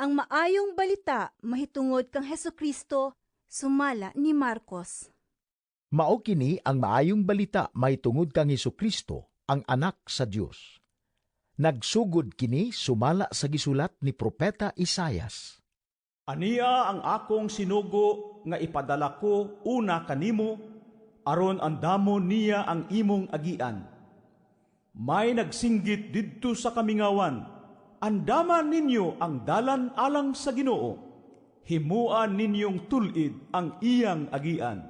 Ang maayong balita mahitungod kang Hesukristo sumala ni Marcos. Mao kini ang maayong balita mahitungod kang Hesukristo, ang Anak sa Dios. Nagsugod kini sumala sa gisulat ni Propeta Isayas. "Ania ang akong sinugo nga ipadala ko una kanimo, aron andamon niya ang imong agian. May nagsinggit didto sa kamingawan, 'Andaman ninyo ang dalan alang sa Ginoo. Himuan ninyong tul-id ang iyang agian.'"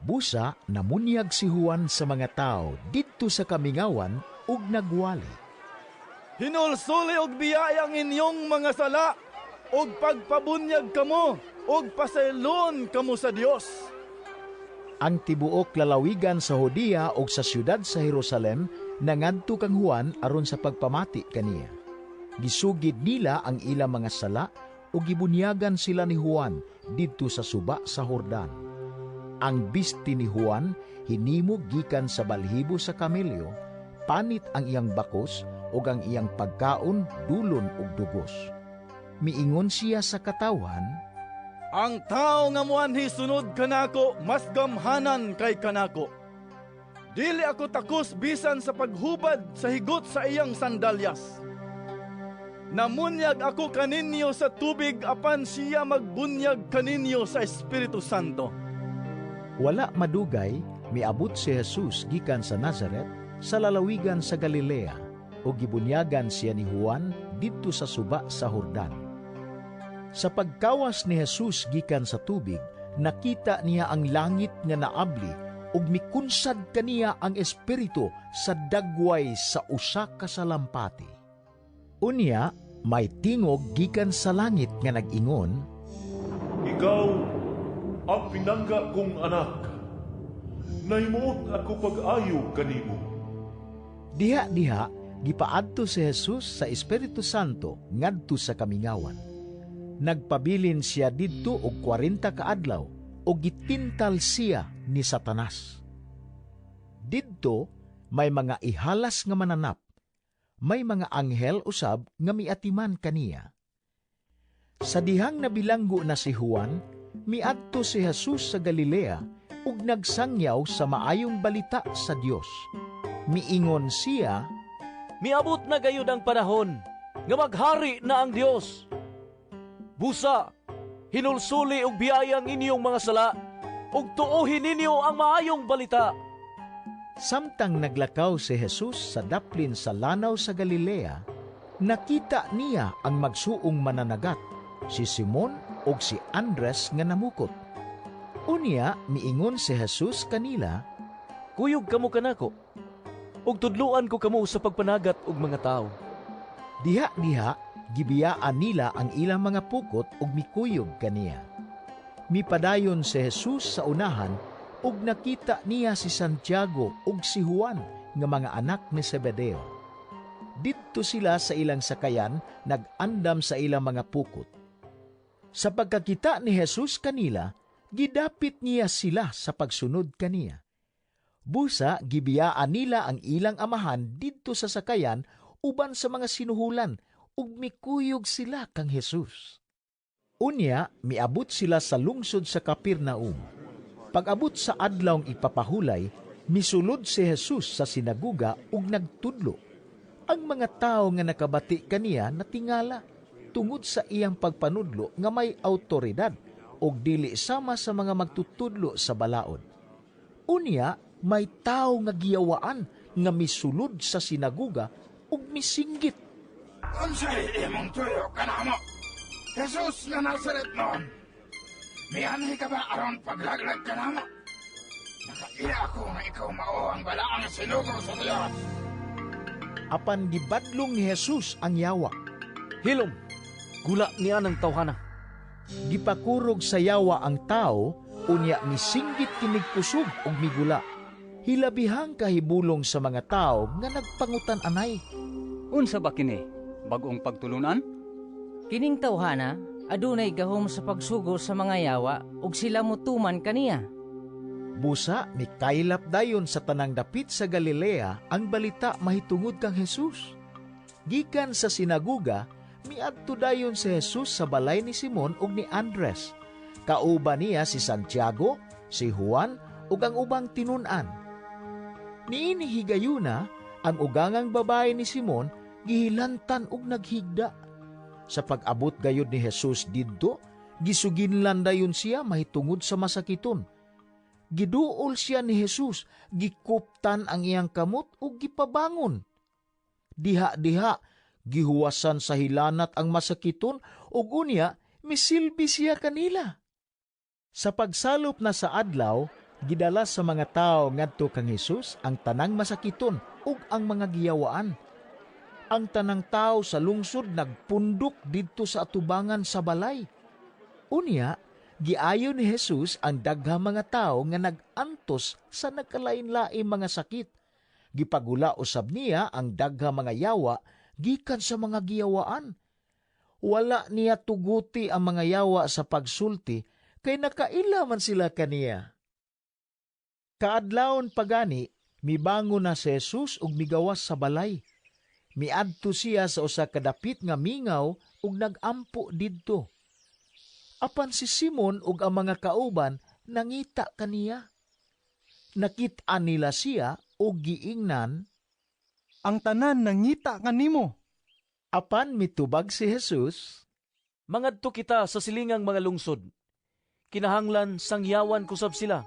Busa namunyag si Juan sa mga tao didto sa kamingawan ug nagwali. "Hinulsuli og biyae ang inyong mga sala ug pagpabunyag kamo ug pasayloon kamo sa Dios." Ang tibuok lalawigan sa Judea ug sa siyudad sa Jerusalem nangadto kang Juan aron sa pagpamati kaniya. Gisugid nila ang ilang mga sala ug gibunyagan sila ni Juan didto sa suba sa Jordan. Ang bisti ni Juan hinimo gikan sa balhibo sa kamelyo, panit ang iyang bakos ug ang iyang pagkaon dulon ug dugos. Miingon siya sa katawhan, "Ang tao nga muanhi sunod kanako mas gamhanan kay kanako. Dili ako takos bisan sa paghubad sa higot sa iyang sandalyas. Namunyag ako kaninyo sa tubig, apan siya magbunyag kaninyo sa Espiritu Santo." Wala madugay, miabot si Jesus gikan sa Nazaret sa lalawigan sa Galilea ug gibunyagan siya ni Juan didto sa suba sa Jordan. Sa pagkawas ni Jesus gikan sa tubig, nakita niya ang langit nga naabli ug mikunsad kaniya ang Espiritu sa dagway sa usa ka salampati. Unya, may tingog gikan sa langit nga nag-ingon, "Ikaw ang pinangga kong anak. Nahimuot ako pag-ayo kanimo." Diha-diha, gipaadto si Jesus sa Espiritu Santo ngadto sa kamingawan. Nagpabilin siya didto og 40 ka adlaw ug gitintal siya ni Satanas. Didto may mga ihalas nga mananap. May mga anghel usab nga miatiman kaniya. Sa dihang nabilanggo na si Juan, miadto si Jesus sa Galilea ug nagsangyaw sa maayong balita sa Dios. Miingon siya, "Miabot na gayud ang panahon nga maghari na ang Dios. Busa, hinulsuli og biyae ang inyong mga sala ug tuohi ninyo ang maayong balita." Samtang naglakaw si Jesus sa daplin sa lanaw sa Galilea, nakita niya ang magsuong mananagat, si Simon ug si Andres nga namukot. Unya miingon si Jesus kanila, "Kuyog kamo kanako, ug tudluan ko kamo sa pagpanagat og mga tawo." Diha-diha gibiyaan nila ang ilang mga pukot ug mikuyog kaniya. Mipadayon si Jesus sa unahan ug nakita niya si Santiago ug si Juan nga mga anak ni Zebedeo. Didto sila sa ilang sakayan nag-andam sa ilang mga pukot. Sa pagkakita ni Jesus kanila, gidapit niya sila sa pagsunod kaniya. Busa gibiyaan nila ang ilang amahan didto sa sakayan uban sa mga sinuhulan ug mikuyog sila kang Jesus. Unya miabot sila sa lungsod sa Capernaum. Pag-abot sa adlawng ipapahulay, misulod si Jesus sa sinaguga ug nagtudlo. Ang mga tawo nga nakabati kaniya natingala tungod sa iyang pagpanudlo nga may autoridad ug dili sama sa mga magtutudlo sa balaod. Unya, may tawo nga giyawaan nga misulod sa sinaguga ug misinggit, "Unsay imong tuyo kanamo, Jesus nga Nazaretnon? Mianhi ka ba aron paglaglag kanamo? Nakaila ako nga ikaw mao ang balaang sinugo sa Dios." Apan gibadlong ni Jesus ang yawa. "Hilom, gula niya ng tawhana." Gipakurog sa yawa ang tao, unya misinggit kinig kusog ug migula. Hilabihang kahibulong sa mga tao nga nagpangutan-anay, "Unsa ba kini? Bag-ong pagtulunan? Kining tawhana adunay gahom sa pagsugo sa mga yawa ug sila motuman kaniya." Busa mikaylap dayon sa tanang dapit sa Galilea ang balita mahitungod kang Jesus. Gikan sa sinaguga, Miadto dayon si Jesus sa balay ni Simon ug ni Andres. Kauban niya si Santiago, si Juan ug ang ubang tinun-an. Niini higayuna, ang ugangang babae ni Simon gihilantan og naghigda. Sa pag-abot gayud ni Jesus didto, gisuginlan dayon siya mahitungod sa masakiton. Giduol siya ni Jesus, gikuptan ang iyang kamot ug gipabangon. Diha-diha, gihuwasan sa hilanat ang masakiton ug unya misilbi siya kanila. Sa pagsalop na sa adlaw, gidala sa mga tawo ngadto kang Jesus ang tanang masakiton ug ang mga giyawaan. Ang tanang tawo sa lungsod nagpundok didto sa atubangan sa balay. Unya, giayo ni Jesus ang daghang mga tawo nga nag-antos sa nagkalain-laing mga sakit. Gipagula usab niya ang daghang mga yawa gikan sa mga giyawaan. Wala niya tuguti ang mga yawa sa pagsulti kay nakaila man sila kaniya. Kaadlawon pagani, mibangon na si Jesus ug migawas sa balay. Miadto siya sa usa ka dapit nga mingaw ug nagampo didto. Apan si Simon ug ang mga kauban nangita kaniya. Nakit-an nila siya ug giingnan, "Ang tanan nangita kanimo." Apan mitubag si Jesus, "Mangadto kita sa silingang mga lungsod. Kinahanglan sangyawan ko sab sila.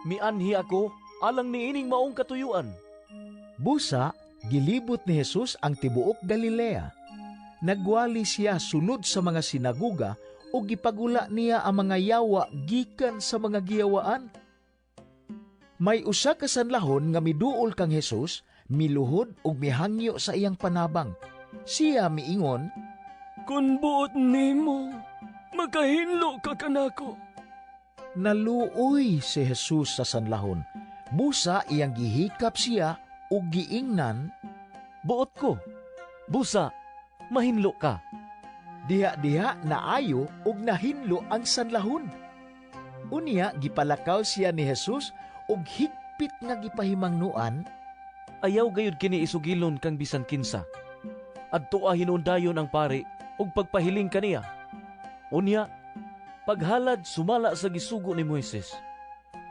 Mianhi ako alang niining maong katuyuan." Busa, gilibot ni Jesus ang tibuok Galilea. Nagwali siya sulod sa mga sinaguga ug gipagula niya ang mga yawa gikan sa mga giyawaan. May usa ka sanlahon nga miduol kang Jesus, miluhod ug mihangyo sa iyang panabang. Siya miingon, "Kun buot nimo, makahinlo ka kanako." Naluoy si Jesus sa sanlahon. Busa iyang gihikap siya ug giingnan, "Buot ko, busa mahinlo ka." Diha-diha naayo ug nahinlo ang sanlahon. Unya gipalakaw siya ni Jesus ug higpit nga gipahimangnuan, "Ayaw gayud kini isugilon kang bisan kinsa. Adtoa hinuon dayon ang pari ug pagpahiling kaniya. Unya, paghalad sumala sa gisugo ni Moises,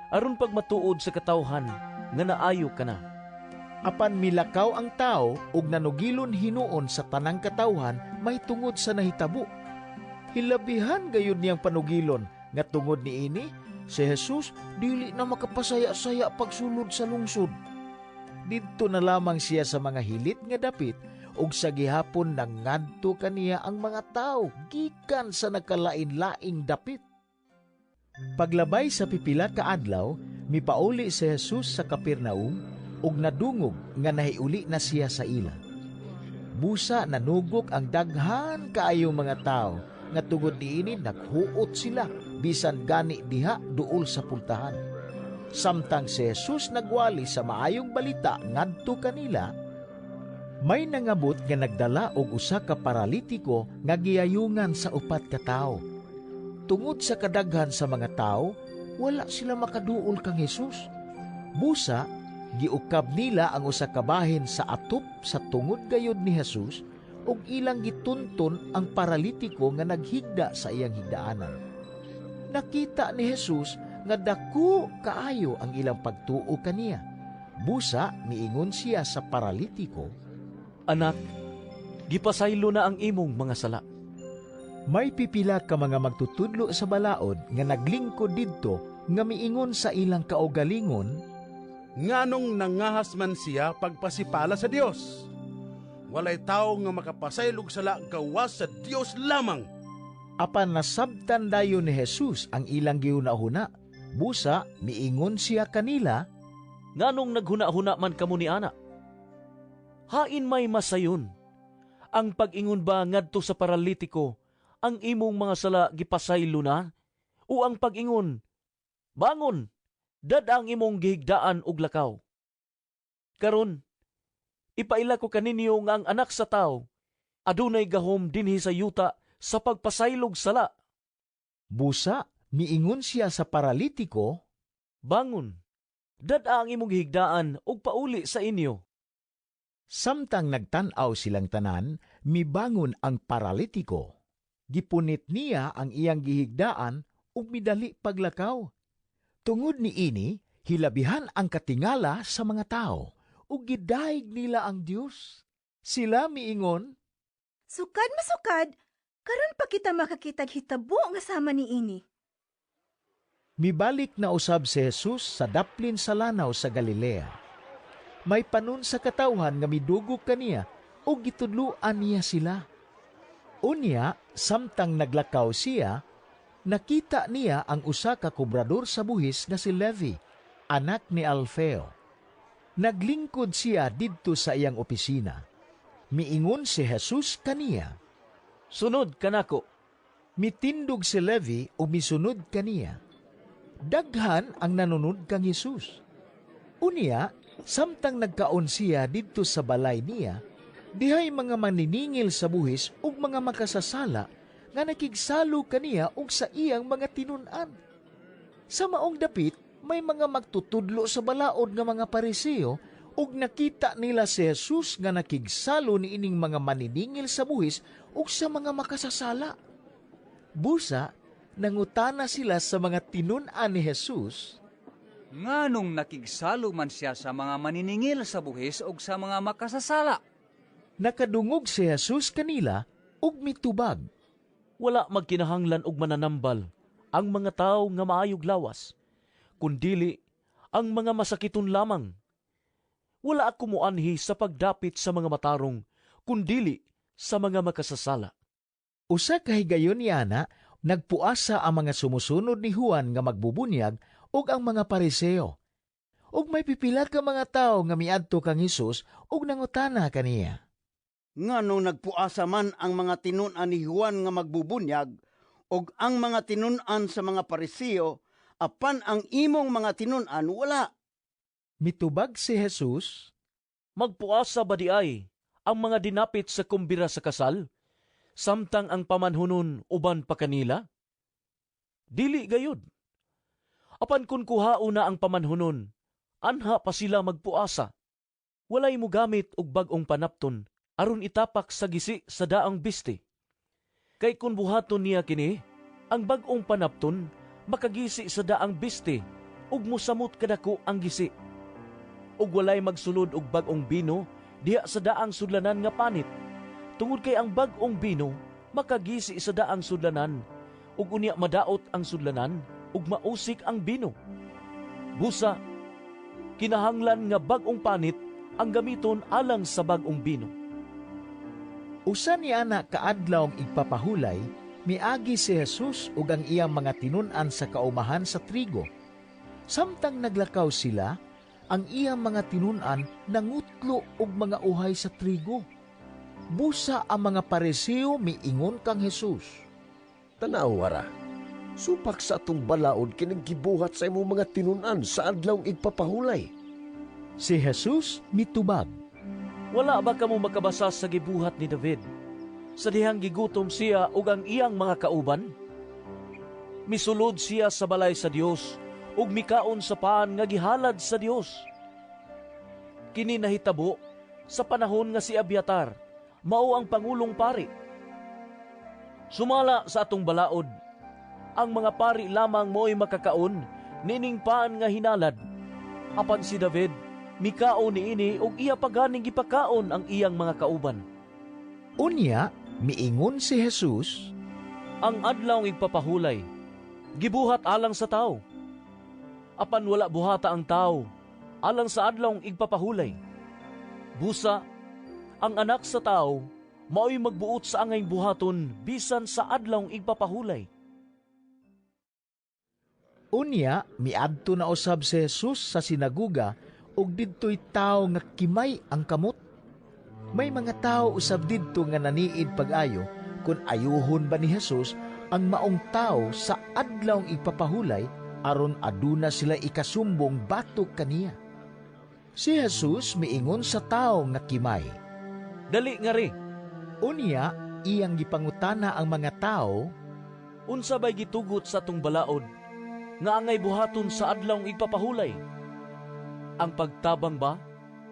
aron pagmatuod sa katawhan nga naayo ka na." Apan milakaw ang tao ug nanugilon hinuon sa tanang katawhan mahitungod sa nahitabo. Hilabihan gayud niyang panugilon nga tungod niini si Jesus dili na makapasaya-saya pagsulod sa lungsod. Didto na lamang siya sa mga hilit nga dapit ug sa gihapon nangadto kaniya ang mga tao gikan sa nagkalain-laing dapit. Paglabay sa pipila ka adlaw, mipauli si Jesus sa Capernaum ug nadungog nga nahiuli na siya sa ila. Busa nanugok ang daghan kaayo mga tao nga tungod niini naghuot sila bisan gani diha duol sa pultahan. Samtang si Jesus nagwali sa maayong balita ngadto kanila, may nangabot nga nagdala og usa ka paralitiko nga giyayungan sa upat ka tawo. Tungod sa kadaghan sa mga tawo, wala sila makaduol kang Jesus. Busa giukab nila ang usa ka bahin sa atop sa tungod gayod ni Jesus ug ilang gitunton ang paralitiko nga naghigda sa iyang higdaanan. Nakita ni Jesus nga dako kaayo ang ilang pagtuo kaniya. Busa miingon siya sa paralitiko, "Anak, gipasaylo na ang imong mga sala." May pipila ka mga magtutudlo sa balaod nga naglingkod didto nga miingon sa ilang kaugalingon, "Nganong nangahas man siya pagpasipala sa Dios? Walay tawo nga makapasaylog sala gawas sa Dios lamang." Apan nasabtan dayon ni Jesus ang ilang gihuna-huna. Busa miingon siya kanila, "Nganong naghuna-huna man kamo ni ana? Hain may masayon, ang pag-ingon ba ngadto sa paralitiko, ang imong mga sala gipasaylo na, o ang pag-ingon, bangon, dad ang imong gihigdaan og lakaw? Karon, ipaila ko kaninyo nga ang Anak sa Tawo adunay gahom dinhi sa yuta sa pagpasaylog sala." Busa miingon siya sa paralitiko, "Bangon, dad ang imong gihigdaan ug pauli sa inyo." Samtang nagtan-aw silang tanan, mibangon ang paralitiko. Gipunit niya ang iyang gihigdaan ug midali paglakaw. Tungod niini, hilabihan ang katingala sa mga tao ug gidayeg nila ang Dios. Sila miingon, "Sukad masukad, karon pa kita makakitag hitabo nga sama niini." Mibalik na usab si Jesus sa daplin sa lanaw sa Galilea. May panon sa katawhan nga midugog kaniya ug gitudloan niya sila. Unya, samtang naglakaw siya, nakita niya ang usa ka kobrador sa buhis nga si Levi, anak ni Alfeo. Naglingkod siya didto sa iyang opisina. Miingon si Jesus kaniya, "Sunod kanako." Mitindog si Levi ug misunod kaniya. Daghan ang nanunod kang Jesus. Unya, samtang nagkaon siya didto sa balay niya, dihay mga maniningil sa buhis ug mga makasasala nga nakigsalo kaniya ug sa iyang mga tinun-an. Sa maong dapit, may mga magtutudlo sa balaod nga mga Pariseo ug nakita nila si Jesus nga nakigsalo niining mga maniningil sa buhis ug sa mga makasasala. Busa, nangutana sila sa mga tinun-an ni Jesus, "Nganong nakigsalo man siya sa mga maniningil sa buhis ug sa mga makasasala?" Nakadungog si Jesus kanila ug mitubag, "Wala magkinahanglan og mananambal ang mga tawo nga maayog lawas, kundili ang mga masakiton lamang. Wala ako moanhi sa pagdapit sa mga matarong, kundili sa mga makasasala." Usa ka higayon niana, nagpuasa ang mga sumusunod ni Juan nga magbubunyag ug ang mga Pariseo. Ug may pipila ka mga tawo nga miadto kang Hesus ug nangutana kaniya, "Nganong nagpuasa man ang mga tinun-an ni Juan nga magbubunyag ug ang mga tinun-an sa mga Pariseo, apan ang imong mga tinun-an wala?" Mitubag si Jesus, "Magpuasa ba di ay ang mga dinapit sa kumbira sa kasal, samtang ang pamanhunon uban pa kanila? Dili gayud. Apan kun kuhaon na ang pamanhunon, anha pa sila magpuasa. Walay mogamit og bag-ong panapton aron itapak sa gisi sa daang biste. Kay kun buhaton niya kini, ang bag-ong panapton makagisi sa daang biste ug mosamot kadako ang gisi. Ug walay magsulod og bag-ong bino diha sa daang sudlanan nga panit, tungod kay ang bag-ong bino makagisi sa daang sudlanan, ug unya madaot ang sudlanan ug mausik ang bino. Busa, kinahanglan nga bag-ong panit ang gamiton alang sa bag-ong bino." Usa ni ana kaadlawng igpapahulay, miagi si Jesus ug ang iyang mga tinun-an sa kaumahan sa trigo. Samtang naglakaw sila, ang iyang mga tinun-an nangutlo og mga uhay sa trigo. Busa ang mga Pariseo miingon kang Jesus, "Tan-awa ra, supak sa atong balaod kining gibuhat sa imong mga tinun-an sa adlawng igpapahulay." Si Jesus mitubag, "Wala ba kamo makabasa sa gibuhat ni David, sa dihang gigutom siya ug ang iyang mga kauban? Misulod siya sa balay sa Dios ug mikaon sa paan nga gihalad sa Dios. Kini nahitabo sa panahon nga si Abiatar mao ang pangulong pari. Sumala sa atong balaod, ang mga pari lamang mo'y makakaon nining paan nga hinalad. Apan si David mikaon niini ug iya paganing gipakaon ang iyang mga kauban." Unya, miingon si Jesus, "Ang adlaw igpapahulay gibuhat alang sa tawo. Apan wala buhata ang tawo alang sa adlaw igpapahulay. Busa, ang anak sa tawo mao'y magbuot sa angay buhaton bisan sa adlaw igpapahulay." Unya, miadto na usab si Jesus sa sinaguga ug didto'y tawo nga kimay ang kamot. May mga tawo usab didto nga naniid pag-ayo kung ayuhon ba ni Jesus ang maong tawo sa adlawng igpapahulay aron aduna sila ikasumbong batok kaniya. Si Jesus miingon sa tawo nga kimay, "Dali ngari." Unya, iyang gipangutana ang mga tawo, "Unsa bay gitugot sa atong balaod nga angay buhaton sa adlawng igpapahulay? Ang pagtabang ba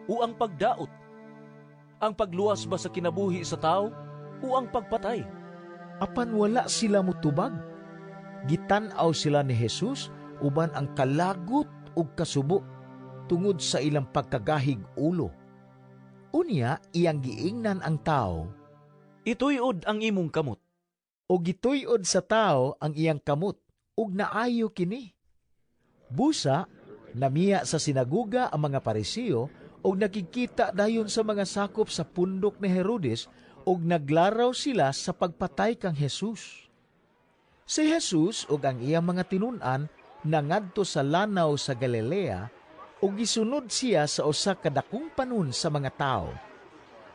o ang pagdaot?" Ang pagluwas ba sa kinabuhi sa tao o ang pagpatay? Apan wala sila mutubag. Gitan-aw sila ni Jesus uban ang kalagot ug kasubo tungod sa ilang pagkagahig ulo. Unya iyang giingnan ang tao, "Ituyod ang imong kamot." O gituyod sa tao ang iyang kamot ug naayo kini. Busa, namiya sa sinaguga ang mga Pariseo ug nakikita dayon sa mga sakop sa pundok ni Herodes ug naglaraw sila sa pagpatay kang Jesus. Si Jesus ug ang iyang mga tinun-an nangadto sa lanaw sa Galilea ug gisunod siya sa usa ka dakong panon sa mga tawo.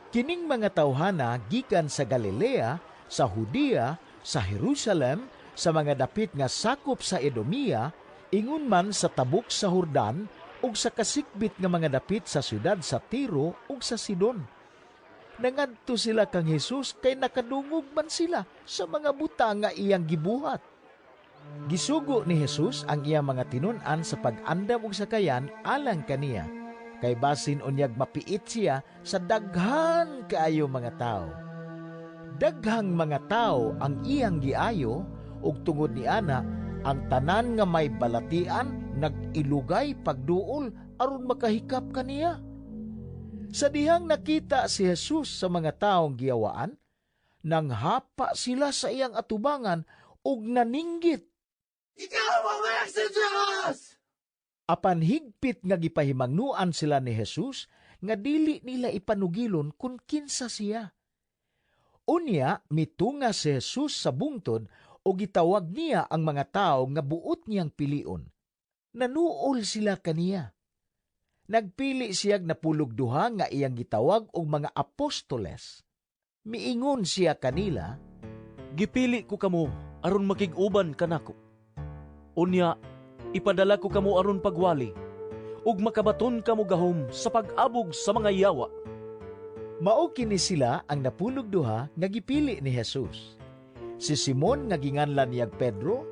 Kining mga tawhana gikan sa Galilea, sa Judea, sa Jerusalem, sa mga dapit nga sakop sa Edomia, ingon man sa tabok sa Jordan ug sa kasikbit nga mga dapit sa syudad sa Tiro ug sa Sidon. Nangadto sila kang Jesus kay nakadungog man sila sa mga butang nga iyang gibuhat. Gisugo ni Jesus ang iyang mga tinun-an sa pag-andam og sakayan alang kaniya, kay basin unyag mapiit siya sa daghan kaayo mga tawo. Daghang mga tawo ang iyang giayo ug tungod niana ang tanan nga may balatian nag-ilugay pagduol aron makahikap kaniya. Sa dihang nakita si Jesus sa mga taong giyawaan, nanghapa sila sa iyang atubangan ug naninggit. "Ikaw ang anak sa Diyos!" Apan higpit nga gipahimangnuan sila ni Jesus nga dili nila ipanugilon kung kinsa siya. Unya mitunga si Jesus sa bungtod o gitawag niya ang mga tao nga buot niyang pilion. Nanuol sila kaniya. Nagpili siyag 12 nga iyang gitawag og mga apostoles. Miingon siya kanila, "Gipili ko kamo aron makig-uban kanako. Unya, ipadala ko kamo aron pagwali, ug makabaton kamo gahom sa pag-abog sa mga yawa." Mao kini sila ang 12 nga gipili ni Jesus. Si Simon nga ginganlan niyag Pedro,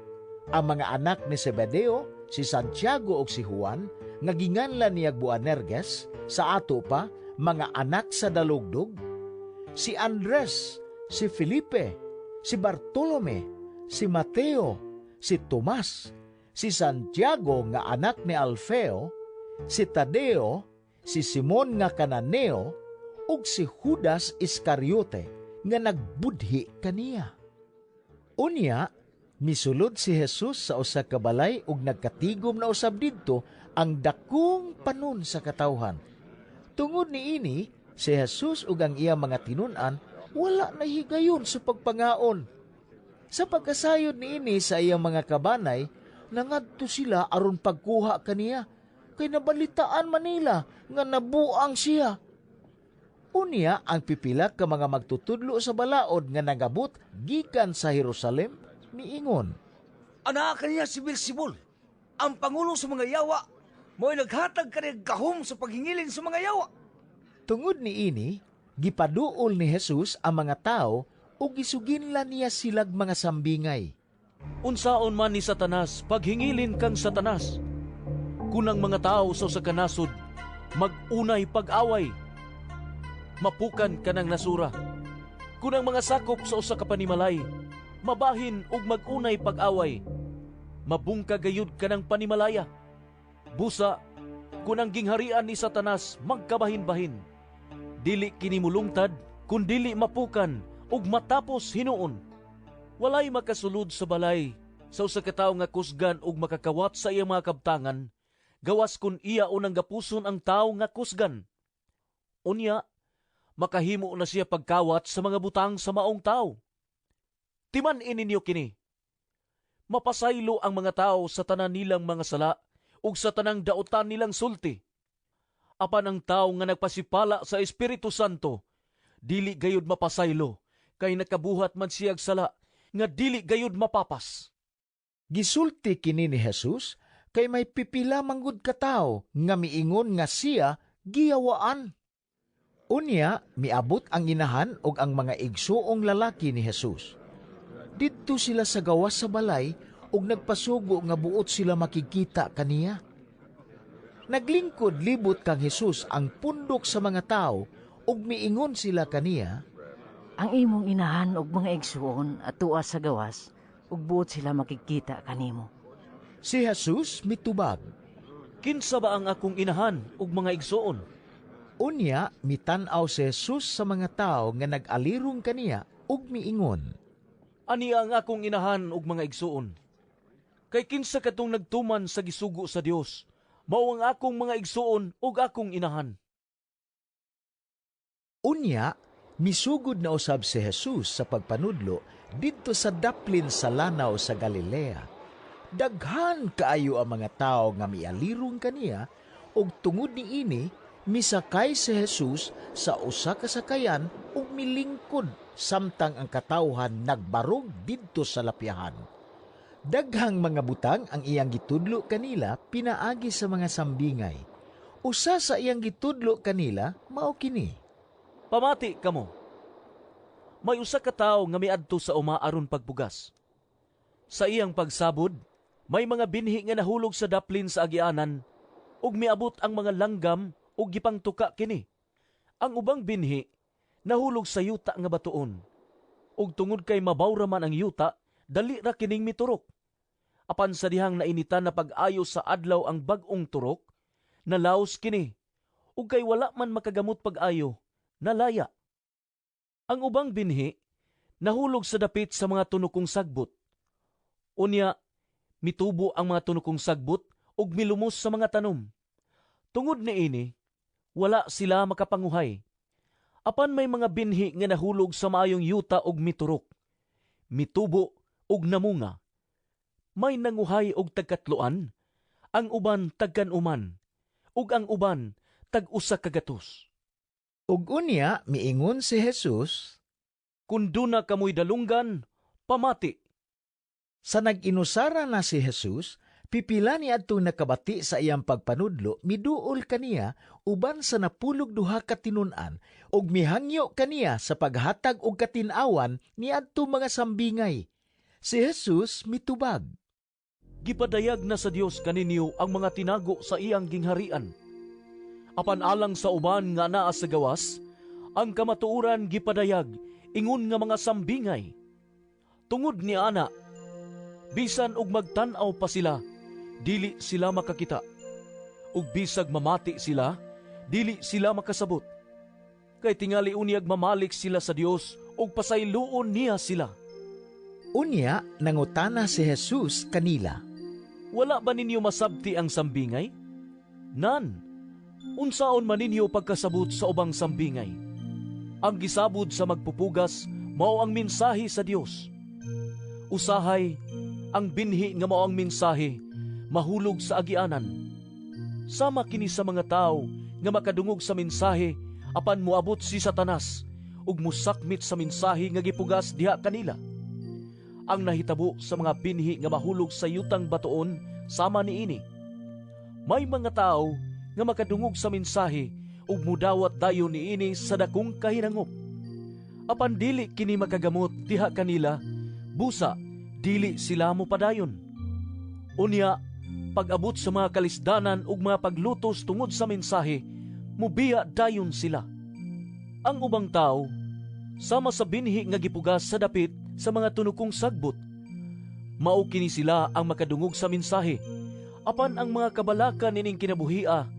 ang mga anak ni Zebedeo, si Santiago ug si Juan, nga ginganlan niyag Boanerges, sa ato pa, mga anak sa dalugdog, si Andres, si Felipe, si Bartolome, si Mateo, si Tomas, si Santiago nga anak ni Alfeo, si Tadeo, si Simon nga Kananeo, ug si Judas Iscariote nga nagbudhi kaniya. Unya, misulod si Jesus sa usa ka balay ug nagkatigom na usab didto ang dakong panon sa katawhan. Tungod niini, si Jesus ug ang iyang mga tinun-an wala na higayon sa pagpangaon. Sa pagkasayod niini sa iyang mga kabanay, nangadto sila aron pagkuha kaniya, kay nabalitaan man nila nga nabuang siya. Unya ang pipila ka mga magtutudlo sa balaod nga nagabot gikan sa Jerusalem miingon, "Anaa kaniya si Beelzebul, ang pangulo sa mga yawa, mo'y naghatag kaniya gahom sa paghingilin sa mga yawa." Tungod niini, gipaduol ni Jesus ang mga tao ug gisuginlan niya silag mga sambingay. "Unsaon man ni Satanas paghingilin kang Satanas? Kun ang mga tao sa usa ka nasod mag-unay pag-away, mapukan kanang nasura. Kun ang mga sakop sa usa ka panimalay mabahin ug mag-unay pag-away, mabungka gayud kanang panimalaya. Busa, kun ang gingharian ni Satanas magkabahin-bahin, dili kini mulungtad kun dili mapukan ug matapos hinuon. Walay makasulod sa balay sa usa ka tawo nga kusgan ug makakawat sa iyang mga kabtangan, gawas kun iya unang gapuson ang tawo nga kusgan. Unya, makahimo na siya pagkawat sa mga butang sa maong tawo. Timan-i ninyo kini. Mapasaylo ang mga tao sa tanan nilang mga sala ug sa tanang dautan nilang sulti. Apan ang tawo nga nagpasipala sa Espiritu Santo, dili gayud mapasaylo, kay nakabuhat man siyag sala nga dili gayud mapapas." Gisulti kini ni Jesus kay may pipila manggod ka tawo nga miingon nga siya giyawaan. Unya miabot ang inahan ug ang mga igsuong lalaki ni Jesus. Didto sila sa gawas sa balay ug nagpasugo nga buot sila makikita kaniya. Naglingkod libot kang Jesus ang pundok sa mga tawo Ug miingon sila kaniya, "Ang imong inahan ug mga igsuon atua sa gawas ug buot sila makigkita kanimo." Si Jesus mitubag, "Kinsa ba ang akong inahan ug mga igsuon?" Unya mitan-aw si Jesus sa mga tawo nga nag-alirong kaniya ug miingon, "Ani ang akong inahan ug mga igsuon. Kay kinsa katong nagtuman sa gisugo sa Dios, mao ang akong mga igsuon ug akong inahan." Unya misugod na usab si Jesus sa pagpanudlo didto sa daplin sa lanaw sa Galilea. Daghan kaayo ang mga tawo nga mialirong kaniya, ug tungod niini misakay si Jesus sa usa ka sakayan ug milingkod samtang ang katawhan nagbarog didto sa lapyahan. Daghang mga butang ang iyang gitudlo kanila pinaagi sa mga sambingay. Usa sa iyang gitudlo kanila mao kini: "Pamati kamo. May usa ka tawo nga miadto sa uma aron pagpugas. Sa iyang pagsabod, may mga binhi nga nahulog sa daplin sa agianan, ug miabot ang mga langgam ug gipangtuka kini. Ang ubang binhi nahulog sa yuta nga batuon, ug tungod kay mabaw ra man ang yuta, dali ra kining miturok. Apan sa dihang nainitan na pag-ayo sa adlaw ang bag-ong turok, nalaos kini, ug kay wala man makagamot pag-ayo, nalaya. Ang ubang binhi nahulog sa dapit sa mga tunukong sagbot. Unya, mitubo ang mga tunukong sagbot ug milumos sa mga tanom. Tungod niini, wala sila makapanguhay. Apan may mga binhi nga nahulog sa maayong yuta ug miturok, mitubo ug namunga. May nanguhay og tagkatloan, ang uban tagkanuman, ug ang uban tag-usa ka gatos." Ug unya miingon si Jesus, "Kun duna kamoy dalunggan, pamati." Sa nag-inusara na si Jesus, pipila ni adtong nakabati sa iyang pagpanudlo miduol kaniya uban sa 12 ka tinun-an ug mihangyo kaniya sa paghatag og katin-awan niadto mga sambingay. Si Jesus mitubag, "Gipadayag na sa Dios kaninyo ang mga tinago sa iyang gingharian. Apan alang sa uban nga naa sa gawas, ang kamatuoran gipadayag ingon nga mga sambingay. Tungod ni ana, bisan og magtan-aw pa sila, dili sila makakita. Ug bisag mamati sila, dili sila makasabot. Kay tingali unyag mamalik sila sa Dios ug pasayloon niya sila." Unya nangutana si Jesus kanila, "Wala ba ninyo masabti ang sambingay? Nan, unsaon man ninyo pagkasabot sa ubang sambingay? Ang gisabod sa magpupugas mao ang mensahe sa Dios. Usahay, ang binhi nga mao ang mensahe mahulog sa agianan. Sama kini sa mga tawo nga makadungog sa mensahe apan moabot si Satanas ug mosakmit sa mensahe nga gipugas diha kanila. Ang nahitabo sa mga binhi nga mahulog sa yutang batuon sama niini. May mga tawo nga makadungog sa mensahe ug mudawat dayon niini sa dakong kahinangop. Apan dili kini makagamot diha kanila, busa dili sila mopadayon. Unya, pag-abot sa mga kalisdanan ug mga paglutos tungod sa mensahe, mubiya dayon sila. Ang ubang tawo sama sa binhi nga gipugas sa dapit sa mga tunukong sagbot. Mao kini sila ang makadungog sa mensahe, apan ang mga kabalaka nining kinabuhia,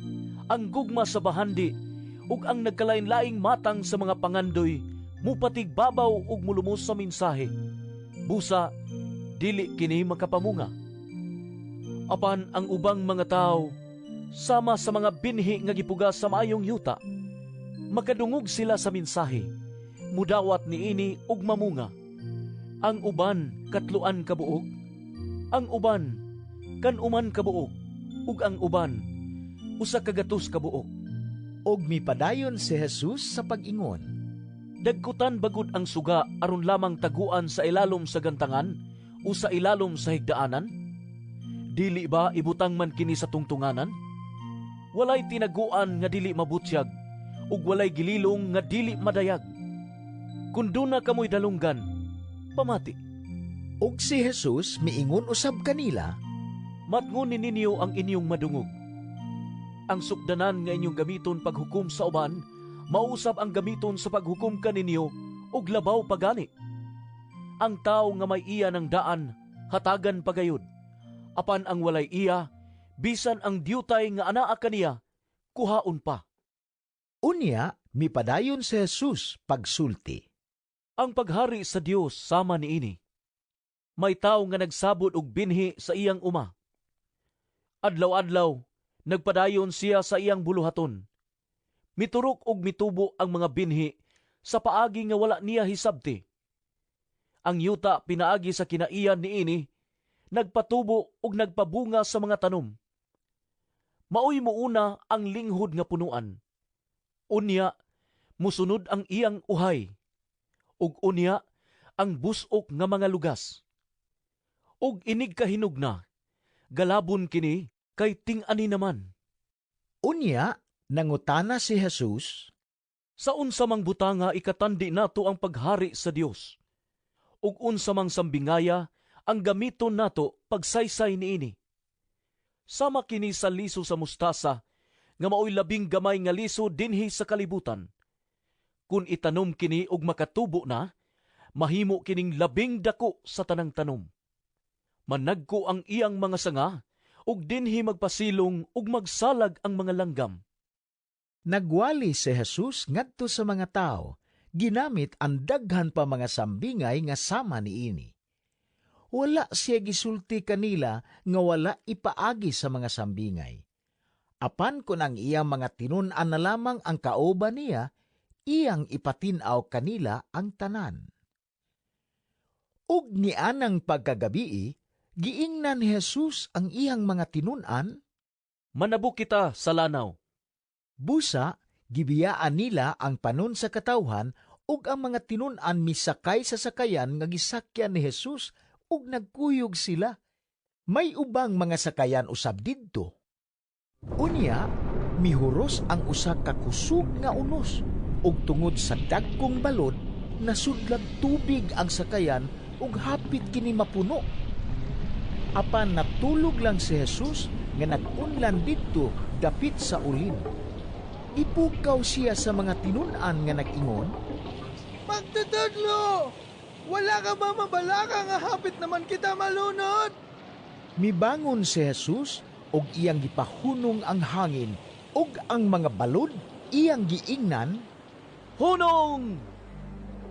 ang gugma sa bahandi, ug ang nagkalain-laing matang sa mga pangandoy, mupatigbabaw ug mulumos sa mensahe. Busa, dili kini makapamunga. Apan ang ubang mga tawo, sama sa mga binhi nga gipugas sa maayong yuta, makadungog sila sa mensahe, mudawat niini ug mamunga. Ang uban katloan kabuok, ang uban kanuman kabuok, ug ang uban 100 kabuok." Og mipadayon si Jesus sa pag-ingon, "Dagkutan bagud ang suga aron lamang taguan sa ilalom sa gantangan o sa ilalom sa higdaanan? Dili ba ibutang man kini sa tungtunganan? Walay tinaguan nga dili mabutyag, ug walay gililong nga dili madayag. Kun duna kamoy dalunggan, pamati." Og si Jesus miingon usab kanila, "Matngoni ninyo ang inyong madungog. Ang sukdanan nga inyong gamiton paghukom sa uban, mausab ang gamiton sa paghukom kaninyo ug labaw pagani. Ang tawo nga may iya ng daan, hatagan pagayod. Apan ang walay iya, bisan ang diutay nga anaa kaniya, kuhaon pa. Unya, mipadayon si Jesus pagsulti. Ang paghari sa Dios sama niini. May tawo nga nagsabod og binhi sa iyang uma. Adlaw-adlaw, nagpadayon siya sa iyang buluhaton. Miturok og mitubo ang mga binhi sa paagi nga wala niya hisabti. Ang yuta pinaagi sa kinaiyan niini, nagpatubo og nagpabunga sa mga tanom. Maoy muuna ang linghod nga punuan. Unya, musunod ang iyang uhay. Ug unya, ang busok nga mga lugas. Ug inig kahinog na, galabon kini kay ting-ani naman. Unya, nangutana si Jesus, Sa unsa mang butanga ikatandi nato ang paghari sa Dios? Ug unsa mang sambingaya ang gamiton nato pagsaysay niini? Sama kini sa liso sa mustasa nga maoy labing gamay nga liso dinhi sa kalibutan. Kun itanom kini og makatubo na, mahimo kining labing dako sa tanang tanom. Managko ang iyang mga sanga ug dinhi magpasilong ug magsalag ang mga langgam. Nagwali si Jesus ngadto sa mga tao, ginamit ang daghan pa mga sambingay nga sama niini. Wala siya gisulti kanila nga wala ipaagi sa mga sambingay. Apan kun ang iyang mga tinun-an na lamang ang kauban niya, iyang ipatin-aw kanila ang tanan. Ug nianang pagkagabii, giingnan ni Jesus ang iyang mga tinun-an, Manabok kita sa lanaw. Busa, gibiyaan nila ang panon sa katawhan ug ang mga tinun-an misakay sa sakayan nga gisakyan ni Jesus ug nagkuyog sila. May ubang mga sakayan usab didto. Unya, mihuros ang usa ka kusog nga unos ug tungod sa dagkong balod nasudlag tubig ang sakayan ug hapit kini mapuno. Apan natulog lang si Jesus nga nag-unlan didto dapit sa ulin. Gipukaw siya sa mga tinun-an nga nag-ingon, Magtutudlo! Wala ka ba mabalaka nga hapit naman kita malunod? Mibangon si Jesus ug iyang gipahunong ang hangin ug ang mga balod iyang giingnan, Hunong!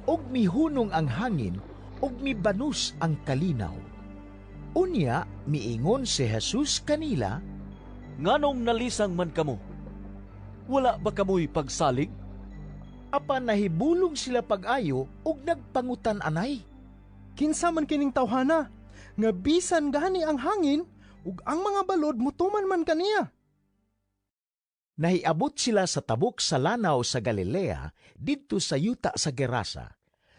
Ug mihunong ang hangin ug mibanus ang kalinaw. Unya miingon si Jesus kanila, Nganong nalisang man kamo? Wala ba kamoy pagsalig? Apan nahibulong sila pag-ayo ug nagpangutan-anay. Kinsa man kining tawhana nga bisan gani ang hangin ug ang mga balod mutuman man kaniya. Nahiabot sila sa tabok sa lanaw sa Galilea, didto sa yuta sa Gerasa.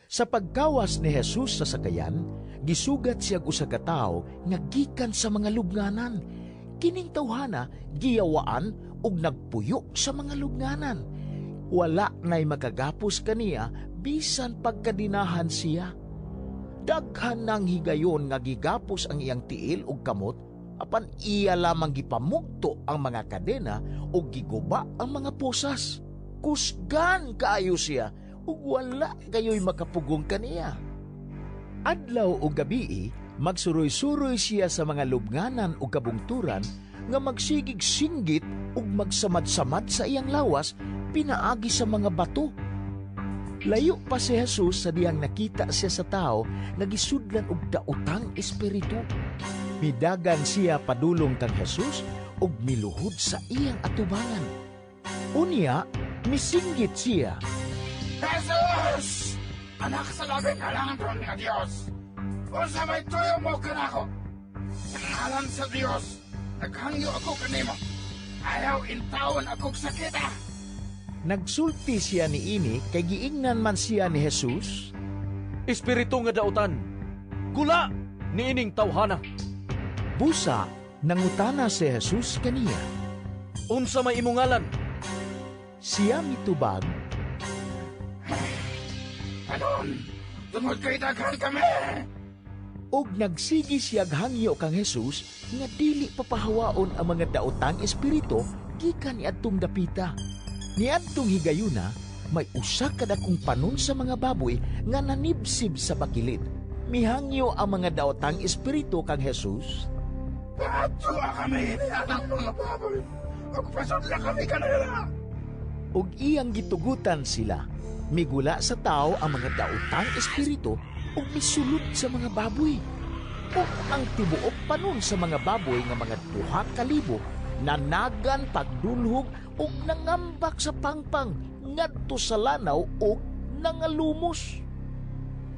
Sa pagkawas ni Jesus sa sakayan, gisugat siya og usa ka tawo nga gikan sa mga lubnganan. Kining tawhana giyawaan ug nagpuyo sa mga lubnganan. Wala na'y makagapos kaniya bisan pagkadinahan siya. Daghan nang higayon nga gigapos ang iyang tiil ug kamot, apan iya lamang gipamugto ang mga kadena ug giguba ang mga posas. Kusgan kaayo siya ug wala gayoy makapugong kaniya. Adlaw ug gabii, magsuroy-suroy siya sa mga lubnganan ug kabungturan nga magsigig singgit ug magsamad-samad sa iyang lawas pinaagi sa mga bato. Layo pa si Jesus sa diyang nakita siya sa tao nga gisudlan og daotang espiritu. Midagan siya padulong kang Jesus ug miluhod sa iyang atubangan. Unya, misinggit siya. Jesus! Anak sa labing halangdon nga Dios! Unsa may tuyo mo kanako? Sa ngalan sa Dios, naghangyo ako kanimo. Ayaw intawon akong sakita. Nagsulti siya niini kay giingnan man siya ni Jesus. Espiritu nga dautan, gula niining tawhana. Busa, nangutana si Jesus kaniya. Unsa may imong ngalan? Siya mitubag. Anon, tungod kay daghan kami. Og nagsigi siyag hangyo kang Jesus nga dili papahawaon ang mga daotang espiritu gikan niadtong dapita. Niadtong higayuna, may usa ka dakong panon sa mga baboy nga nanibsib sa bakilid. Mihangyo ang mga daotang espiritu kang Jesus. Paadtoa kami ang mga baboy ug pasudla kami kanila. Ug iyang gitugutan sila. Migula sa tao ang mga daotang espiritu ug misulod sa mga baboy. Ug ang tibuok panon sa mga baboy nga mga 2,000 nanagan pagdulhog ug nangambak sa pangpang ngadto sa lanaw ug nangalumos.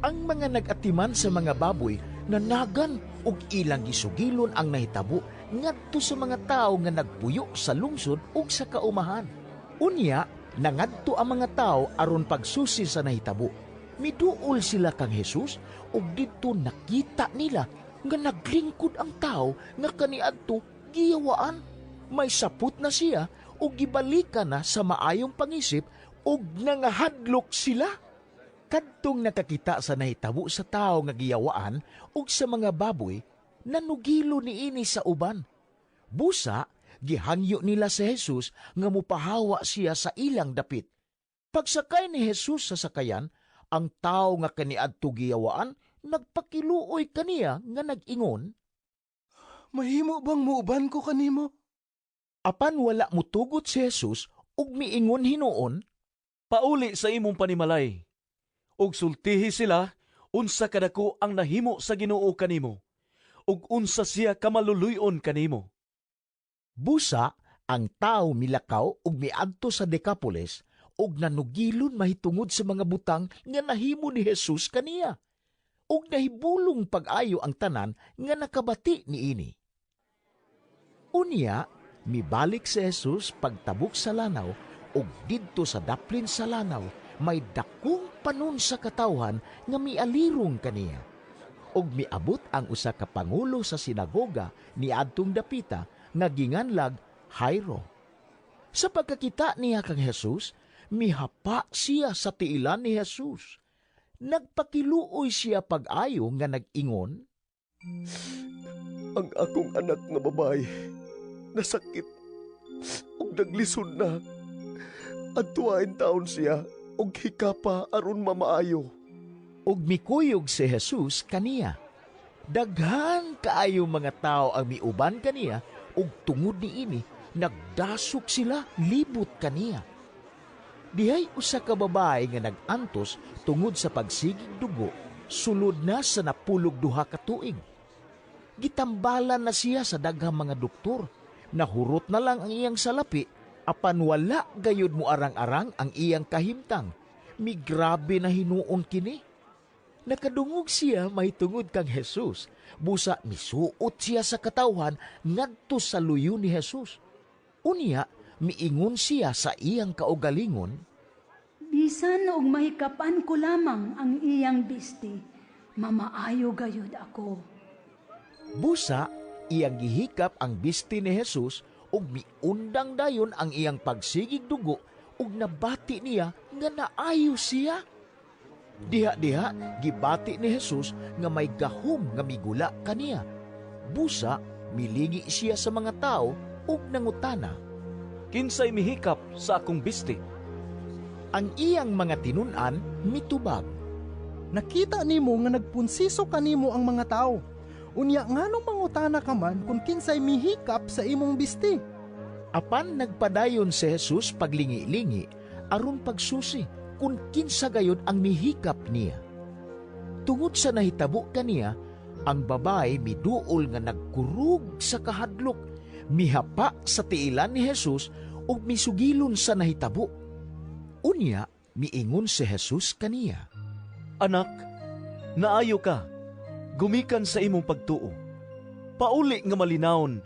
Ang mga nag-atiman sa mga baboy nanagan ug ilang gisugilon ang nahitabo ngadto sa mga tawo nga nagpuyo sa lungsod ug sa kaumahan. Unya, nangadto ang mga tawo aron pagsusi sa nahitabo. Miduol sila kang Jesus ug didto nakita nila nga naglingkod ang tawo nga kaniadto giyawaan. May sapot na siya ug gibalikan na sa maayong pangisip ug nangahadlok sila. Kadtong nakakita sa nahitabo sa tawo nga giyawaan ug sa mga baboy, nanugilo niini sa uban. Busa, gihangyo nila si Jesus nga mupahawa siya sa ilang dapit. Pagsakay ni Jesus sa sakayan, ang tawo nga kaniadto giyawaan nagpakiluoy kaniya nga nag-ingon, "Mahimo bang muuban ko kanimo?" Apan wala mutugot si Jesus ug miingon hinuon, "Pauli sa imong panimalay ug sultihi sila unsa kadako ang nahimo sa Ginoo kanimo ug unsa siya kamaluluy-on kanimo." Busa ang tawo milakaw ug miadto sa Decapolis ug nanugilon mahitungod sa mga butang nga nahimo ni Jesus kaniya. Ug nahibulong pag-ayo ang tanan nga nakabati niini. Unya, mibalik si Jesus pagtabok sa lanaw ug didto sa daplin sa lanaw may dakong panon sa katawhan nga mialirong kaniya. Ug miabot ang usa ka pangulo sa sinagoga niadtong dapita nga ginganlag Jairo. Sa pagkakita niya kang Jesus, mihapa siya sa tiilan ni Jesus. Nagpakiluoy siya pag-ayo nga nag-ingon, "Ang akong anak nga babae nasakit ug naglisod na. Adtuain taon siya ug hikapa aron mamaayo." Ug mikuyog si Jesus kaniya. Daghan kaayo mga tawo ang miuban kaniya ug tungod niini nagdasok sila libot kaniya. Dihay usa ka babae nga nag-antos tungod sa pagsigig dugo, sulod na sa 12 ka tuig. Gitambalan na siya sa daghang mga doktor. Nahurot na lang ang iyang salapi, apan wala gayud mo arang-arang ang iyang kahimtang. Migrabe na hinuon kini. Nakadungog siya mahitungod kang Jesus. Busa misuot siya sa katawhan ngadto sa luyo ni Jesus. Unya, miingon siya sa iyang kaugalingon, "Bisan og mahikapan ko lamang ang iyang bisti, mamaayo gayud ako." Busa, iyang gihikap ang bisti ni Jesus ug miundang dayon ang iyang pagsigig dugo ug nabati niya nga naayo siya. Diha-diha, gibati ni Jesus nga may gahom nga migula kaniya. Busa, milingi siya sa mga tao ug nangutana, "Kinsay mihikap sa akong bisti?" Ang iyang mga tinun-an mitubag, "Nakita nimo nga nagpunsiso kanimo ang mga tao. Unya nganong mangutana ka man kung kinsay mihikap sa imong bisti?" Apan nagpadayon si Jesus paglingi-lingi aron pagsusi kung kinsa gayud ang mihikap niya. Tungod sa nahitabo kaniya, ang babae miduol nga nagkurog sa kahadlok, mihapa sa tiilan ni Jesus ug misugilon sa nahitabo. Unya, miingon si Jesus kaniya, "Anak, naayo ka, gumikan sa imong pagtuo. Pauli nga malinawon,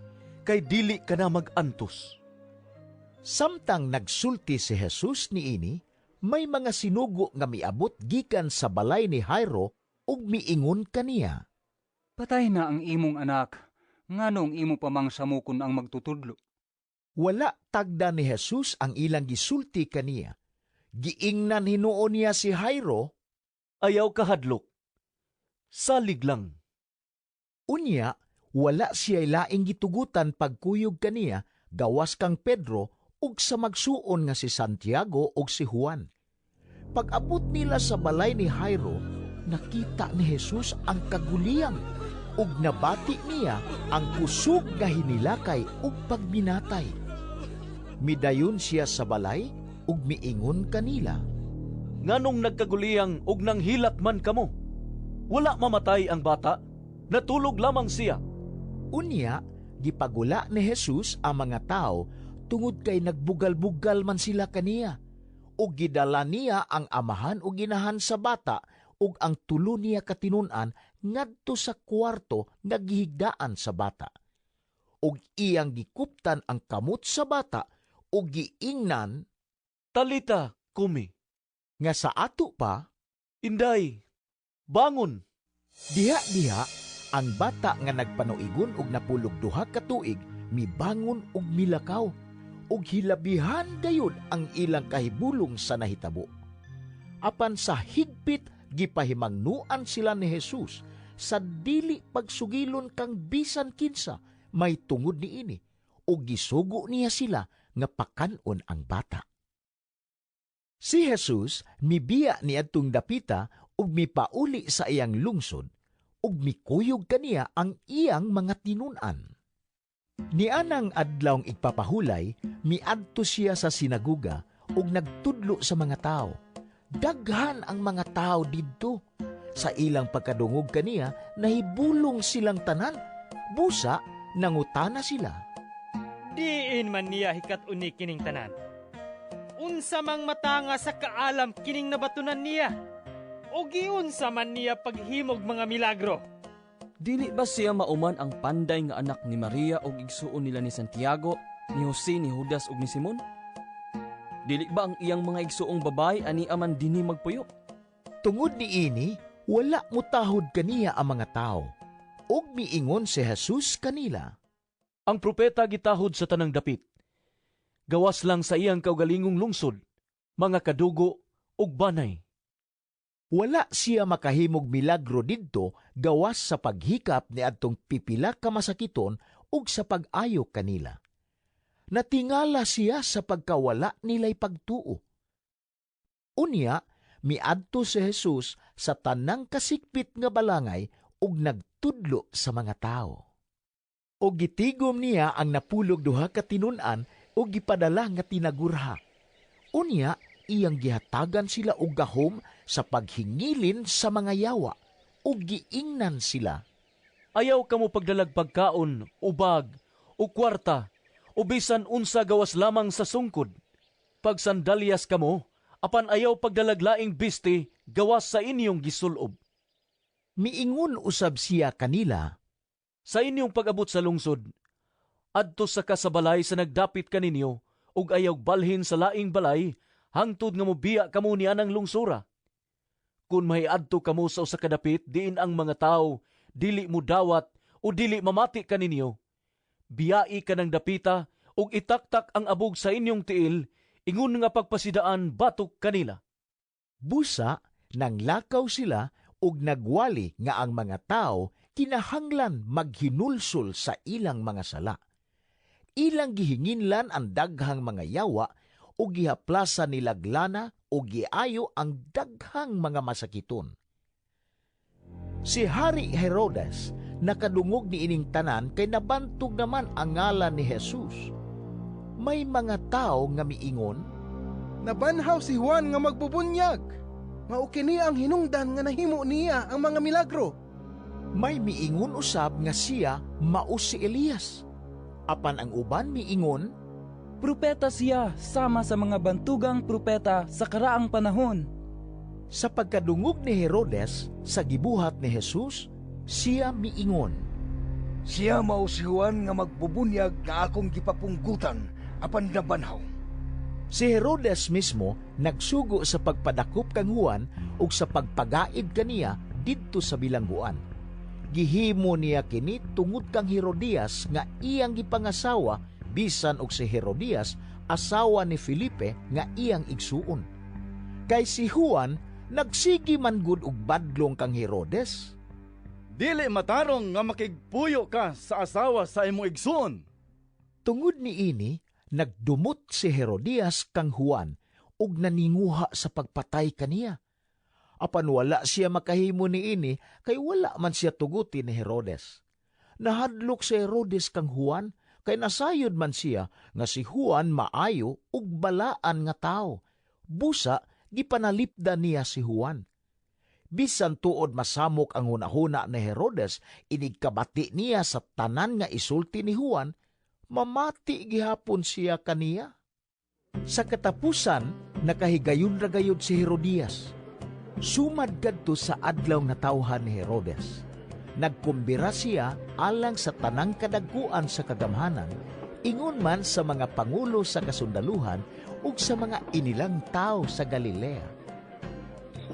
kay dili ka na mag-antos." Samtang nagsulti si Jesus niini, may mga sinugo nga miabot gikan sa balay ni Jairo ug miingon kaniya, "Patay na ang imong anak, nganong imo pa mang samukon ang magtutudlo?" Wala tagda ni Jesus ang ilang gisulti kaniya. Giingnan hinuon niya si Jairo, "Ayaw kahadlok, salig lang." Unya, wala siya laing gitugutan pagkuyog kaniya gawas kang Pedro ug sa magsuon nga si Santiago ug si Juan. Pag-abot nila sa balay ni Jairo, nakita ni Jesus ang kaguliyang ug nabati niya ang kusog nga hinilakay ug pagminatay. Midayon siya sa balay ug miingon kanila, "Nganong nagkaguliyang ug nanghilak man kamo? Wala mamatay ang bata, natulog lamang siya." Unya gipagula ni Jesus ang mga tao tungod kay nagbugal-bugal man sila kaniya. Ug gidala niya ang amahan ug inahan sa bata ug ang tulo niya ka tinun-an ngadto sa kwarto nga gihigdaan sa bata. Ug iyang gikuptan ang kamot sa bata ug giingnan, "Talita kumi," nga sa ato pa, "Inday, bangon." Diha-diha ang bata nga nagpanuigon og 92 ka tuig mibangon ug milakaw, ug hilabihan gayud ang ilang kahibulong sa nahitabo. Apan sa higpit gipahimangnuan sila ni Jesus sa dili pagsugilon kang bisan kinsa may tungod niini, ug gisugo niya sila nga pakan-on ang bata. Si Jesus mibiya niadtong dapita ug mipauli sa iyang lungsod, ug mikuyog kaniya ang iyang mga tinun-an. Nianang adlawng igpapahulay, miadto siya sa sinaguga ug nagtudlo sa mga tao. Daghan ang mga tao didto. Sa ilang pagkadungog kaniya, nahibulong silang tanan. Busa, nangutana sila, "Diin man niya hikat-uni kining tanan? Unsa mang matanga sa kaalam kining nabatunan niya? O giunsa man niya paghimog mga milagro? Dili ba siya mauman ang panday nga anak ni Maria og igsuon nila ni Santiago, ni Jose, ni Judas ug ni Simon? Dili ba ang iyang mga igsuong babae ani aman dinhi magpuyo?" Tungod niini, wala motahod kaniya ang mga tao. Ug miingon si Jesus kanila, "Ang propeta gitahod sa tanang dapit. Gawas lang sa iyang kaugalingong lungsod, mga kadugo ug banay." Wala siya makahimog milagro didto gawas sa paghikap ni adtong pipila ka masakiton ug sa pag-ayo kanila. Natingala siya sa pagkawala nila'y pagtuo. Unya, miadto si Jesus sa tanang kasikpit nga balangay ug nagtudlo sa mga tao. Og gitigom niya ang 92 ka tinun-an ug gipadala nga tinagurha. Unya, iyang gihatagan sila og gahom sa paghingilin sa mga yawa ug giingnan sila, "Ayaw kamo pagdalag pagkaon, o bag, o kwarta, o bisan unsa gawas lamang sa sungkod. Pagsandalyas kamo, apan ayaw pagdalag laing bisti gawas sa inyong gisulob." Miingon usab siya kanila, "Sa inyong pag-abot sa lungsod, adto sa ka sa balay sa nagdapit kaninyo ug ayaw balhin sa laing balay hangtod nga mobiya kamo niya ng lungsura. Kung mahiadto kamo sa usa ka dapit diin ang mga tawo dili mo dawat o dili mamati kaninyo, biyai ka ng dapita ug itaktak ang abog sa inyong tiil ingon nga pagpasidaan batok kanila." Busa nanglakaw sila ug nagwali nga ang mga tao kinahanglan maghinulsol sa ilang mga sala. Ilang gihinginlan ang daghang mga yawa ug gihaplasa nilag lana ug giayo ang daghang mga masakiton. Si Hari Herodes nakadungog niining tanan kay nabantog naman ang ngalan ni Jesus. May mga tao nga miingon, "Nabanhaw si Juan nga magbubunyag. Mao kini ang hinungdan nga nahimo niya ang mga milagro." May miingon usab nga siya mao si Elias. Apan ang uban miingon, "Propeta siya sama sa mga bantugang propeta sa karaang panahon." Sa pagkadungog ni Herodes sa gibuhat ni Jesus, siya miingon, "Siya mao si Juan nga magbubunyag nga akong gipapunggutan apan nabanhaw." Si Herodes mismo nagsugo sa pagpadakop kang Juan ug sa pagpagaid kaniya didto sa bilangguan. Gihimo niya kini tungod kang Herodias nga iyang gipangasawa, bisan og si Herodias asawa ni Felipe nga iyang igsuon. Kay si Juan nagsigi man gud og badlong kang Herodes. "Dili matarong nga makigpuyo ka sa asawa sa imong igsuon." Tungod niini, nagdumot si Herodias kang Juan ug naninguha sa pagpatay kaniya. Apan wala siya makahimo niini kay wala man siya tuguti ni Herodes. Nahadlok si Herodes kang Juan kay nasayod man siya nga si Juan maayo ug balaan nga tawo. Busa gipanalipdan niya si Juan. Bisan tuod masamok ang hunahuna ni Herodes, inigkabati niya sa tanan nga isulti ni Juan, mamati gihapon siya kaniya. Sa katapusan, nakahigayon ra gayud si Herodias. Sumad kadto sa adlaw nga tawhan ni Herodes, nagkumbira siya alang sa tanang kadagkuan sa kagamhanan, ingon man sa mga pangulo sa kasundaluhan ug sa mga inilang tawo sa Galilea.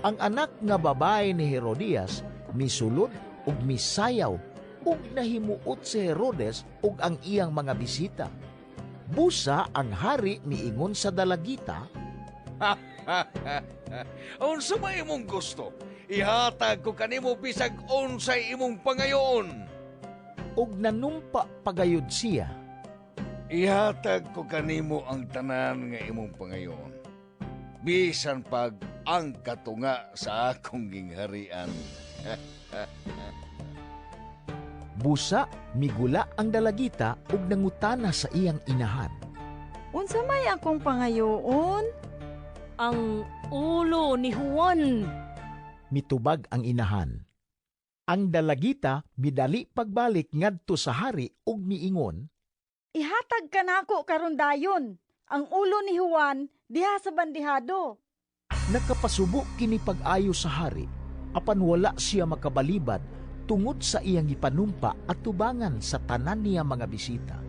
Ang anak nga babae ni Herodias misulod ug misayaw ug nahimuot si Herodes ug ang iyang mga bisita. Busa ang hari miingon sa dalagita, "Unsa may imong gusto? Ihatag ko kanimo bisag unsay imong pangayoon." Ug nanumpa pagayod siya, "Ihatag ko kanimo ang tanan nga imong pangayoon, bisan pag ang katunga sa akong gingharian." Busa migula ang dalagita ug nangutana sa iyang inahan, "Unsa may akong pangayoon?" "Ang ulo ni Juan." Mitubag ang inahan. Ang dalagita midali pagbalik ngadto sa hari ug miingon, "Ihatag kanako karon dayon ang ulo ni Juan diha sa bandihado." Nakapasubo kini pag-ayo sa hari, apan wala siya makabalibad tungod sa iyang gipanumpa at tubangan sa tanan niya mga bisita.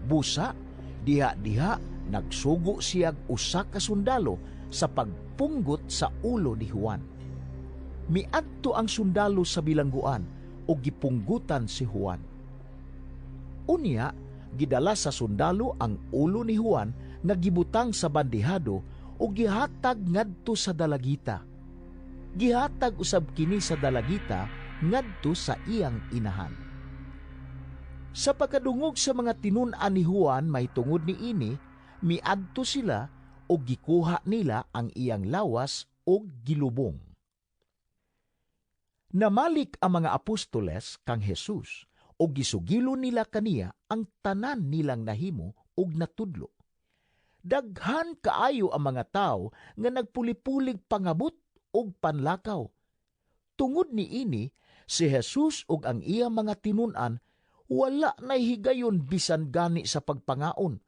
Busa, diha-diha nagsugo siya usa ka sundalo sa pagpunggot sa ulo ni Juan. Miadto ang sundalo sa bilangguan ug gipunggutan si Juan. Unya, gidala sa sundalo ang ulo ni Juan nga gibutang sa bandihado ug gihatag ngadto sa dalagita. Gihatag usab kini sa dalagita ngadto sa iyang inahan. Sa pagkadungog sa mga tinun-an ni Juan mahitungod niini, miadto sila ug gikuha nila ang iyang lawas ug gilubong. Namalik ang mga apostoles kang Jesus ug gisugilo nila kaniya ang tanan nilang nahimo ug natudlo. Daghan kaayo ang mga tawo nga nagpulipulig pangabot ug panlakaw. Tungod niini, si Jesus ug ang iyang mga tinun-an wala nay higayon bisan gani sa pagpangaon.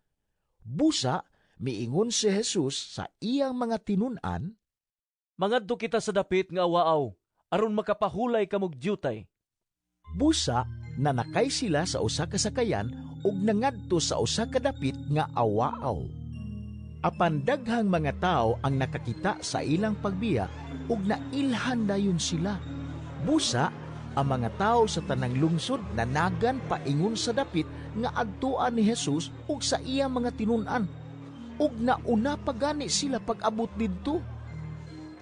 Busa miingon si Jesus sa iyang mga tinun-an, "Mangadto kita sa dapit nga awaaw aron makapahulay kamog dyutay." Busa nanakay sila sa usa ka sakayan ug nangadto sa usa ka dapit nga awaaw. Apan daghang mga tawo ang nakakita sa ilang pagbiya ug nailhan dayon sila. Busa ang mga tawo sa tanang lungsod nanagan paingon sa dapit nga adtuan ni Jesus ug sa iyang mga tinun-an, ug nauna pa gani sila pag-abot didto.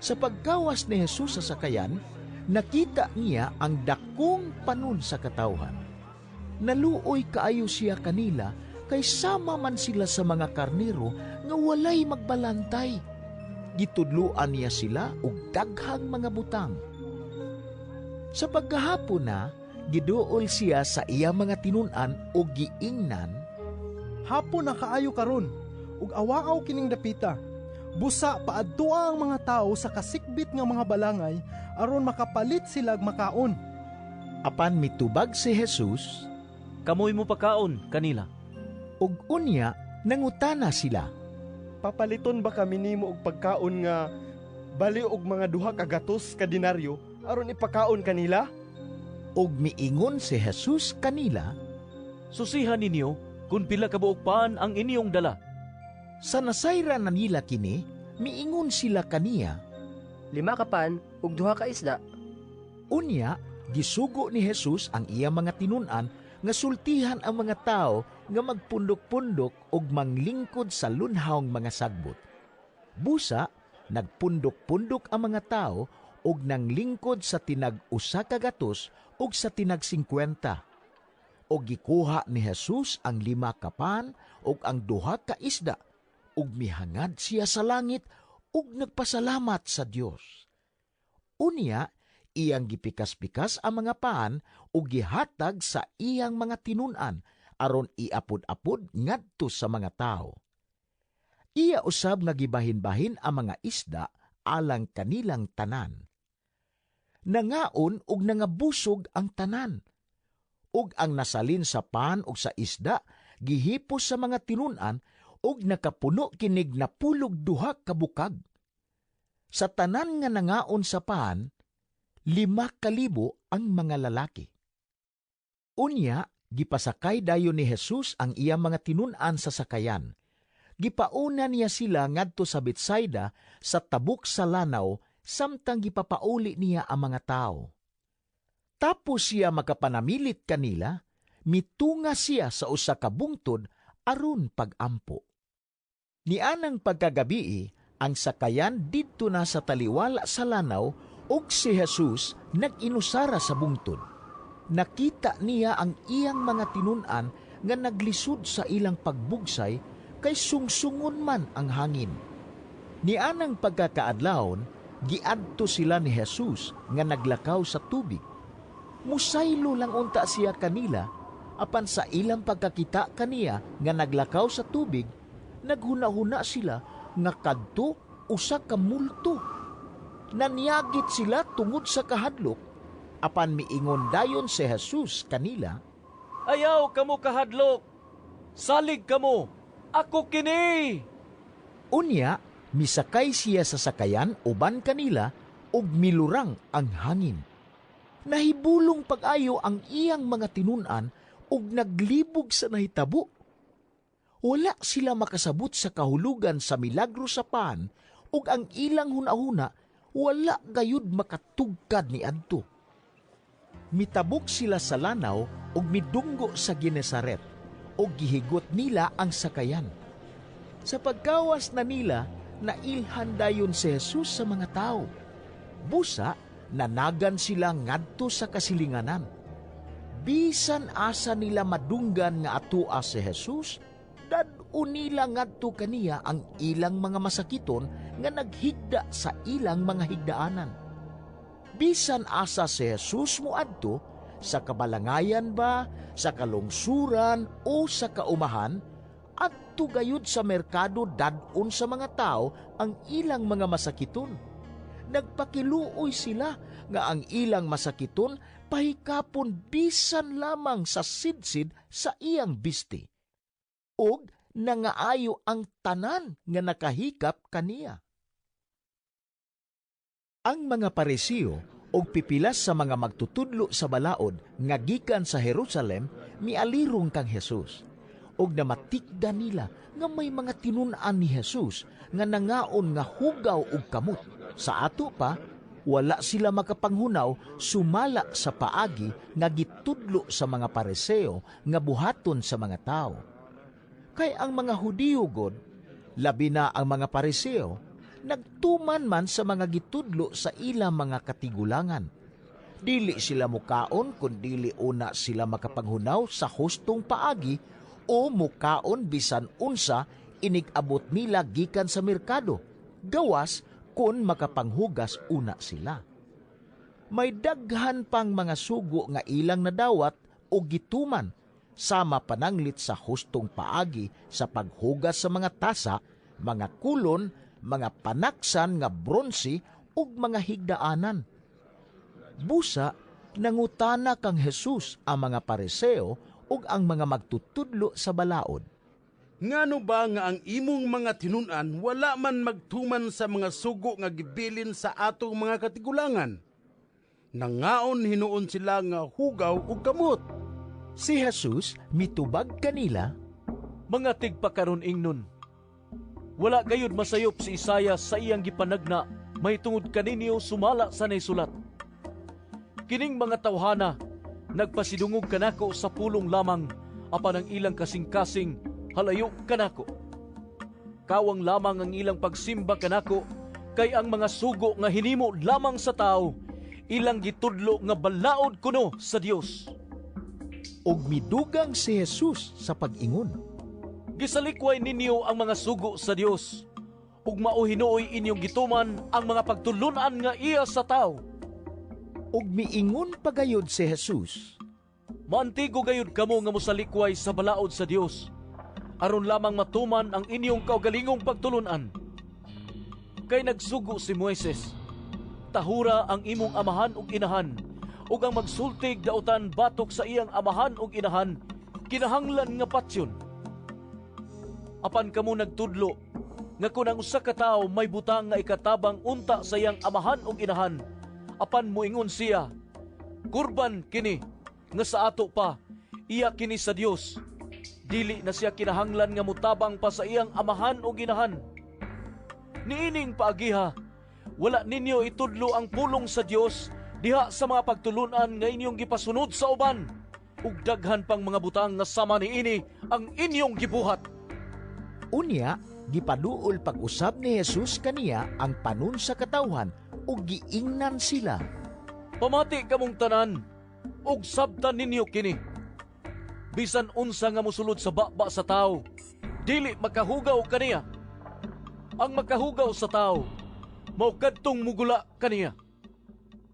Sa pagkawas ni Jesus sa sakayan, nakita niya ang dakong panon sa katawhan. Naluoy kaayo siya kanila kay sama man sila sa mga karnero nga walay magbalantay. Gitudloan niya sila og daghang mga butang. Sa pagkahapon na, giduol siya sa iyang mga tinun-an og giingnan, "Hapon na kaayo karon, ug awaaw kining dapita. Busa paadtoa ang mga tawo sa kasikbit nga mga balangay aron makapalit silag makaon." Apan mitubag si Jesus, "Kamoy mo pakaon kanila." Ug unya nangutana sila, "Papaliton ba kami nimo og pagkaon nga bali og mga 200 ka denaryo aron ipakaon kanila?" Ug miingon si Jesus kanila, "Susihan ninyo kun pila ka buok pan ang inyong dala." Sa nasayra na nila kini, miingon sila kaniya, 5 ka pan ug 2 ka isda." Unya, gisugo ni Jesus ang iyang mga tinun-an nga sultihan ang mga tawo nga magpundok-pundok ug manglingkod sa lunhawng mga sagbot. Busa, nagpundok-pundok ang mga tawo ug nanglingkod sa tinag 100 ug sa tinag 50. Ug gikuha ni Jesus ang 5 ka pan ug ang 2 ka isda, Ug mihangad siya sa langit ug nagpasalamat sa Dios. Unya, iyang gipikas-pikas ang mga paan ug gihatag sa iyang mga tinun-an aron iapod-apod ngadto sa mga tawo. Iya usab nga gibahin-bahin ang mga isda alang kanilang tanan. Nangaon ug nangabusog ang tanan. Ug ang nasalin sa pan ug sa isda gihipos sa mga tinun-an ug nakapuno kinig 12 ka bukag. Sa tanan nga nangaon sa pan, 5,000 ang mga lalaki. Unya, gipasakay dayon ni Jesus ang iyang mga tinun-an sa sakayan. Gipauna niya sila ngadto sa Betsaida sa tabok sa lanaw samtang gipapauli niya ang mga tao. Tapos siya makapanamilit kanila, mitunga siya sa usa ka bungtod aron pag-ampo. Nianang pagkagabii, ang sakayan didto na sa taliwala sa lanaw ug si Jesus nag-inusara sa bungtod. Nakita niya ang iyang mga tinun-an nga naglisod sa ilang pagbugsay kay sungsungon man ang hangin. Nianang pagkakaadlawon, giadto sila ni Jesus nga naglakaw sa tubig. Musaylo lang unta siya kanila, apan sa ilang pagkakita kaniya nga naglakaw sa tubig, naghuna-huna sila nga kadto usa ka multo. Nanyagit sila tungod sa kahadlok, apan miingon dayon si Jesus kanila, "Ayaw kamo kahadlok, salig kamo, ako kini!" Unya, misakay siya sa sakayan uban kanila ug milurang ang hangin. Nahibulong pag-ayo ang iyang mga tinun-an ug naglibog sa nahitabo. Wala sila makasabot sa kahulugan sa milagro sa pan ug ang ilang hunahuna wala gayud makatugkad niadto. Mitabok sila sa lanaw ug midunggo sa Genesaret ug gihigot nila ang sakayan. Sa pagkawas na nila, nailhan dayon si Jesus sa mga tao. Busa, nanagan sila ngadto sa kasilinganan. Bisan asa nila madunggan nga atua si Jesus, dad-o nila ngadto kaniya ang ilang mga masakiton nga naghigda sa ilang mga higdaanan. Bisan asa si Jesus moadto, sa kabalangayan ba, sa kalungsuran o sa kaumahan, adto gayud sa merkado dad-on sa mga tao ang ilang mga masakiton. Nagpakiluoy sila nga ang ilang masakiton pahikapon bisan lamang sa sidsid sa iyang bisti. Og nangaayo ang tanan nga nakahikap kaniya. Ang mga Pariseo og pipilas sa mga magtutudlo sa balaod nga gikan sa Jerusalem mialirong kang Jesus. Og namatikda nila nga may mga tinun-an ni Jesus nga nangaon nga hugaw og kamot. Sa ato pa, wala sila makapanghunaw sumala sa paagi nga gitudlo sa mga Pariseo nga buhaton sa mga tao. Kay ang mga Hudiyo god, labi na ang mga Pariseo, nagtuman man sa mga gitudlo sa ilang mga katigulangan. Dili sila mukaon kun dili una sila makapanghunaw sa hustong paagi o mukaon bisan unsa inig-abot nila gikan sa merkado, gawas kun makapanghugas una sila. May daghan pang mga sugo nga ilang nadawat o gituman, sama pananglit sa hustong paagi sa paghugas sa mga tasa, mga kulon, mga panaksan nga bronse ug mga higdaanan. Busa, nangutana kang Jesus ang mga Pariseo ug ang mga magtutudlo sa balaod. Ngano ba nga ang imong mga tinun-an wala man magtuman sa mga sugo nga gibilin sa atong mga katigulangan? Nangaon hinuon sila nga hugaw ug kamot. Si Jesus mitubag kanila, mga tigpakaron ingnon, wala gayud masayop si Isayas sa iyang gipanagna mahitungod kaninyo sumala sa naisulat. Kining mga tawhana nagpasidungog kanako sa pulong lamang, apan ang ilang kasing-kasing halayo kanako. Kawang lamang ang ilang pagsimba kanako, kay ang mga sugo nga hinimo lamang sa tao, ilang gitudlo nga balaod kuno sa Dios. Og midugang si Jesus sa pag-ingon, Gisalikway ninyo ang mga sugo sa Dios ug mao hinuoy inyong gituman ang mga pagtulun-an nga iya sa tawo. Ug miingon pagayod si Jesus, Maantigo gayud kamo nga mosalikway sa balaod sa Dios aron lamang matuman ang inyong kaugalingong pagtulun-an. Kay nagsugo si Moises, tahura ang imong amahan ug inahan, ug ang magsultig dautan batok sa iyang amahan ug inahan, kinahanglan nga patyon. Apan kamo nagtudlo nga kun ang usa ka tawo may butang nga ikatabang unta sa iyang amahan ug inahan, apan moingon siya, "Kurban kini nga sa ato pa, iya kini sa Dios," dili na siya kinahanglan nga motabang pa sa iyang amahan ug inahan. Niining paagiha, wala ninyo itudlo ang pulong sa Dios diha sa mga pagtulunan nga inyong gipasunod sa uban, ug daghan pang mga butang nga sama niini ang inyong gibuhat. Unya, gipaduol pag-usab ni Jesus kaniya ang panon sa katawhan ug giingnan sila. Pamati kamong tanan ug sabtan ninyo kini. Bisan unsa nga mosulod sa baba sa tawo, dili makahugaw kaniya. Ang makahugaw sa tawo, mao kadtong mugula kaniya.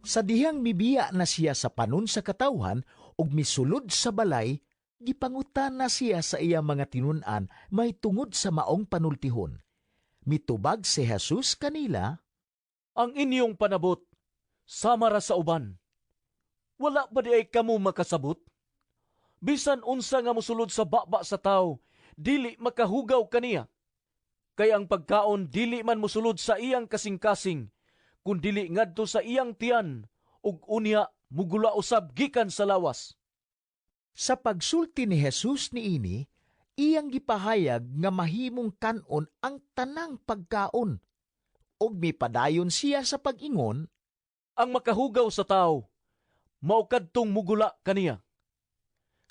Sa dihang mibiya na siya sa panon sa katawhan ug misulod sa balay, gipangutana siya sa iyang mga tinun-an mahitungod sa maong panultihon. Mitubag si Jesus kanila, Ang inyong panabot sama ra sa uban. Wala ba di ay kamo makasabot? Bisan unsa nga mosulod sa baba sa tawo, dili makahugaw kaniya. Kay ang pagkaon dili man mosulod sa iyang kasing-kasing, kun dili ngadto sa iyang tiyan, ug unya mugula usab gikan sa lawas. Sa pagsulti ni Jesus niini, iyang gipahayag nga mahimong kan-on ang tanang pagkaon. Ug mipadayon siya sa pag-ingon, Ang makahugaw sa tawo, mao kadtong mugula kaniya.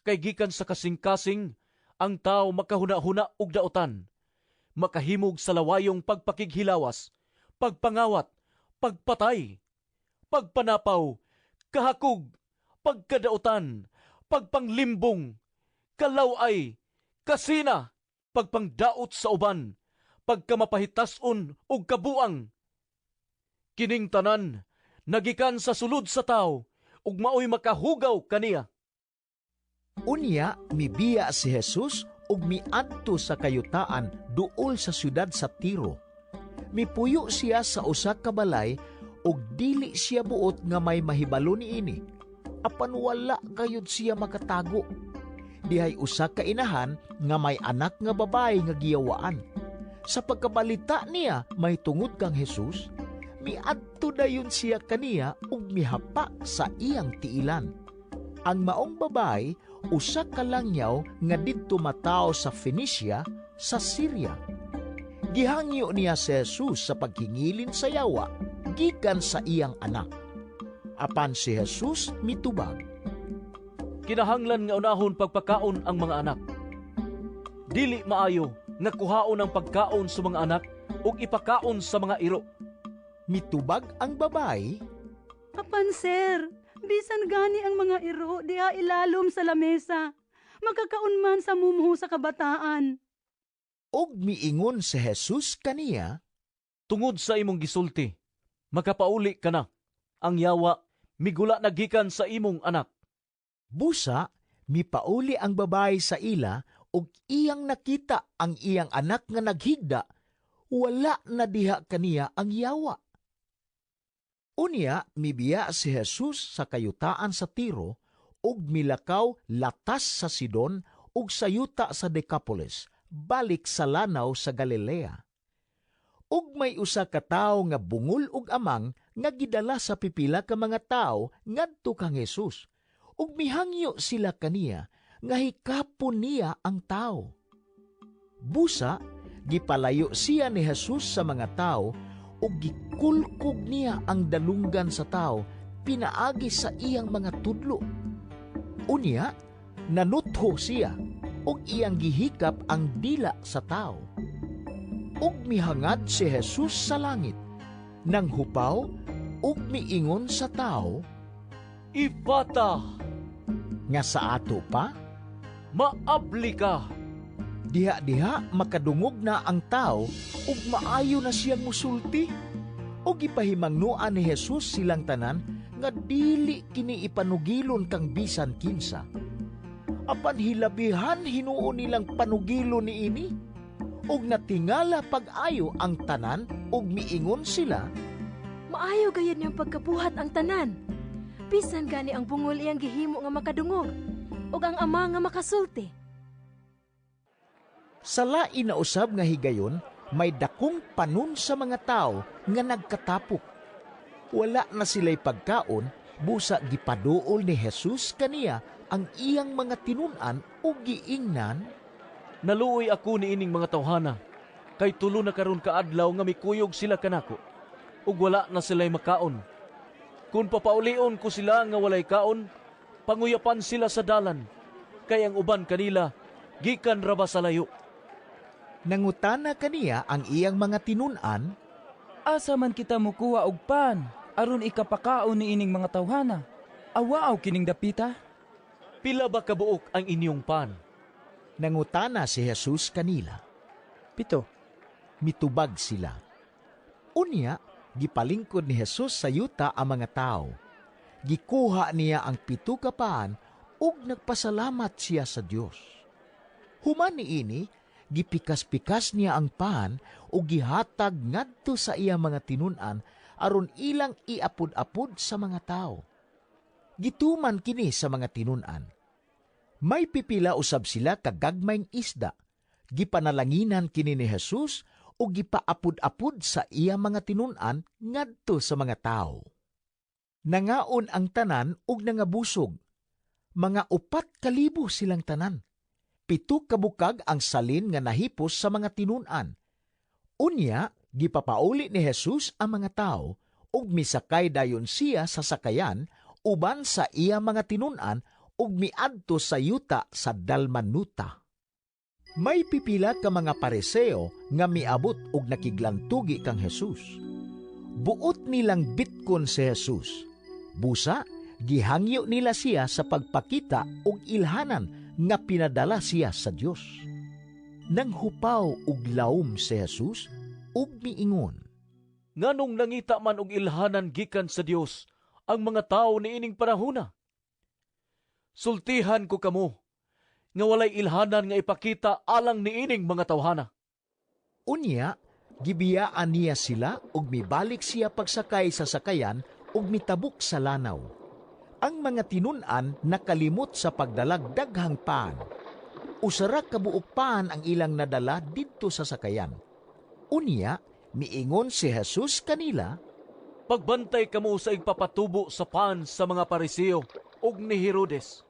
Kay gikan sa kasing-kasing, ang tawo makahuna-huna og daotan, makahimog sa lawayong pagpakighilawas, pagpangawat, pagpatay, pagpanapaw, kahakog, pagkadaotan, pagpanglimbong, kalaway, kasina, pagpangdaot sa uban, pagkamapahitas-on ug kabuang. Kining tanan nagikan sa sulod sa tawo ug maoy makahugaw kaniya. Unya mibiya si Jesus ug miadto sa kayutaan duol sa syudad sa Tiro. Mipuyo siya sa usa ka balay ug dili siya buot nga may mahibalo niini. Apan wala gayud siya makatago. Dihay usa ka inahan nga may anak nga babae nga giyawaan. Sa pagkabalita niya mahitungod kang Jesus, miadto dayon siya kaniya ug mihapa sa iyang tiilan. Ang maong babae usa ka langyaw nga didto matawo sa Phoenicia sa Syria. Gihangyo niya si Jesus sa paghingilin sa yawa gikan sa iyang anak. Apan si Jesus mitubag, Kinahanglan nga unahon pagpakaon ang mga anak. Dili maayo nga kuhaon ang pagkaon sa mga anak ug ipakaon sa mga iro. Mitubag ang babae, Apan sir, bisan gani ang mga iro diha ilalom sa lamesa, makakaon man sa mumho sa kabataan. Ug miingon si Jesus kaniya, Tungod sa imong gisulti, makapauli ka na. Ang yawa migula na gikan sa imong anak. Busa, mipauli ang babae sa ila ug iyang nakita ang iyang anak nga naghigda, wala na diha kaniya ang yawa. Unya, mibiya si Jesus sa kayutaan sa Tiro ug milakaw latas sa Sidon ug sa yuta sa Decapolis, balik sa lanaw sa Galilea. Ug may usa ka tawo nga bungol ug amang nga gidala sa pipila ka mga tawo ngadto kang Jesus. Ug mihangyo sila kaniya nga hikapon niya ang tawo. Busa, gipalayo siya ni Jesus sa mga tawo ug gikulkog niya ang dalunggan sa tawo pinaagi sa iyang mga tudlo. Unya, nanutho siya ug iyang gihikap ang dila sa tawo. Ug mihangad si Jesus sa langit, nanghupaw ug miingon sa tawo, Ifata! Nga sa ato pa, Maabli ka! Diha-diha makadungog na ang tao ug maayo na siyang musulti. Ug gipahimangnoan ni Jesus silang tanan nga dili kini ipanugilon kang bisan kinsa. Apan hilabihan hinuon nilang panugilon niini. Ug natingala pag-ayo ang tanan ug miingon sila, Maayo gayud niyang pagkabuhat ang tanan. Bisan gani ang bungol iyang gihimo nga makadungog ug ang ama nga makasulti. Sa lain na usab nga higayon, may dakong panon sa mga tao nga nagkatapok. Wala na sila'y pagkaon, busa gipaduol ni Jesus kaniya ang iyang mga tinun-an ug giingnan, Naluoy ako niining mga tawhana, kay 3 na karon kaadlaw nga mikuyog sila kanako, ug wala na sila'y makaon. Kun papaulion ko sila nga walay kaon, panguyapan sila sa dalan, kay ang uban kanila gikan ra ba sa layo. Nangutana kaniya ang iyang mga tinun-an, Asa man kita mukuha og pan aron ikapakaon niining mga tawhana? Awaaw kining dapita. Pila ba kabuok ang inyong pan? Nangutana si Jesus kanila. 7. Mitubag sila. Unya, gipalingkod ni Jesus sa yuta ang mga tao. Gikuha niya ang 7 ka pan ug nagpasalamat siya sa Dios. Human niini, gipikas-pikas niya ang pan ug gihatag ngadto sa iya mga tinun-an aron ilang iapod-apod sa mga tao. Gituman kini sa mga tinun-an. May pipila usab sila kagagmayng isda. Gipanalanginan kini ni Jesus ug gipaapod-apod sa iya mga tinun-an ngadto sa mga tao. Nangaon ang tanan ug nangabusog. Mga 4,000 silang tanan. 7 ka bukag ang salin nga nahipos sa mga tinun-an. Unya, gipapauli ni Jesus ang mga tao ug misakay dayon siya sa sakayan uban sa iya mga tinun-an ug miadto sa yuta sa Dalmanuta. May pipila ka mga Pariseo nga miabot ug nakiglantugi kang Jesus. Buot nilang bitkon si Jesus. Busa, gihangyo nila siya sa pagpakita ug ilhanan nga pinadala siya sa Dios. Nanghupaw ug laom si Jesus ug miingon, Nganong nangita man og ilhanan gikan sa Dios ang mga tawo niining panahona? Sultihan ko kamo nga walay ilhanan nga ipakita alang niining mga tawhana. Unya, gibiyaan niya sila ug mibalik siya pagsakay sa sakayan ug mitabok sa lanaw. Ang mga tinun-an nakalimot sa pagdalag daghang paan. Usara ka buok paan ang ilang nadala didto sa sakayan. Unya, miingon si Jesus kanila, Pagbantay kamo sa igpapatubo sa paan sa mga Pariseo ug ni Herodes.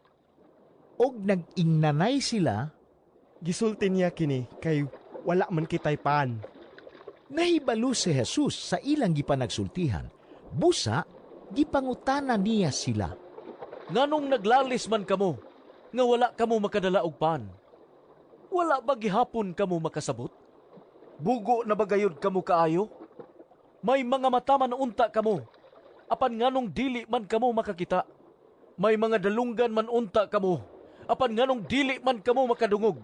Og nag-ingnanay sila, Gisulti niya kini kay wala man kitay paan. Nahibalo si Jesus sa ilang gipanagsultihan. Busa, gipangutana niya sila. Nganong naglalis man kamo nga wala kamo makadala og pan? Wala ba gihapon kamo makasabot? Bugo na ba gayud kamo kaayo? May mga mata man unta kamo, apan nganong dili man kamo makakita? May mga dalunggan man unta kamo, apan nganong dili man kamo makadungog?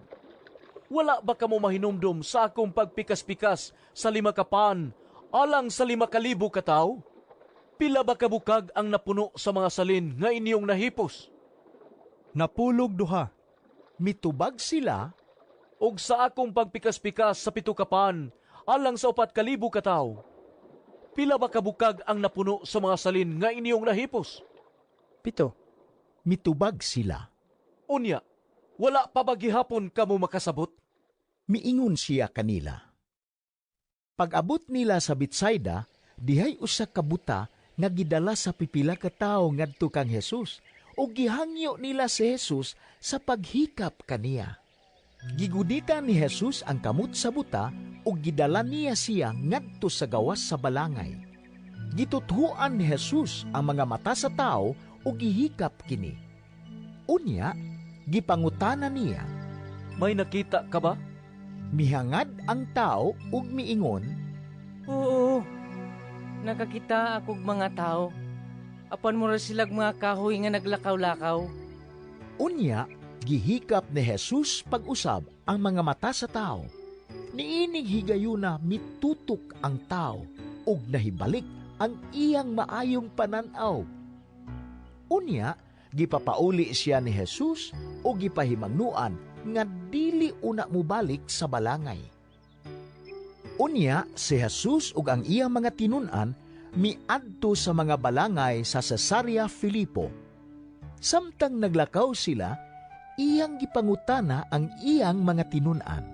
Wala ba kamo mahinumdom sa akong pagpikas-pikas sa 5 ka pan alang sa 5,000 ka tawo? Pila ba kabukag ang napuno sa mga salin nga inyong nahipos? Napulog 2. Mitubag sila, Og sa akong pagpikas-pikas sa 7 ka pan alang sa 4,000 ka tawo, pila ba kabukag ang napuno sa mga salin nga inyong nahipos? 7. Mitubag sila. Unya, wala pa ba gihapon kamo makasabot? Miingon siya kanila. Pag-abot nila sa Betsaida, dihay usa ka buta nga gidala sa pipila ka tawo ngadto kang Jesus, ug gihangyo nila si Jesus sa paghikap kaniya. Giguditan ni Jesus ang kamot sa buta ug gidala niya siya ngadto sa gawas sa balangay. Gituthuan ni Jesus ang mga mata sa tawo ug gihikap kini. Unya, gipangutana niya, May nakita ka ba? Mihangad ang tao ug miingon, Oo, nakakita akog mga tao. Apan mura silag mga kahoy nga naglakaw-lakaw. Unya, Gihikap ni Jesus pag-usab ang mga mata sa tao. Niining higayuna mitutok ang tao ug nahibalik ang iyang maayong panan-aw. Unya, gipapauli siya ni Jesus ug gipahimangnuan nga dili una mobalik sa balangay. Unya, si Jesus ug ang iyang mga tinun-an miadto sa mga balangay sa Cesarea Filipo. Samtang naglakaw sila, iyang gipangutana ang iyang mga tinun-an.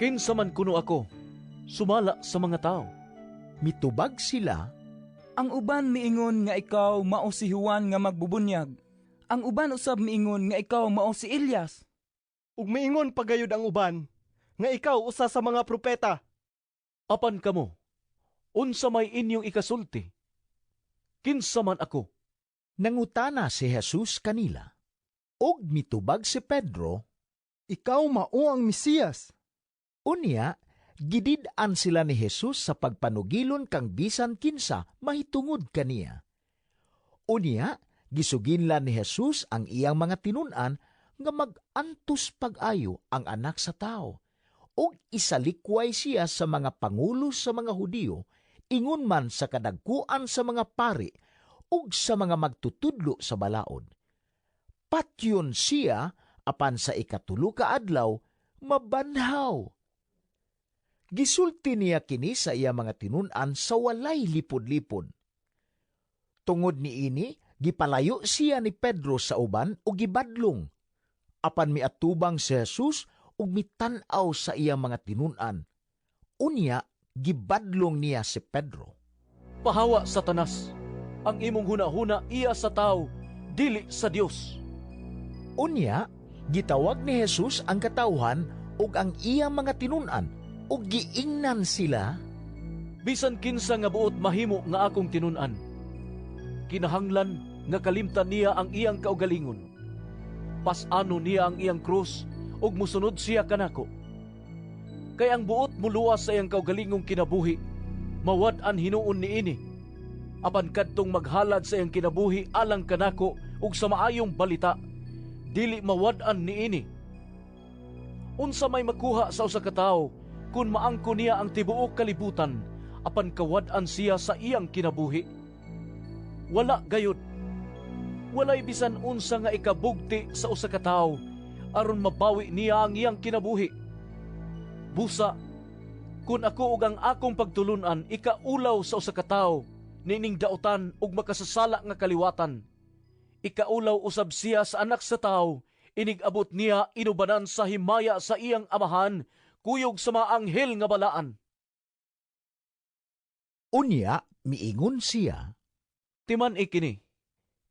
Kinsa man kuno ako, sumala sa mga tao? Mitubag sila, Ang uban miingon nga ikaw mao si Juan nga magbubunyag. Ang uban usab miingon nga ikaw mao si Elias. Ug miingon pagayod ang uban nga ikaw usa sa mga propeta. Apan kamo, unsa may inyong ikasulti? Kinsa man ako? Nangutana si Jesus kanila. Og mitubag si Pedro, Ikaw mao ang Mesiyas. Unya, gidid-an sila ni Jesus sa pagpanugilon kang bisan kinsa mahitungod kaniya. Unya, gisuginlan ni Jesus ang iyang mga tinun-an nga mag-antos pag-ayo ang anak sa tao ug isalikway siya sa mga pangulo sa mga Hudiyo, ingon man sa kadagkuan sa mga pari ug sa mga magtutudlo sa balaod. Patyon siya apan sa 3 ka adlaw mabanhaw. Gisulti niya kini sa iya mga tinun-an sa walay lipod-lipod. Tungod niini, gipalayo siya ni Pedro sa uban ug gibadlong. Apan miatubang si Jesus ug mitan-aw sa iya mga tinun-an. Unya, gibadlong niya si Pedro. Pahawa, Satanas! Ang imong hunahuna iya sa tao, dili sa Dios. Unya, gitawag ni Jesus ang katawhan ug ang iya mga tinun-an ug giingnan sila, Bisan kinsa nga buot mahimo nga akong tinun-an, kinahanglan nga kalimtan niya ang iyang kaugalingon. Pas-ano niya ang iyang krus ug mosunod siya kanako. Kay ang buot muluwas sa iyang kaugalingong kinabuhi, mawad-an hinuon niini. Apan kadtong maghalad sa iyang kinabuhi alang kanako ug sa maayong balita, dili mawad-an niini. Unsa may makuha sa usa ka tawo kun maangko niya ang tibuok kalibutan, apan kawad-an siya sa iyang kinabuhi? Wala gayud. Walay bisan unsa nga ikabugti sa usa ka tawo aron mabawi niya ang iyang kinabuhi. Busa, kun ako ug ang akong pagtulun-an ikaulaw sa usa ka tawo niining dautan ug makasasala nga kaliwatan, ikaulaw usab siya sa anak sa tawo inig-abot niya inubanan sa himaya sa iyang amahan kuyog sa mga anghel nga balaan. Unya, miingon siya, Timan ikini,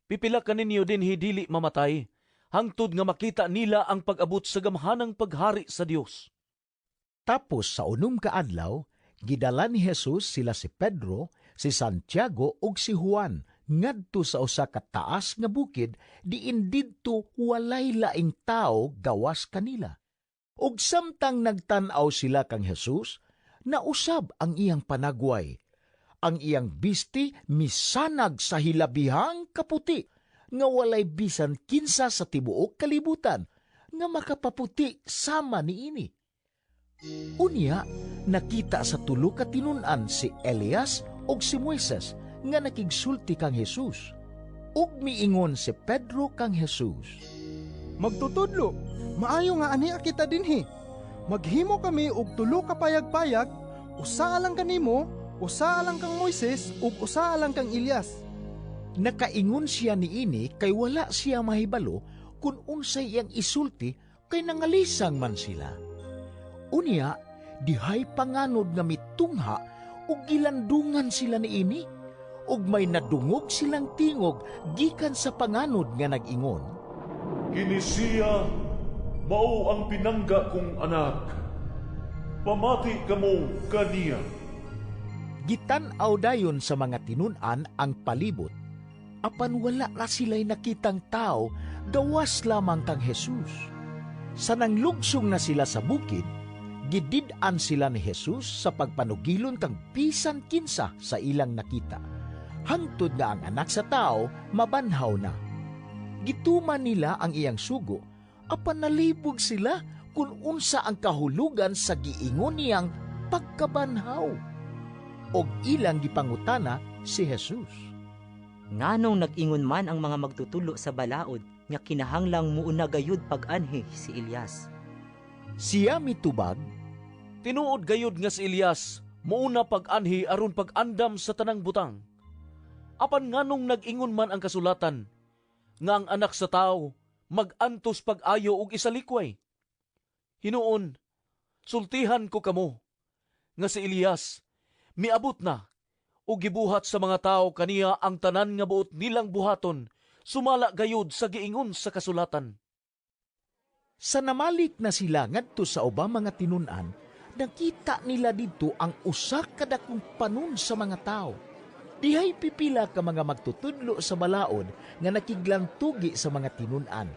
pipila kaninyo dinhi dili mamatay, hangtod nga makita nila ang pag-abot sa gamhanang paghari sa Dios. Tapos sa 6 ka adlaw, gidala ni Jesus sila si Pedro, si Santiago ug si Juan ngadto sa usa ka taas nga bukid diin didto walay laing tawo gawas kanila. Ug samtang nagtan-aw sila kang Jesus, nausab ang iyang panagway. Ang iyang bisti misanag sa hilabihang kaputi, nga walay bisan kinsa sa tibuok kalibutan nga makapaputi sama niini. Unya, nakita sa 3 ka tinun-an si Elias ug si Moises nga nakigsulti kang Jesus. Ug miingon si Pedro kang Jesus, Magtutudlo, maayo nga ania kita dinhi. Maghimo kami og 3 ka payag-payag, usa alang kanimo, usa alang kang Moises ug usa alang kang Elias. Nakaingon siya niini kay wala siya mahibalo kung unsay iyang isulti kay nangalisang man sila. Unya, dihay panganod nga mitungha ug gilandungan sila niini, ug may nadungog silang tingog gikan sa panganod nga nag-ingon, Kini siya mao ang pinangga kong anak. Pamati kamo kaniya. Gitan-aw dayon sa mga tinun-an ang palibot, apan wala na sila'y nakitang tao, gawas lamang kang Jesus. Sa nanglugsong na sila sa bukid, gidid-an sila ni Jesus sa pagpanugilon kang bisan kinsa sa ilang nakita. Hangtod nga ang anak sa tao mabanhaw na. Gituman nila ang iyang sugo Apan nalibog sila kung unsa ang kahulugan sa giingon niyang pagkabanhaw. Og ilang gipangutana si Jesus. Nganong nag-ingon man ang mga magtutudlo sa balaod nga kinahanglang muuna gayud pag-anhi si Elias? Siya mitubag, Tinuod gayud nga si Elias muuna pag-anhi aron pag-andam sa tanang butang. Apan nganong nag-ingon man ang kasulatan nga ang Anak sa Tawo mag-antos pag-ayo og isalikway? Hinuon, sultihan ko kamo nga si Elias miabot na ug gibuhat sa mga tawo kaniya ang tanan nga buot nilang buhaton sumala gayud sa giingon sa kasulatan. Sa namalik na sila ngadto sa ubang mga tinun-an, nakita nila didto ang usa ka dakong panon sa mga tawo. Dihay pipila ka mga magtutudlo sa balaod nga nakiglantugi sa mga tinun-an.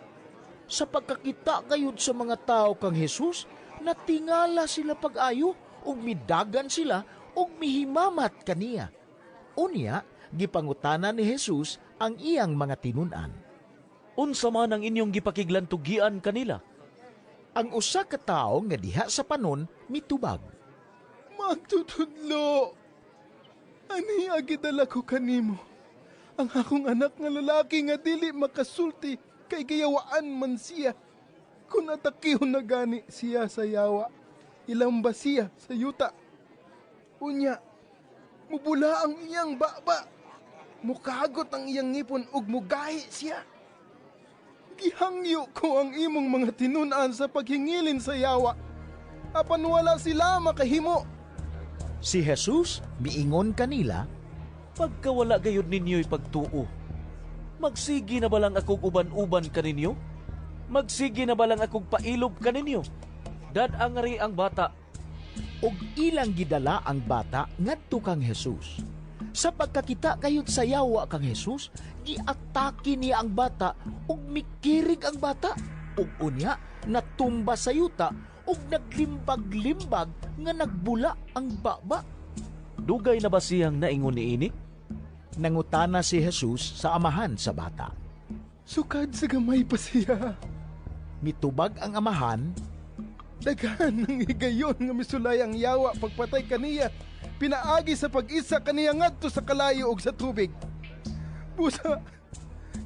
Sa pagkakita gayud sa mga tawo kang Hesus, natingala sila pag-ayo ug midagan sila ug mihimamat kaniya. Unya, gipangutana ni Hesus ang iyang mga tinun-an. Unsa man ang inyong gipakiglantugian kanila? Ang usa ka tawo nga diha sa panon mitubag. Magtutudlo, ani gidala ko kanimo ang akong anak nga lalaki nga dili makasulti kay giyawaan man siya. Kung atakihon na gani siya sa yawa, ilamba siya sa yuta. Unya, mubula ang iyang baba, mukagot ang iyang ngipon ug mugahi siya. Gihangyo ko ang imong mga tinun-an sa paghingilin sa yawa, apan wala sila makahimo. Si Jesus miingon kanila, Pagkawala gayud ninyo'y pagtuo, magsigi na ba lang akog uban-uban kaninyo? Magsigi na ba lang akog pailob kaninyo? Dad-a ngari ang bata. Og ilang gidala ang bata ngadto kang Jesus. Sa pagkakita gayud sa yawa kang Jesus, giatake niya ang bata ug mikirig ang bata. Ug unya natumba sa yuta ug naglimbag-limbag nga nagbula ang baba. Dugay na ba siyang naingon niini? Nangutana si Jesus sa amahan sa bata. Sukad sa gamay pa siya. Mitubag ang amahan, Daghan ng higayon nga misulay ang yawa pagpatay kaniya, pinaagi sa pag-isa kaniya ngadto sa kalayo ug sa tubig. Busa,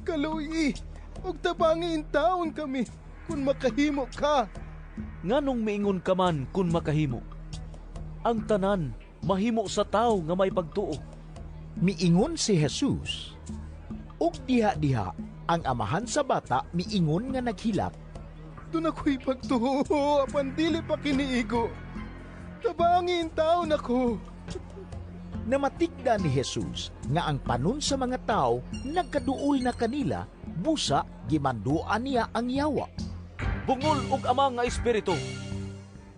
kaluyi ug tabangi intawon kami kung makahimo ka. Nganong miingon ka man kung makahimo? Ang tanan mahimo sa tawo nga may pagtuo. Miingon si Jesus. Ug diha-diha ang amahan sa bata miingon nga naghilak. Duna ako'y pagtuo, apan dili pa kiniigo. Tabangi intawon ako. Namatigda ni Jesus nga ang panon sa mga tao nagkaduol na kanila, busa gimanduan niya ang yawa. Bungol og ama nga espiritu,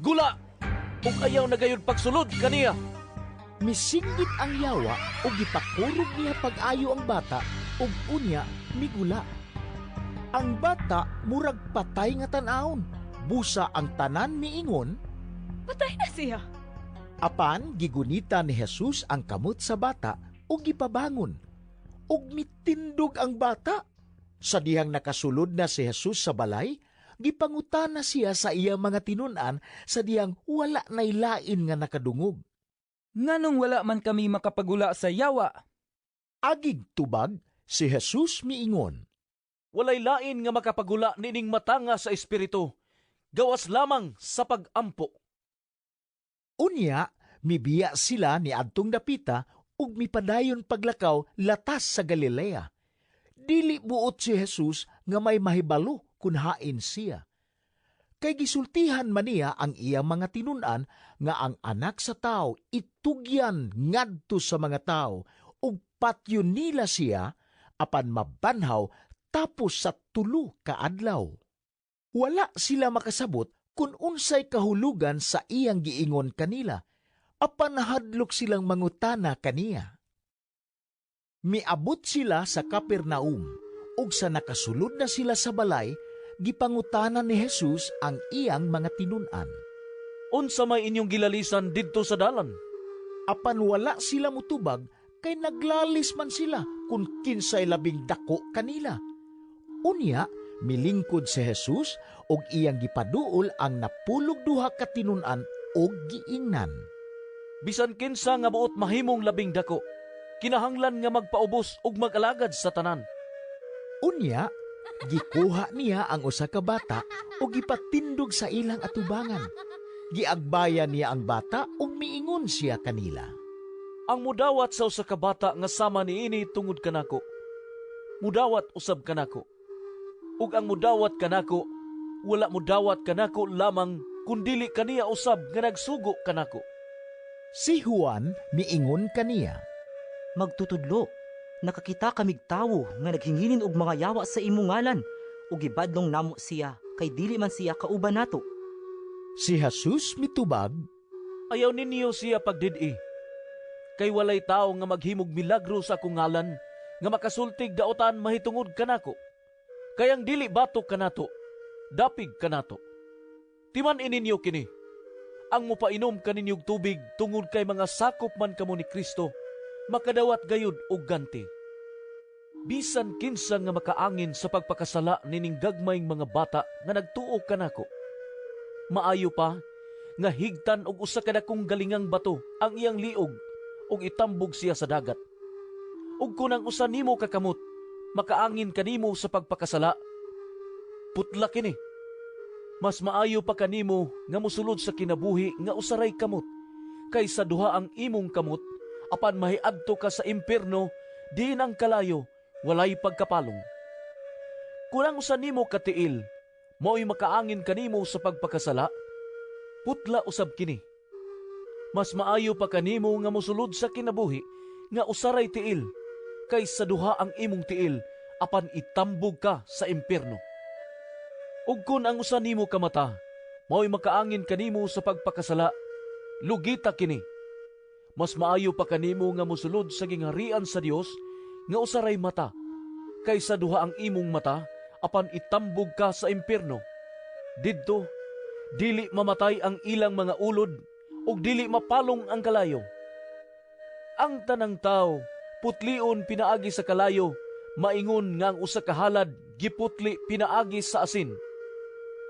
gula ug ayaw na gayud pagsulod kaniya. Misinggit ang yawa ug gipakurog niya pag-ayo ang bata ug unya migula. Ang bata murag patay nga tan-awon. Busa ang tanan miingon, Patay na siya. Apan gigunita ni Jesus ang kamot sa bata ug gipabangon. Ug mitindog ang bata. Sa dihang nakasulod na si Jesus sa balay, gipangutana siya sa iyang mga tinun-an sa dihang wala nay lain nga nakadungog. Nganong wala man kami makapagula sa yawa? Agig tubag, si Jesus miingon. Walay lain nga makapagula nining matanga sa espiritu, gawas lamang sa pag-ampo. Unya, mibiya sila ni adtong dapita ug mipadayon paglakaw latas sa Galilea. Dili buot si Jesus nga may mahibalo kun hain siya. Kay gisultihan man niya ang iyang mga tinun-an nga ang Anak sa Tawo itugyan ngadto sa mga tawo ug patyon nila siya apan mabanhaw tapos sa 3 ka adlaw. Wala sila makasabot kung unsay kahulugan sa iyang giingon kanila, apan nahadlok silang mangutana kaniya. Miabot sila sa Capernaum, ug sa nakasulod na sila sa balay, gipangutana ni Jesus ang iyang mga tinun-an. Unsa may inyong gilalisan didto sa dalan? Apan wala sila mutubag, kay naglalis man sila kung kinsay labing dako kanila. Unya, Milingkod si Jesus ug iyang gipaduol ang 12 ka tinun-an ug giingnan: Bisan kinsa nga buot mahimong labing dako, kinahanglan nga magpaubos ug mag-alagad sa tanan. Unya, gikuha niya ang usa ka bata ug gipatindog sa ilang atubangan. Giagbayan niya ang bata ug miingon siya kanila: Ang mudawat sa usa ka bata nga sama niini tungod kanako, mudawat usab kanako. Ug ang mudawat kanako, wala mudawat kanako lamang kundili kaniya usab nga nagsugo kanako. Si Juan miingon kaniya: Magtutudlo, nakakita kamig tawo nga naghingilin og mga yawa sa imong ngalan, ug gibadlong namo siya kay dili man siya kauban nato. Si Jesus mitubag: Ayaw ninyo siya pagdid-i, kay walay tawo nga maghimog milagro sa akong ngalan nga makasultig daotan mahitungod kanako. Kay ang dili batok kanato, dapig kanato. Timan-i ninyo kini: Ang mopainom kaninyog tubig tungod kay mga sakop man kamo ni Kristo, makadawat gayud og ganti. Bisan kinsa nga makaangin sa pagpakasala nining gagmayng mga bata nga nagtuo kanako, maayo pa nga higtan og usa ka dakong galingang bato ang iyang liog ug itambog siya sa dagat. Ug kun ang usa nimo ka kamot makaangin kanimo sa pagpakasala, putla kini. Mas maayo pa kanimo nga mosulod sa kinabuhi nga usaray kamot kaysa duha ang imong kamot apan mahiadto ka sa impierno diin ang kalayo walay pagkapalong. Kun ang usa nimo ka tiil mao'y makaangin kanimo sa pagpakasala, putla usab kini. Mas maayo pa kanimo nga mosulod sa kinabuhi nga usaray tiil kaysa duha ang imong tiil apan itambog ka sa impierno. Ug kun ang usa nimo ka mata mao'y makaangin kanimo sa pagpakasala, lugita kini. Mas maayo pa kanimo nga mosulod sa gingharian sa Dios nga usaray mata kaysa duha ang imong mata apan itambog ka sa impierno. Didto dili mamatay ang ilang mga ulod ug dili mapalong ang kalayo. Ang tanang tawo putlion pinaagi sa kalayo, maingon nga ang usa ka halad giputli pinaagi sa asin.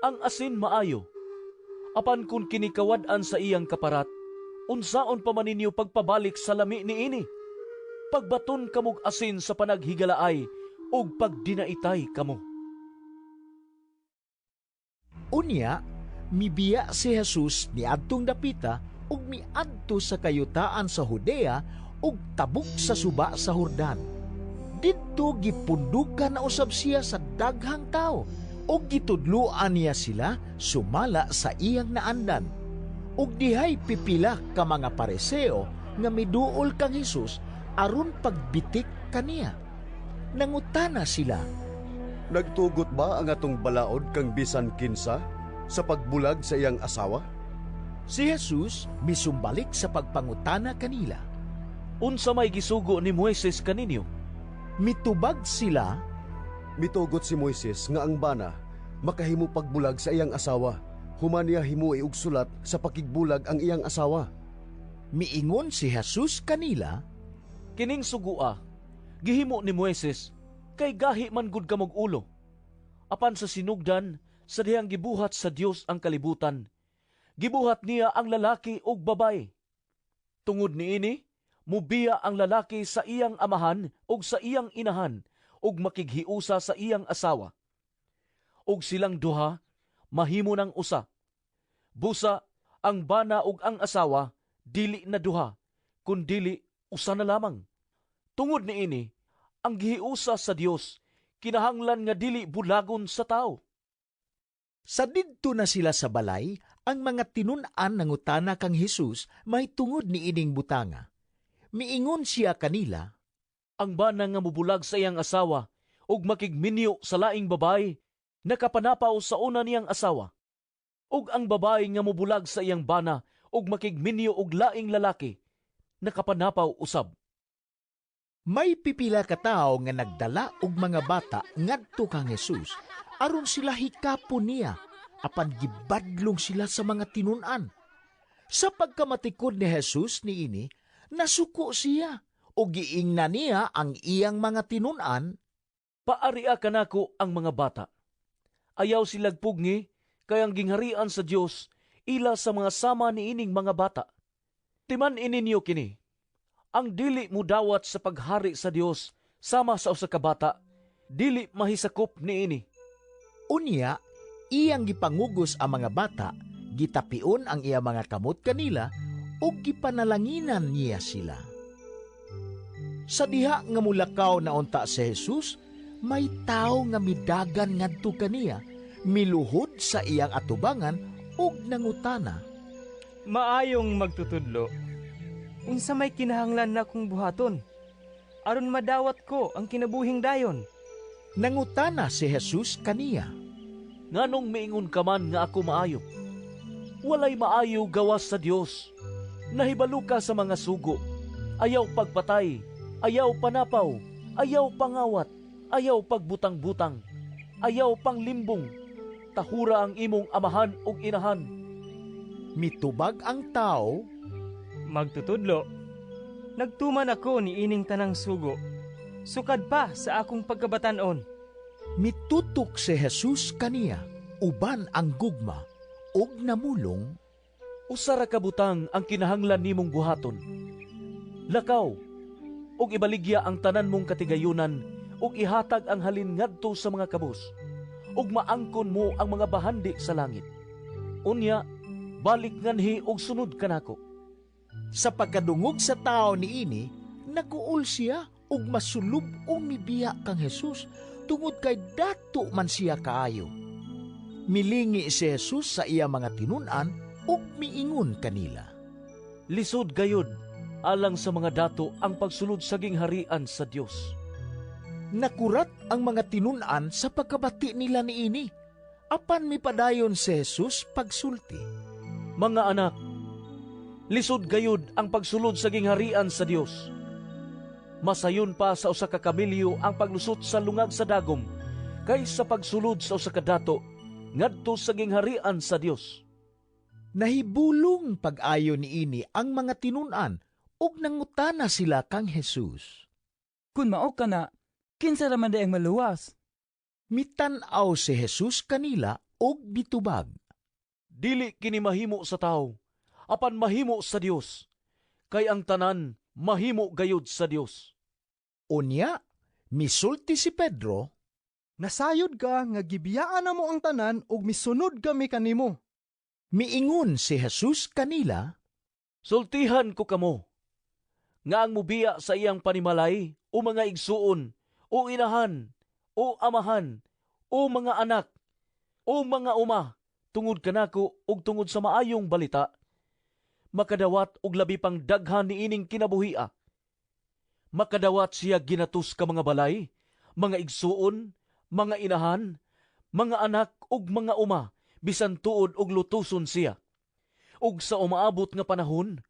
Ang asin maayo, apan kun kini kawad-an sa iyang kaparat, unsaon pa man ninyo pagpabalik sa lami niini? Pagbaton kamog asin sa panaghigalaay ug pagdinaitay kamo. Unya, mibiya si Jesus niadtong dapita ug miadto sa kayutaan sa Judea ug tabok sa suba sa Jordan. Didto gipundukan na usab siya sa daghang tawo ug gitudloan niya sila sumala sa iyang naandan. Ug dihay pipila ka mga Pariseo nga miduol kang Hesus aron pagbitik kaniya. Nangutana sila, Nagtugot ba ang atong balaod kang bisan kinsa sa pagbulag sa iyang asawa? Si Jesus misumbalik sa pagpangutana kanila. Unsa may gisugo ni Moises kaninyo? Mitubag sila, Mitugot si Moises nga ang bana makahimo pagbulag sa iyang asawa, human niya himui og sulat sa pakigbulag ang iyang asawa. Miingon si Jesus kanila, Kining sugua gihimo ni Moises kay gahi man gud kamog ulo. Apan sa sinugdan, sa dihang gibuhat sa Dios ang kalibutan, gibuhat niya ang lalaki ug babayi. Tungod niini, mubiya ang lalaki sa iyang amahan ug sa iyang inahan ug makighiusa sa iyang asawa. Ug silang duha mahimo ng usa. Busa ang bana ug ang asawa dili na duha, kundili usa na lamang. Tungod niini, ang gihiusa sa Dios kinahanglan nga dili bulagon sa tawo. Sa didto na sila sa balay, ang mga tinun-an nangutana kang Hesus mahitungod niining butanga. Miingon siya kanila, Ang bana nga mobulag sa iyang asawa ug makigminyo sa laing babayi, nakapanapaw sa una niyang asawa. Ug ang babayi nga mobulag sa iyang bana ug makigminyo og laing lalaki, nakapanapaw usab. May pipila ka tawo nga nagdala og mga bata ngadto kang Hesus aron sila hikapon niya, apan gibadlong sila sa mga tinun-an. Sa pagkamatikod ni Jesus niini, nasuko siya ug giingnan niya ang iyang mga tinun-an, Paaria kanako ang mga bata. Ayaw silag pugni kay ang gingharian sa Dios ila sa mga sama niining mga bata. Timan-i ninyo kini. Ang dili mudawat sa paghari sa Dios sama sa usa ka bata, dili mahisakop niini. Unya, iyang gipangugos ang mga bata, gitapion ang iyang mga kamot kanila, ug gipanalanginan niya sila. Sa diha nga mulakaw na unta si Jesus, may tawo nga midagan ngadto kaniya, miluhod sa iyang atubangan ug nangutana. Maayong magtutudlo, unsa may kinahanglan nakong buhaton aron madawat ko ang kinabuhing dayon? Nangutana si Jesus kaniya. Nganong miingon ka man nga ako maayo? Walay maayo gawas sa Dios. Nahibalo ka sa mga sugo. Ayaw pagpatay, ayaw panapaw, ayaw pangawat, ayaw pagbutang-butang, ayaw panglimbong. Tahura ang imong amahan ug inahan. Mitubag ang tao, Magtutudlo, nagtuman ako ni ining tanang sugo, sukad pa sa akong pagkabatan-on. Mitutok si Jesus kaniya, uban ang gugma, ug namulong, Usa ra ka butang ang kinahanglan nimong buhaton. Lakaw, ug ibaligya ang tanan mong katigayunan, ug ihatag ang halin ngadto sa mga kabus, ug maangkon mo ang mga bahandi sa langit. Unya, balik nganhi ug sunod kanako. Sa pagkadungog sa tao niini, naguol siya ug masulub-ong mibiya kang Jesus tungod kay dato man siya kaayo. Milingi si Jesus sa iya mga tinun-an ug miingon kanila. Lisod gayud alang sa mga dato ang pagsulod sa gingharian sa Dios. Nakurat ang mga tinun-an sa pagkabati nila niini. Apan mipadayon si Jesus pagsulti. Mga anak, lisod gayud ang pagsulod sa gingharian sa Dios. Masayon pa sa usa ka kamelyo ang paglusot sa lungag sa dagom kaysa pagsulod sa usa ka dato ngadto sa gingharian sa Dios. Nahibulong pag-ayo niini ang mga tinun-an ug nangutana sila kang Jesus. Kun mao ka na, kinsa ra man ang maluwas? Mitan-aw si Jesus kanila ug bitubag. Dili kini mahimo sa tawo, apan mahimo sa Dios. Kay ang tanan mahimo gayud sa Dios. Unya, misulti si Pedro, Nasayod ka nga gibiyaan na mo ang tanan ug misunod kami kanimo. Miingon si Jesus kanila, Sultihan ko kamo, nga ang mubiya sa iyang panimalay o mga igsuon, o inahan, o amahan, o mga anak, o mga uma, tungod kanako ug tungod sa maayong balita, makadawat og labi pang daghan niining kinabuhia. Makadawat siya ginatos ka mga balay, mga igsuon, mga inahan, mga anak ug mga uma, bisan tuod og lutuson siya. Ug sa umaabot nga panahon,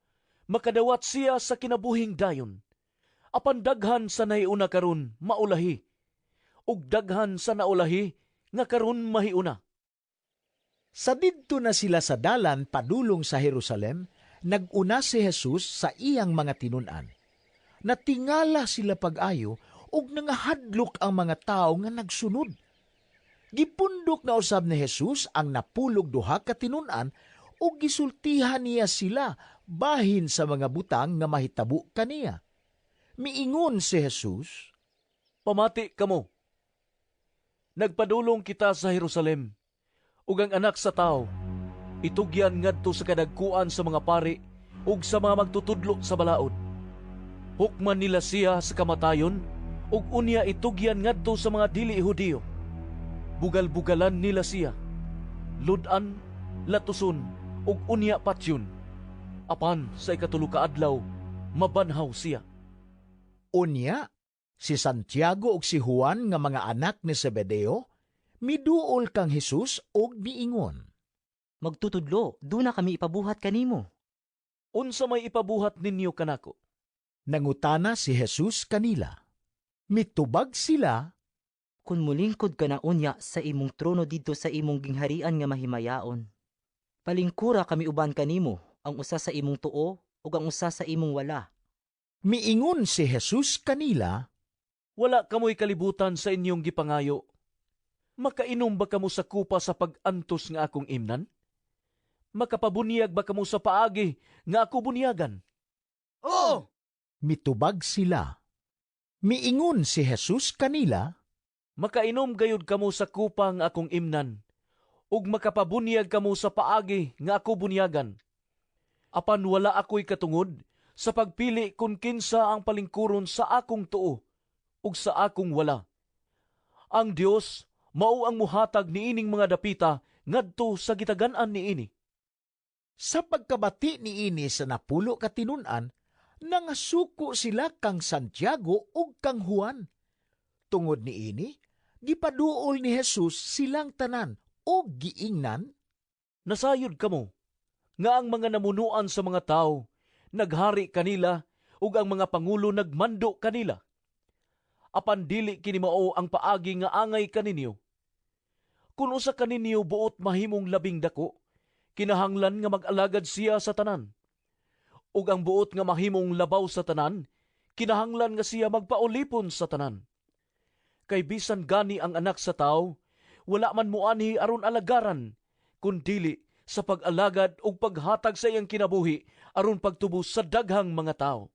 makadawat siya sa kinabuhing dayon. Apan daghan sa nahiuna karon maulahi, ug daghan sa naulahi nga karon mahiuna. Sa didto na sila sa dalan padulong sa Jerusalem, nag-una si Jesus sa iyang mga tinun-an. Natingala sila pag-ayo ug nangahadlok ang mga tawo nga nagsunod. Gipundok na usab ni Jesus ang 12 ka tinun-an ug gisultihan niya sila bahin sa mga butang nga mahitabo kaniya. Miingon si Jesus, Pamati kamo. Nagpadulong kita sa Jerusalem, ug ang anak sa tawo itugyan ngadto sa kadagkuan sa mga pari ug sa mga magtutudlo sa balaod. Hukman nila siya sa kamatayon ug unya itugyan ngadto sa mga dili Hudiyo. Bugal-bugalan nila siya, lud-an, latuson ug unya patyon. Apan sa ikatulo ka adlaw mabanhaw siya. Unya, si Santiago ug si Juan nga mga anak ni Zebedeo miduol kang Jesus ug miingon. Magtutudlo, duna kami ipabuhat kanimo. Unsa may ipabuhat ninyo kanako? Nangutana si Jesus kanila. Mitubag sila, Kun mulingkod ka na unya sa imong trono didto sa imong gingharian nga mahimayaon, palingkura kami uban kanimo, ang usa sa imong tuo ug ang usa sa imong wala. Miingon si Jesus kanila, Wala kamoy kalibutan sa inyong gipangayo. Makainom ba kamo sa kupa sa pag-antos nga akong imnan? Makapabunyag ba kamo sa paagi nga ako bunyagan? Oo! Mitubag sila. Miingon si Jesus kanila, Makainom gayud kamo sa kupa nga akong imnan, ug makapabunyag kamo sa paagi nga ako bunyagan. Apan wala ako'y katungod sa pagpili kung kinsa ang palingkuron sa akong tuo ug sa akong wala. Ang Dios mao ang muhatag niining mga dapita ngadto sa gitagan-an niini. Sa pagkabati niini sa 10 ka tinun-an, nangasuko sila kang Santiago ug kang Juan. Tungod niini, gipaduol ni Jesus silang tanan ug giingnan, Nasayod kamo nga ang mga namunuan sa mga tawo naghari kanila ug ang mga pangulo nagmando kanila. Apan dili kini mao ang paagi nga angay kaninyo. Kun usa kaninyo buot mahimong labing dako, kinahanglan nga mag-alagad siya sa tanan. Ug ang buot nga mahimong labaw sa tanan, kinahanglan nga siya magpaulipon sa tanan. Kay bisan gani ang anak sa tawo, wala man moanhi aron alagaran, kun dili sa pag-alagad ug paghatag sa iyang kinabuhi aron pagtubos sa daghang mga tawo.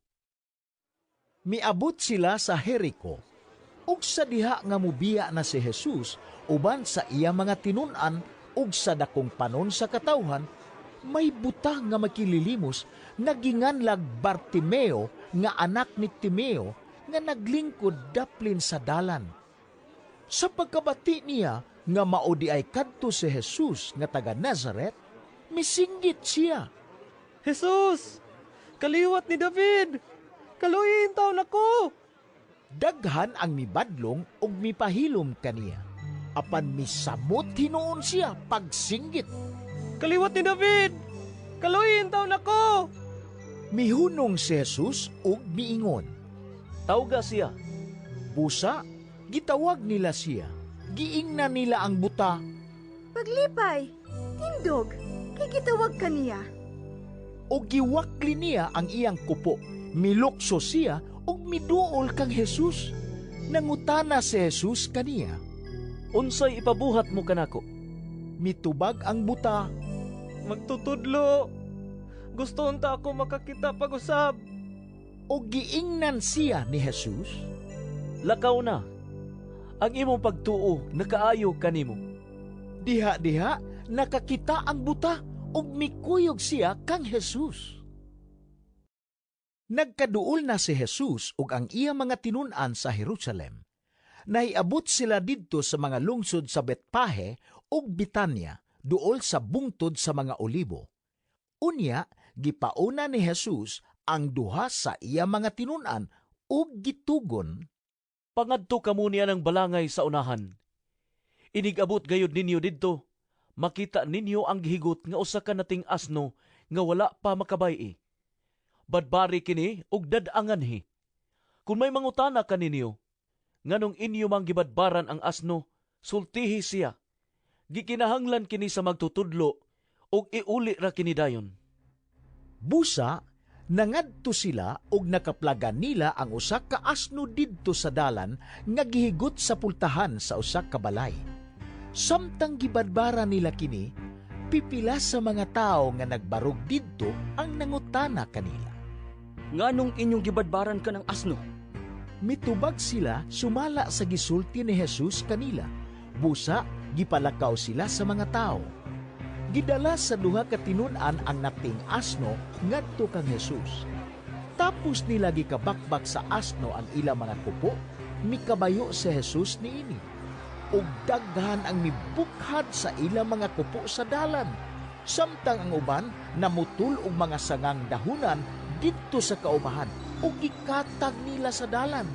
Miabot sila sa Jericho. Ug sa diha nga mubiya na si Jesus uban sa iya mga tinun-an ug sa dakong panon sa katawhan, may buta nga makililimos nga ginganlag Bartimeo nga anak ni Timeo nga naglingkod daplin sa dalan. Sa pagkabati niya nga mao di ay kadto si Jesus nga taga Nazaret, misinggit siya. Jesus, kaliwat ni David, kaluoyi taon ako! Daghan ang mibadlong ug mipahilom kaniya. Apan misamot hinuon siya pagsinggit. Kaliwat ni David, kaluoyi taon ako! Mihunong si Jesus ug miingon. Tawga siya. Busa, gitawag nila siya. Giingnan nila ang buta. Paglipay, tindog, kay gitawag kaniya. O giwakli niya ang iyang kupo. Milukso siya ug miduol kang Jesus. Nangutana si Jesus kaniya. Unsay ipabuhat mo kanako? Mitubag ang buta. Magtutudlo, gusto unta ako makakita pag-usab. O giingnan siya ni Jesus. Lakaw na. Ang imong pagtuo nakaayo kanimo. Diha-diha nakakita ang buta ug mikuyog siya kang Jesus. Nagkaduol na si Jesus ug ang iya mga tinun-an sa Jerusalem. Nahiabot sila didto sa mga lungsod sa Betpahe ug Bitanya, duol sa bungtod sa mga olibo. Unya, gipauna ni Jesus ang duha sa iya mga tinun-an ug gitugon. Pangadto kamo niya ng balangay sa unahan. Inigabot gayud ninyo didto, makita ninyo ang gihigot nga usa ka nating asno nga wala pa makabay-i. Badbari kini ug dad-anganhi. Kung may mangutana kaninyo, nganong inyo mang gibadbaran ang asno, sultihi siya. Gikinahanglan kini sa magtutudlo ug iuli ra kini dayon. Busa, nangadto sila ug nakaplagan nila ang usa ka asno didto sa dalan nga gihigot sa pultahan sa usa ka balay. Samtang gibadbara nila kini, pipila sa mga tawo nga nagbarog didto ang nangutana kanila. Nganong inyong gibadbaran ka ng asno? Mitubag sila sumala sa gisulti ni Jesus kanila. Busa, gipalakaw sila sa mga tao. Gidala sa duha ka tinun-an ang nating asno ngadto kang Jesus. Tapos nila gikabakbak sa asno ang ilang mga kupo, mikabayo si Jesus niini. Ug daghan ang mibukhad sa ilang mga kupo sa dalan. Samtang ang uban namutul og mga sangang dahunan didto sa kaumahan ug gikatag nila sa dalan.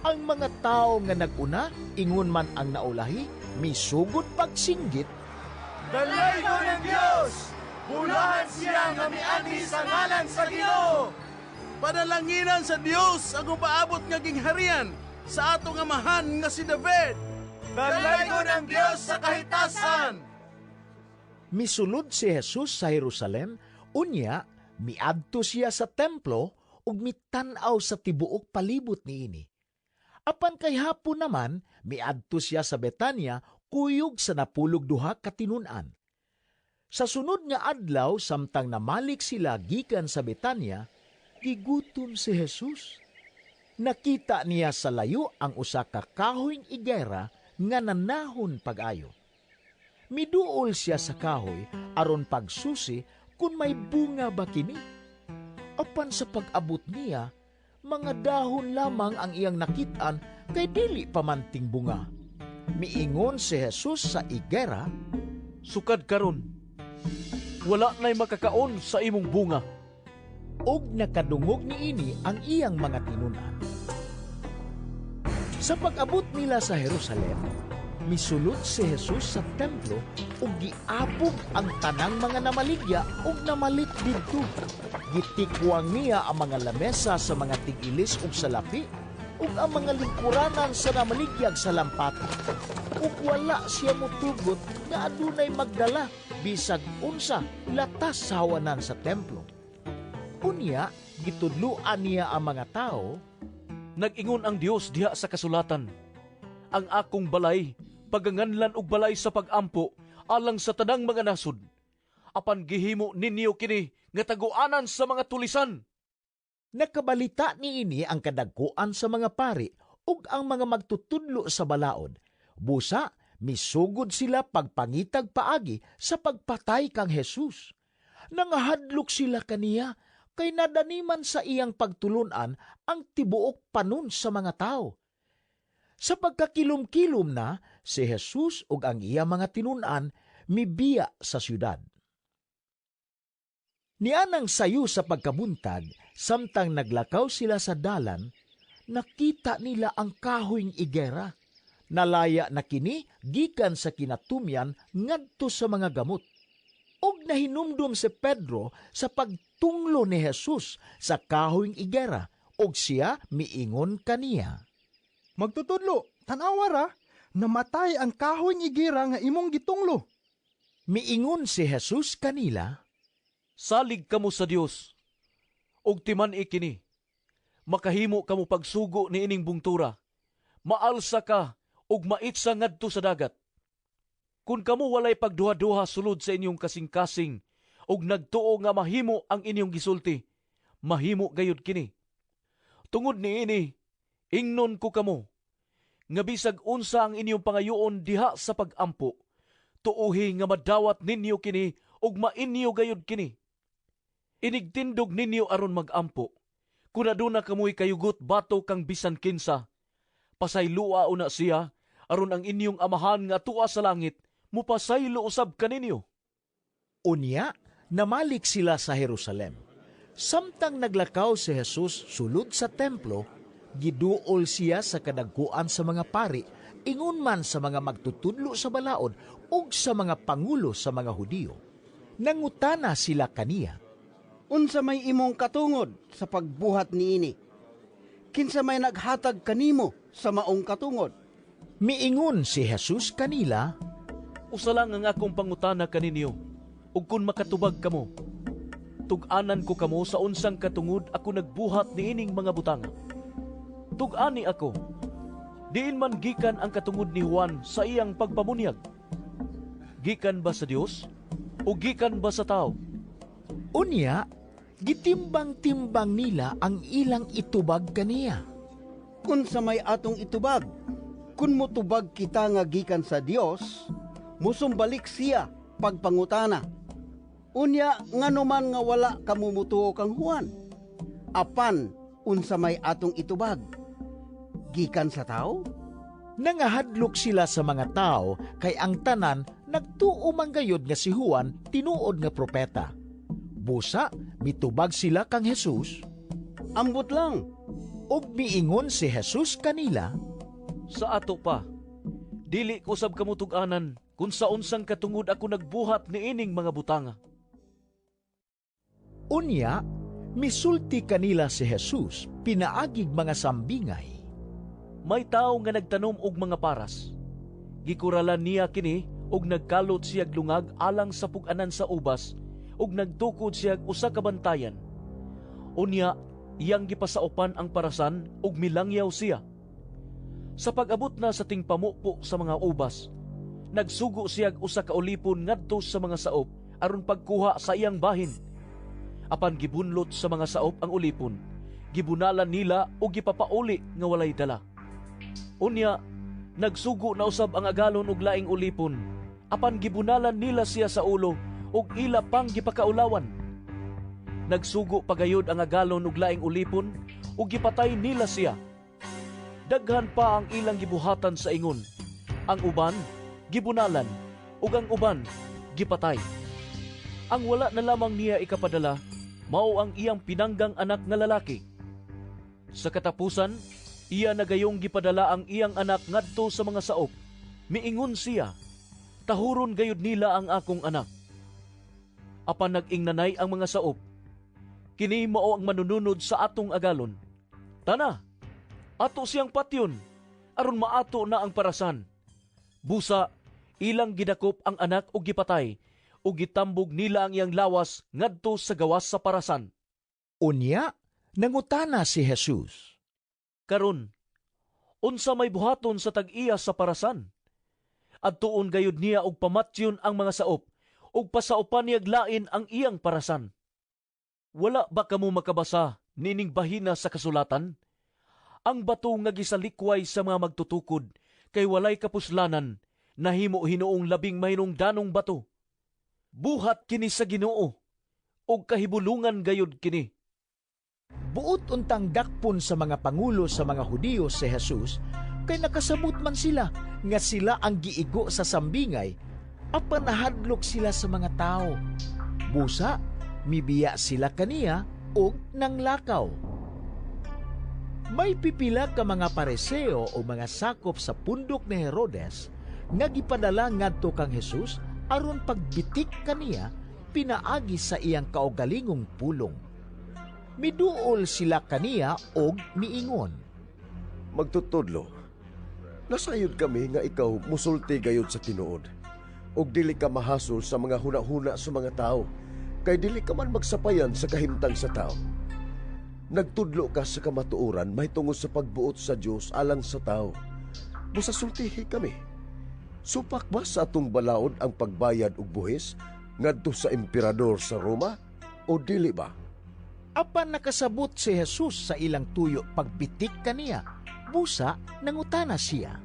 Ang mga tawo nga nag-una, ingon man ang naulahi, misugod pagsinggit, Dalaygon ang Dios! Bulahan siya nga mianhi sa ngalan sa Ginoo! Panalanginan sa Dios ang upaabot nga gingharian sa atong amahan nga si David. Dalaygon ang Dios sa kahitasan! Misulod si Jesus sa Jerusalem, unya miadto siya sa templo ug mitan-aw sa tibuok palibot niini. Apan kay hapon naman, miadto siya sa Betania kuyog sa 12 ka tinun-an. Sa sunod nga adlaw, samtang namalik sila gikan sa Betania, gigutom si Jesus. Nakita niya sa layo ang usa ka kahoyng igera nga nanahon pag-ayo. Miduol siya sa kahoy aron pagsusi kung may bunga ba kini. Apan sa pag-abot niya, mga dahon lamang ang iyang nakit-an kay dili pa man tingbunga. Miingon si Jesus sa igera, "Sukad karon, wala na'y makakaon sa imong bunga." Og nakadungog niini ang iyang mga tinun-an. Sa pag-abot nila sa Jerusalem, misulod si Jesus sa templo ug giapog ang tanang mga namaligya ug namalit didto. Gitikwang niya ang mga lamesa sa mga tig-ilis ug salapi ug ang mga lingkuranan sa namaligyag sa lampata. Ug wala siya motugot nga adunay magdala bisag unsa latas sa hawanan sa templo. Unya, gitudloan niya ang mga tao. Nag-ingon ang Dios diha sa kasulatan, ang akong balay paganganlan og balay sa pag-ampo alang sa tanang mga nasod. Apan gihimo ninyo kini nga taguanan sa mga tulisan. Nakabalita niini ang kadagkuan sa mga pari ug ang mga magtutudlo sa balaod. Busa, misugod sila pagpangitag paagi sa pagpatay kang Jesus. Nangahadlok sila kaniya kay nadaniman sa iyang pagtulunan ang tibuok panon sa mga tao. Sa pagkakilom-kilom na, si Jesus ug ang iya mga tinun-an mibiya sa syudad. Nianang sayo sa pagkabuntag, samtang naglakaw sila sa dalan, nakita nila ang kahoyng igera. Nalaya na kini gikan sa kinatumyan ngadto sa mga gamot. Ug nahinumdum si Pedro sa pagtunglo ni Jesus sa kahoyng igera, ug siya miingon kaniya. Magtutudlo, tan-awa ra, namatay ang kahoyng igera nga imong gitunglo. Miingon si Jesus kanila, Salig kamo sa Dios, ug timan-i kini. Makahimo kamo pagsugo niining bungtura, maalsa ka ug maitsa ngadto sa dagat. Kun kamo walay pagduha-duha sulod sa inyong kasing-kasing ug nagtuo nga mahimo ang inyong gisulti, mahimo gayud kini. Tungod niini, ingnon ko kamo, nga bisag unsa ang inyong pangayoon diha sa pag-ampo, tuohi nga madawat ninyo kini ug mainyo gayud kini. Inigtindog ninyo aron mag-ampo. Kun aduna kamoy kayugot bato kang bisan kinsa, pasaylua una siya aron ang inyong amahan nga atua sa langit mupasaylo usab kaninyo. Unya, namalik sila sa Jerusalem. Samtang naglakaw si Jesus sulod sa templo, giduol siya sa kadagkuan sa mga pari, ingon man sa mga magtutudlo sa balaod ug sa mga pangulo sa mga Hudiyo. Nangutana sila kaniya, Unsa may imong katungod sa pagbuhat niini? Kinsa may naghatag kanimo sa maong katungod? Miingon si Jesus kanila, Usa lang ang akong pangutana kaninyo, ug kun makatubag kamo, tug-anan ko kamo sa unsang katungod ako nagbuhat niining mga butanga. Tug-ani ako, diin man gikan ang katungod ni Juan sa iyang pagpamunyag? Gikan ba sa Dios o gikan ba sa tao? Unya, gitimbang-timbang nila ang ilang itubag kaniya. Unsa may atong itubag? Kun motubag kita nga gikan sa Dios, musumbalik siya pagpangutana. Unya ngano man nga wala kamo motuo kang Juan? Apan unsa may atong itubag? Gikan sa tao? Nangahadlok sila sa mga tao kay ang tanan nagtuo man gayud nga si Juan tinuod nga propeta. Busa mitubag sila kang Jesus. Ambot lang. Ug miingon si Jesus kanila, Sa ato pa, dili ko sab kamo tug-anan kun sa unsang katungod ako nagbuhat niining mga butanga. Unya, misulti kanila si Jesus pinaagig mga sambingay. May tawo nga nagtanom og mga paras. Gikuralan niya kini og nagkalot siyag lungag alang sa pug-anan sa ubas ug nagtukod siyag usa ka bantayan. Unya, iyang gipasaupan ang parasan ug milangyaw siya. Sa pag-abot na sa tingpamupo sa mga ubas, nagsugo siyag usa ka ulipon ngadto sa mga saop aron pagkuha sa iyang bahin. Apan gibunlot sa mga saop ang ulipon, gibunalan nila ug gipapauli nga walay dala. Unya, nagsugo na usab ang agalon og laing ulipon, apan gibunalan nila siya sa ulo ug ila pang gipakaulawan. Nagsugo pagayod ang agalon og laing ulipon ug gipatay nila siya. Daghan pa ang ilang gibuhatan sa ingon. Ang uban gibunalan ug ang uban gipatay. Ang wala na lamang niya ikapadala mao ang iyang pinanggang anak nga lalaki. Sa katapusan, iya nagayong gipadala ang iyang anak ngadto sa mga saop. Miingon siya, "Tahuron gayud nila ang akong anak." Apan nag-ingnanay ang mga saop, "Kini mao ang manununod sa atong agalon. Tana, ato siyang patyon, aron maato na ang parasan." Busa, ilang gidakop ang anak og gipatay, ug gitambog nila ang iyang lawas ngadto sa gawas sa parasan. Unya, nangutana si Jesus, "Karon, unsa may buhaton sa tag-iya sa parasan? Adtuon gayud niya og pamatyon ang mga saop, ug pasaupan niyag lain ang iyang parasan. Wala ba kamo makabasa nining bahina sa kasulatan? Ang bato nga gisalikway sa mga magtutukod kay walay kapuslanan, nahimo hinuong labing mahinungdanong bato. Buhat kini sa Ginoo, ug kahibulungan gayud kini." Buot untang dakpon sa mga pangulo sa mga Hudiyo si Jesus, kay nakasabot man sila nga sila ang giigo sa sambingay, apan nahadlok sila sa mga tao. Busa, mibiya sila kaniya og nanglakaw. May pipila ka mga Pariseo o mga sakop sa pundok ni Herodes nga gipadala ngadto kang Jesus aron pagbitik kaniya pinaagi sa iyang kaugalingong pulong. Miduol sila kaniya og miingon, "Magtutudlo, nasayod kami nga ikaw musulti gayud sa tinuod, ug dili ka mahasol sa mga hunahuna sa mga tao, kay dili ka man magsapayan sa kahimtang sa tao. Nagtudlo ka sa kamatuoran mahitungod sa pagbuot sa Dios alang sa tao. Busa sultihi kami, supak ba sa atong balaod ang pagbayad og buhis ngadto sa emperador sa Roma o dili ba?" Apan nakasabot si Jesus sa ilang tuyo pagbitik kaniya. Busa nangutana siya,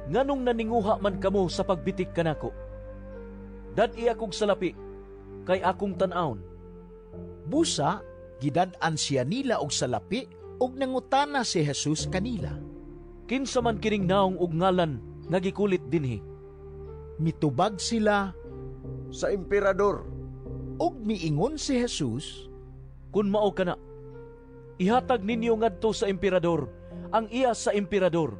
"Nganong naninguha man kamo sa pagbitik kanako? Dad-i akong salapi, kay akong tan-awon." Busa gidad-an siya nila og salapi ug nangutana si Jesus kanila, "Kinsa man kining naong og ngalan nga gikulit dinhi?" Mitubag sila, "Sa emperador." Ug miingon si Jesus, "Kun mao kana, ihatag ninyo ngadto sa emperador ang iya sa emperador,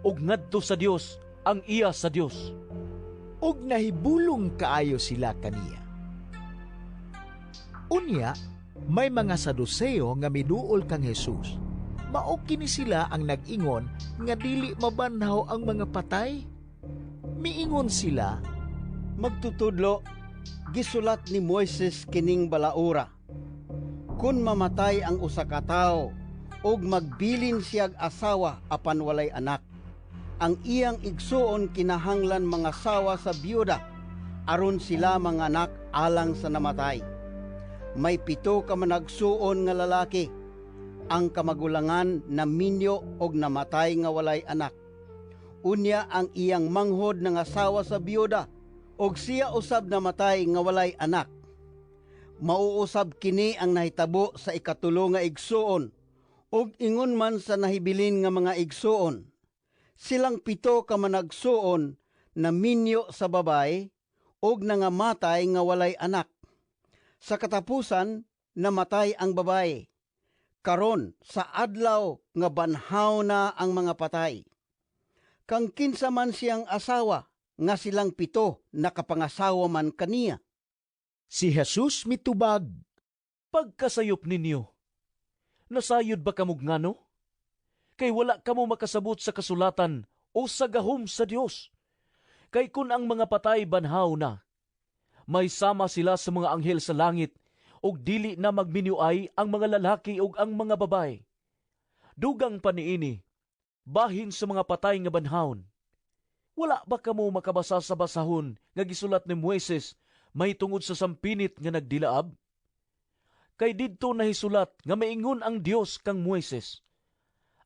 ug ngadto sa Dios ang iya sa Dios." Ug nahibulong kaayo sila kaniya. Unya, may mga Saduseo nga miduol kang Jesus. Mao kini sila ang nag-ingon nga dili mabanhaw ang mga patay. Miingon sila, "Magtutudlo, gisulat ni Moises kining balaura. Kun mamatay ang usa ka tawo ug magbilin siyag asawa apan walay anak, ang iyang igsuon kinahanglan mangasawa sa biyuda aron sila manganak alang sa namatay. May 7 ka managsuon nga lalaki. Ang kamagulangan naminyo og namatay nga walay anak. Unya ang iyang manghod nangasawa sa biyuda og siya usab namatay nga walay anak. Mauusab kini ang nahitabo sa ikatulo nga igsuon ug ingon man sa nahibilin nga mga igsuon. Silang 7 ka managsuon naminyo sa babay ug nangamatay nga walay anak. Sa katapusan namatay ang babay. Karon sa adlaw nga banhaw na ang mga patay, kang kinsa man siyang asawa nga silang 7 nakapangasawa man kaniya." Si Jesus mitubag, "Pagkasayop ninyo, nasayod ba kamog ngano? Kay wala kamo makasabot sa kasulatan o sa gahom sa Dios. Kay kun ang mga patay banhaw na, may sama sila sa mga anghel sa langit, ug dili na magminuay ang mga lalaki ug ang mga babae. Dugang pa niini, bahin sa mga patay nga banhawon. Wala ba kamo makabasa sa basahon nga gisulat ni Moises mahitungod sa sampinit nga nagdilaab? Kay didto nahisulat nga maingon ang Dios kang Moises,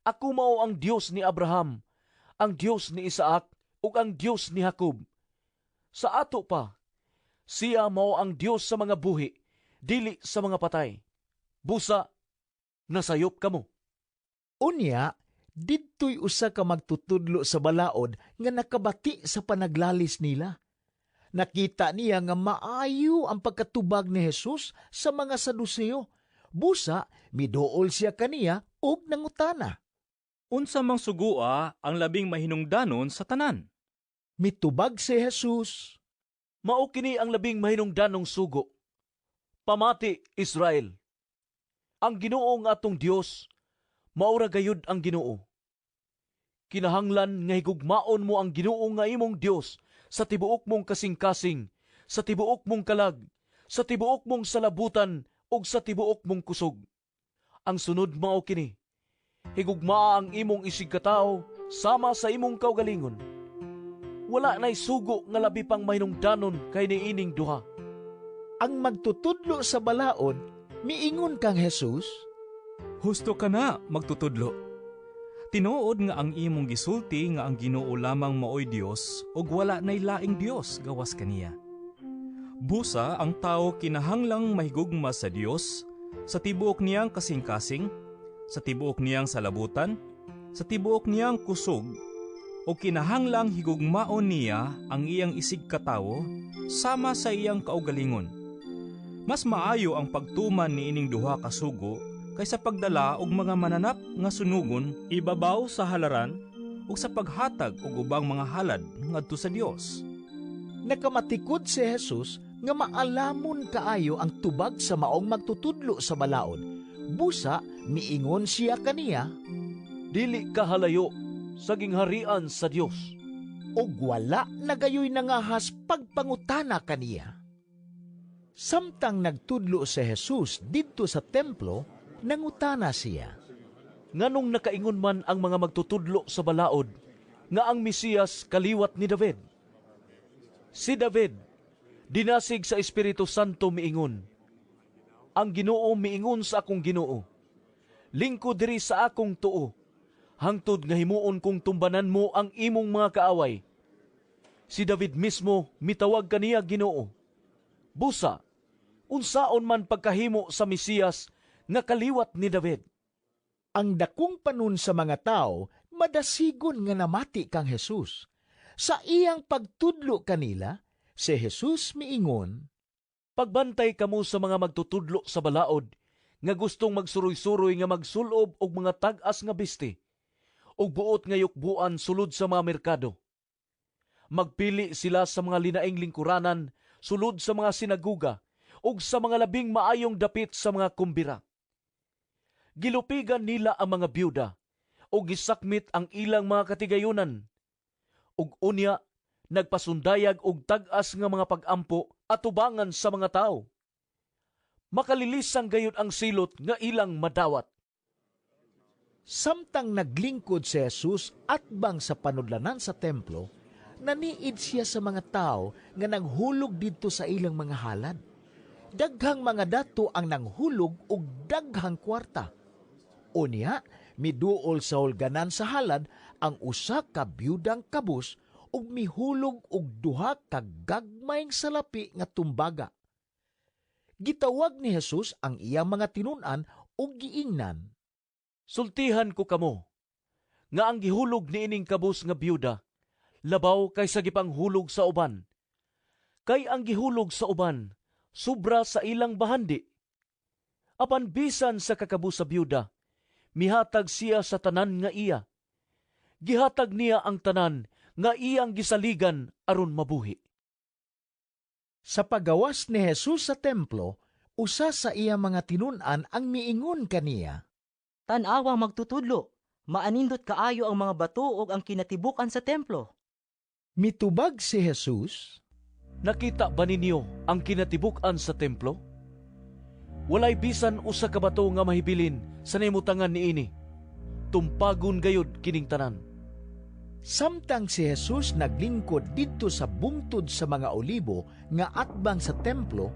'Ako mao ang Dios ni Abraham, ang Dios ni Isaac ug ang Dios ni Jacob.' Sa ato pa, siya mao ang Dios sa mga buhi, dili sa mga patay. Busa, nasayop kamo." Unya, didto'y usa ka magtutudlo sa balaod nga nakabati sa panaglalis nila. Nakita niya nga maayo ang pagkatubag ni Jesus sa mga Saduseo. Busa, miduol siya kaniya ug nangutana. "Unsa mang sugoa ang labing mahinungdanon sa tanan?" Mitubag si Jesus. "Mao kini ang labing mahinungdanong sugo: Pamati, Israel. Ang Ginoo nga atong Dios, maura gayud ang Ginoo. Kinahanglan nga higugmaon mo ang Ginoo nga imong Dios sa tibuok mong kasing-kasing, sa tibuok mong kalag, sa tibuok mong salabutan ug sa tibuok mong kusog. Ang sunod mao kini: Higugmaa ang imong isigkatawo sama sa imong kaugalingon. Wala nay sugo nga labi pang mahinungdanon kay niining duha." Ang magtutudlo sa balaod miingon kang Jesus, "Husto ka na, magtutudlo. Tinuod nga ang imong gisulti nga ang Ginoo lamang maoy Dios ug wala nay laing Dios gawas kaniya. Busa ang tawo kinahanglang mahigugma sa Dios sa tibuok niyang kasing-kasing, sa tibuok niyang salabutan, sa tibuok niyang kusog, ug kinahanglang higugmaon niya ang iyang isigkatawo sama sa iyang kaugalingon. Mas maayo ang pagtuman niining duha ka sugo kaysa pagdala og mga mananap nga sunugon ibabaw sa halaran ug sa paghatag og ubang mga halad ngadto sa Dios." Nakamatikod si Jesus nga maalamon kaayo ang tubag sa maong magtutudlo sa balaod. Busa, miingon siya kaniya, "Dili ka halayo sa gingharian sa Dios." Ug wala na gayoy nangahas pagpangutana kaniya. Samtang nagtudlo si Jesus didto sa templo, nangutana siya, "Nganong nakaingon man ang mga magtutudlo sa balaod nga ang Mesiyas kaliwat ni David? Si David, dinasig sa Espiritu Santo miingon, 'Ang Ginoo miingon sa akong Ginoo: Lingkod diri sa akong tuo, hangtod nga himuon kong tumbanan mo ang imong mga kaaway.' Si David mismo mitawag kaniya Ginoo. Busa, unsaon man pagkahimo sa Mesiyas nga kaliwat ni David?" Ang dakong panon sa mga tao madasigon nga namati kang Jesus. Sa iyang pagtudlo kanila, si Jesus miingon, "Pagbantay kamo sa mga magtutudlo sa balaod nga gustong magsuroy-suroy nga magsulob og mga tag-as nga bisti ug buot nga yukbuan sulod sa mga merkado. Magpili sila sa mga linaing lingkuranan sulod sa mga sinaguga ug sa mga labing maayong dapit sa mga kumbira. Gilupigan nila ang mga byuda ug gisakmit ang ilang mga katigayunan. Ug unya nagpasundayag og tag-as nga mga pag-ampo atubangan sa mga tawo. Makalilisang gayud ang silot nga ilang madawat." Samtang naglingkod si Jesus atbang sa panudlanan sa templo, naniid siya sa mga tao nga nanghulog didto sa ilang mga halad. Daghang mga dato ang nanghulog og daghang kwarta. Unya, miduol sa hulganan sa halad ang usa ka byudang kabus ug mihulog og duha ka gagmayng salapi nga tumbaga. Gitawag ni Jesus ang iyang mga tinun-an ug giingnan, "Sultihan ko kamo nga ang gihulog niining kabus nga byuda labaw kaysa gipanghulog sa uban. Kay ang gihulog sa uban sobra sa ilang bahandi. Apan bisan sa kakabus sa byuda, mihatag siya sa tanan nga iya. Gihatag niya ang tanan nga iyang gisaligan aron mabuhi." Sa pagawas ni Jesus sa templo, usa sa iya mga tinun-an ang miingon kaniya, "Tan-awa, magtutudlo, maanindot kaayo ang mga bato ug ang kinatibuk-an sa templo." Mitubag si Jesus, "Nakita ba ninyo ang kinatibuk-an sa templo? Walay bisan usa ka bato nga mahibilin sa nahimutangan niini. Tumpagon gayud kining tanan." Samtang si Jesus naglingkod didto sa bungtod sa mga olibo nga atbang sa templo,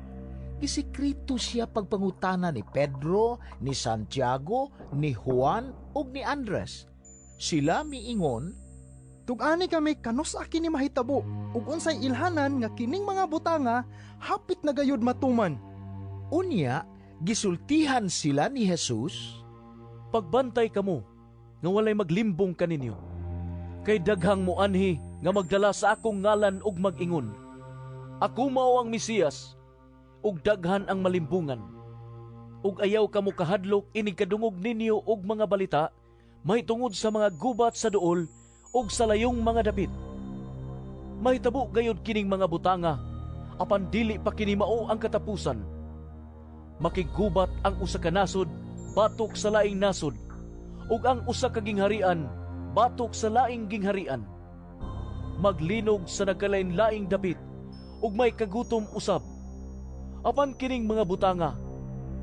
gisikreto siya pagpangutana ni Pedro, ni Santiago, ni Juan ug ni Andres. Sila miingon, Tug-ani kami kanus-a kini mahitabo ug unsay ilhanan nga kining mga butanga hapit na gayud matuman. Unya, gisultihan sila ni Jesus, Pagbantay kamo nga walay maglimbong kaninyo. Kay daghang moanhi nga magdala sa akong ngalan ug mag-ingon, Ako mao ang Mesiyas, ug daghan ang malimbungan. Ug ayaw kamo kahadlok inig kadungog ninyo og mga balita mahitungod sa mga gubat sa duol ug sa layong mga dapit. Mahitabo gayud kining mga butanga, apan dili pa kini mao ang katapusan. Makiggubat ang usa ka nasod batok sa laing nasod, ug ang usa ka gingharian batok sa laing gingharian. Maglinog sa nagkalain-laing dapit, ug may kagutom usab. Apan kining mga butanga,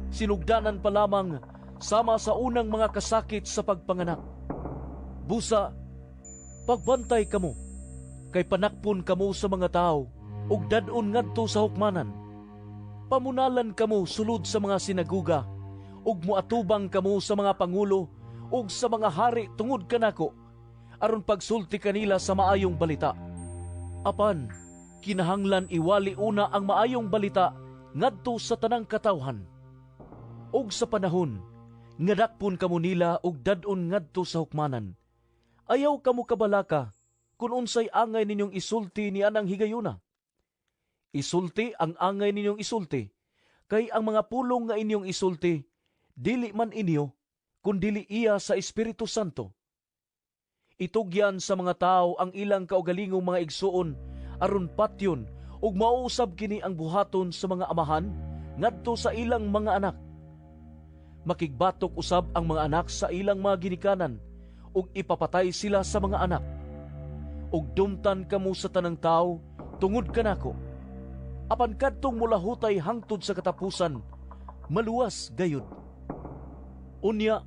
sinugdanan pa lamang sama sa unang mga kasakit sa pagpanganak. Busa, pagbantay kamo, kay panakpon kamo sa mga tawo ug dad-on ngadto sa hukmanan. Pamunalan kamo sulod sa mga sinaguga, ug moatubang kamo sa mga pangulo ug sa mga hari tungod kanako, aron pagsulti kanila sa maayong balita. Apan kinahanglan iwali una ang maayong balita ngadto sa tanang katawhan. Ug sa panahon nga dakpon kamo nila ug dad-on ngadto sa hukmanan, ayaw kamo kabalaka kun unsay angay ninyong isulti ni anang higayuna. Isulti ang angay ninyong isulti, kay ang mga pulong nga inyong isulti dili man inyo, kun dili iya sa Espiritu Santo. Itugyan sa mga tawo ang ilang kaugalingong mga igsuon aron patyon, ug mauusab kini ang buhaton sa mga amahan ngadto sa ilang mga anak. Makigbatok usab ang mga anak sa ilang mga ginikanan, ug ipapatay sila sa mga anak. Ug dumtan kamo sa tanang tawo tungod kanako. Apan kadtong mulahutay hangtod sa katapusan, maluwas gayud. Unya,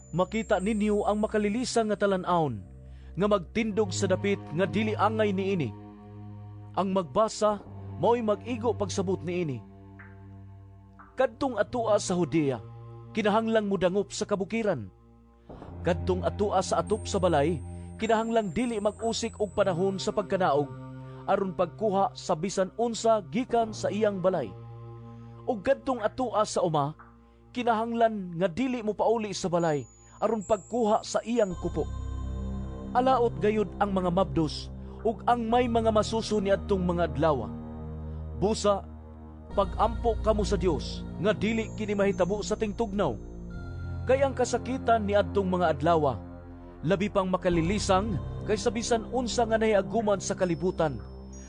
makita ninyo ang makalilisang nga talan-awon nga magtindog sa dapit nga dili angay niini. Ang magbasa mao'y mag-igo pagsabot niini. Kadtong atua sa Judea, kinahanglang mudangop sa kabukiran. Kadtong atua sa atop sa balay, kinahanglang dili mag-usik og panahon sa pagkanaog aron pagkuha sa bisan unsa gikan sa iyang balay. Ug kadtong atua sa uma, kinahanglan nga dili mo pauli sa balay aron pagkuha sa iyang kupo. Alaot gayud ang mga mabdos ug ang may mga masuso niadtong mga adlaw. Busa, pagampo kamo sa Dios nga dili kini mahitabo sa tingtugnaw. Kay ang kasakitan niadtong mga adlaw labi pang makalilisang kaysa bisan unsa nga nahiaguman sa kalibutan,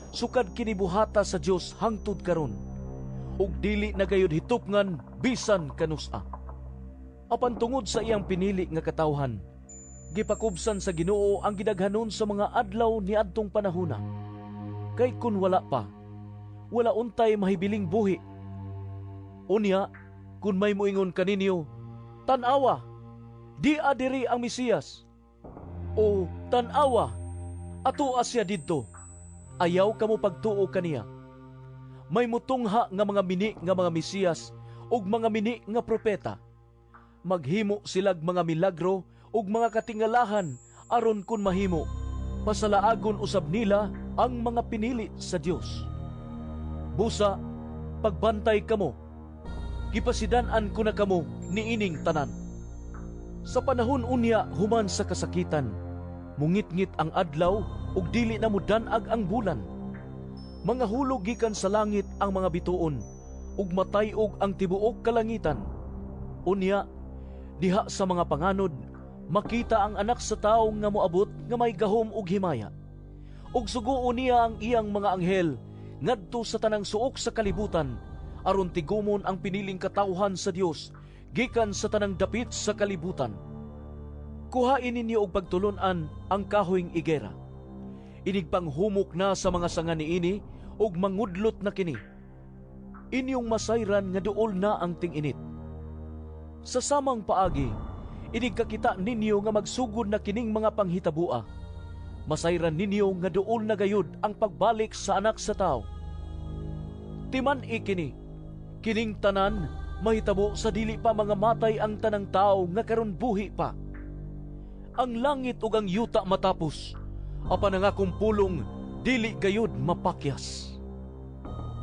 sukad kini buhata sa Dios hangtod karon, ug dili na gayud hitupngan bisan kanus-a. Apan tungod sa iyang pinili nga katawhan, gipakubsan sa Ginoo ang gidaghanon sa mga adlaw niadtong panahona. Kay kun wala pa, wala untay mahibiling buhi. Unya, kun may moingon kaninyo, tan-awa, di adiri ang Mesiyas, o tan-awa, atoa siya didto, ayaw kamo pagtuo kaniya. May mutungha nga mga mini nga mga Mesiyas ug mga mini nga propeta. Maghimo silag mga milagro ug mga katingalahan aron kun mahimo, pasalaagon usab nila ang mga pinili sa Dios. Busa, pagbantay kamo, gipasidan-an ko na kamo niining tanan. Sa panahon unya human sa kasakitan, mungitngit ang adlaw ug dili na mudan-ag ang bulan. Mga hulog gikan sa langit ang mga bituon, ug matay-og ang tibuok kalangitan. Unya, diha sa mga panganod, makita ang anak sa tawo nga moabot nga may gahom ug himaya. Ug suguon niya ang iyang mga anghel ngadto sa tanang suok sa kalibutan, aron tigumon ang piniling katawhan sa Dios gikan sa tanang dapit sa kalibutan. Kuhain ninyo og pagtulon-an ang kahoyng igera. Inigpanghumok na sa mga sanga niini ug mangudlot na kini. Inyong masayran nga duol na ang ting-init. Sa samang paagi, inigkakita ninyo nga magsugod na kining mga panghitabua. Masayran ninyo nga duol na gayud ang pagbalik sa Anak sa Tawo. Timan-i kini, kining tanan mahitabo sa dili pa mga matay ang tanang tawo nga karon buhi pa. Ang langit ug ang yuta matapos, apan ang akong pulong dili gayud mapakyas.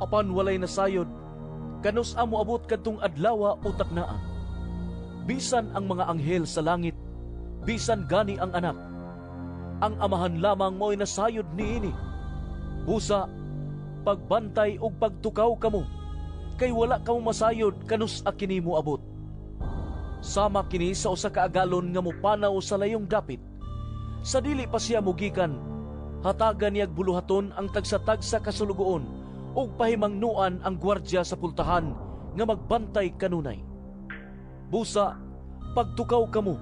Apan walay nasayod kanus-a moabot kadtong adlawa o taknaa. Bisan ang mga anghel sa langit, bisan gani ang Anak. Ang Amahan lamang mo'y nasayod niini. Busa, pagbantay ug pagtukaw kamo, kay wala kamo masayod kanus-a kini moabot. Sama kini sa usa ka agalon nga mopanaw sa layong dapit. Sa dili pa siya mogikan, hatagan niyag buluhaton ang tagsa-tagsa ka sulugoon ug pahimangnuan ang gwardya sa pultahan nga magbantay kanunay. Busa, pagtukaw kamo,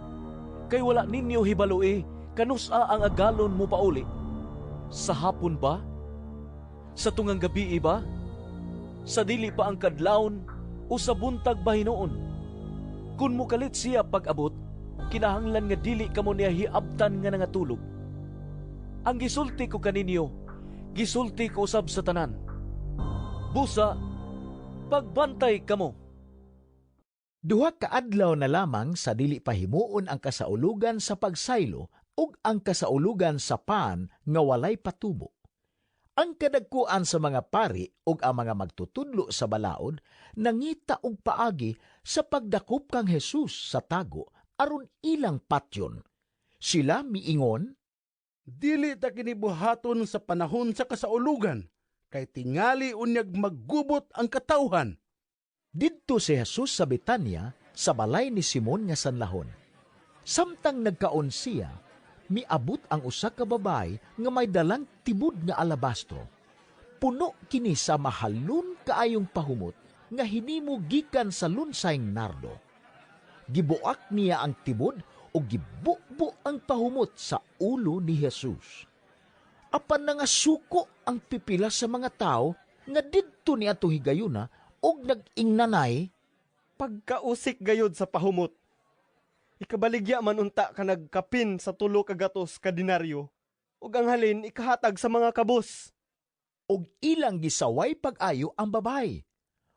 kay wala ninyo hibaloi kanus-a ang agalon mopauli. Sa hapon ba? Sa tungang gabii ba? Sa dili pa ang kadlawon o sa buntag ba hinuon? Kun mokalit siya pag-abot, kinahanglan nga dili kamo niya hiabtan nga nangatulog. Ang gisulti ko kaninyo, gisulti ko usab sa tanan. Busa, pagbantay kamo. 2 ka adlaw na lamang sa dili pa himuon ang kasaulugan sa pagsaylo ug ang kasaulugan sa pan nga walay patubo. Ang kadagkuan sa mga pari ug ang mga magtutudlo sa balaod nangita og paagi sa pagdakop kang Jesus sa tago aron ilang patyon. Sila miingon, Dili ta kini buhaton sa panahon sa kasaulugan, kay tingali unyag maggubot ang katawhan. Didto si Jesus sa Betanya, sa balay ni Simon nga sanlahon. Samtang nagkaon siya, miabot ang usa ka babayi nga may dalang tibod nga alabastro. Puno kini sa mahalon kaayong pahumot nga hinimo gikan sa lunsayng nardo. Gibuak niya ang tibod o gibubo ang pahumot sa ulo ni Jesus. Apan nangasuko ang pipila sa mga tao nga didto ni ato higayuna og nag-ingnanay, Pagkausik gayod sa pahumot. Ikabaligya man unta ka nagkapin sa 300 ka denaryo, ug ang halin ikahatag sa mga kabus. Og ilang gisaway pag-ayo ang babayi.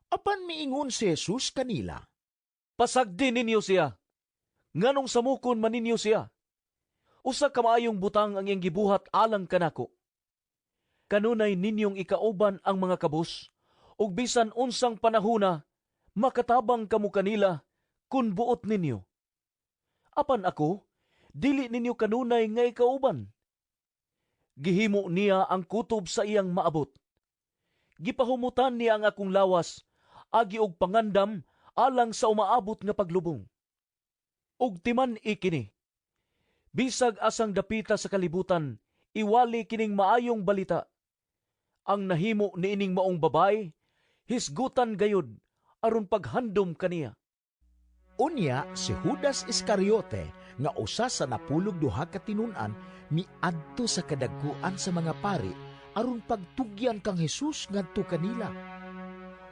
Apan miingon si Jesus kanila, Pasagdi ninyo siya. Nganong samukon man ninyo siya? Usa ka maayong butang ang iyang gibuhat alang kanako. Kanunay ninyong ikauban ang mga kabus, ug bisan unsang panahona, makatabang kamo kanila kun buot ninyo. Apan ako, dili ninyo kanunay nga ikauban. Gihimo niya ang kutob sa iyang maabot. Gipahumutan niya ang akong lawas, agi og pangandam alang sa umaabot nga paglubong. Ug timan-i kini, bisag asang dapita sa kalibutan, iwali kining maayong balita. Ang nahimo niining maong babay, hisgutan gayud aron paghandom kaniya. Unya si Judas Iscariote nga usa sa 12 ka tinun-an miadto sa kadagkuan sa mga pari aron pagtugyan kang Jesus ngadto kanila.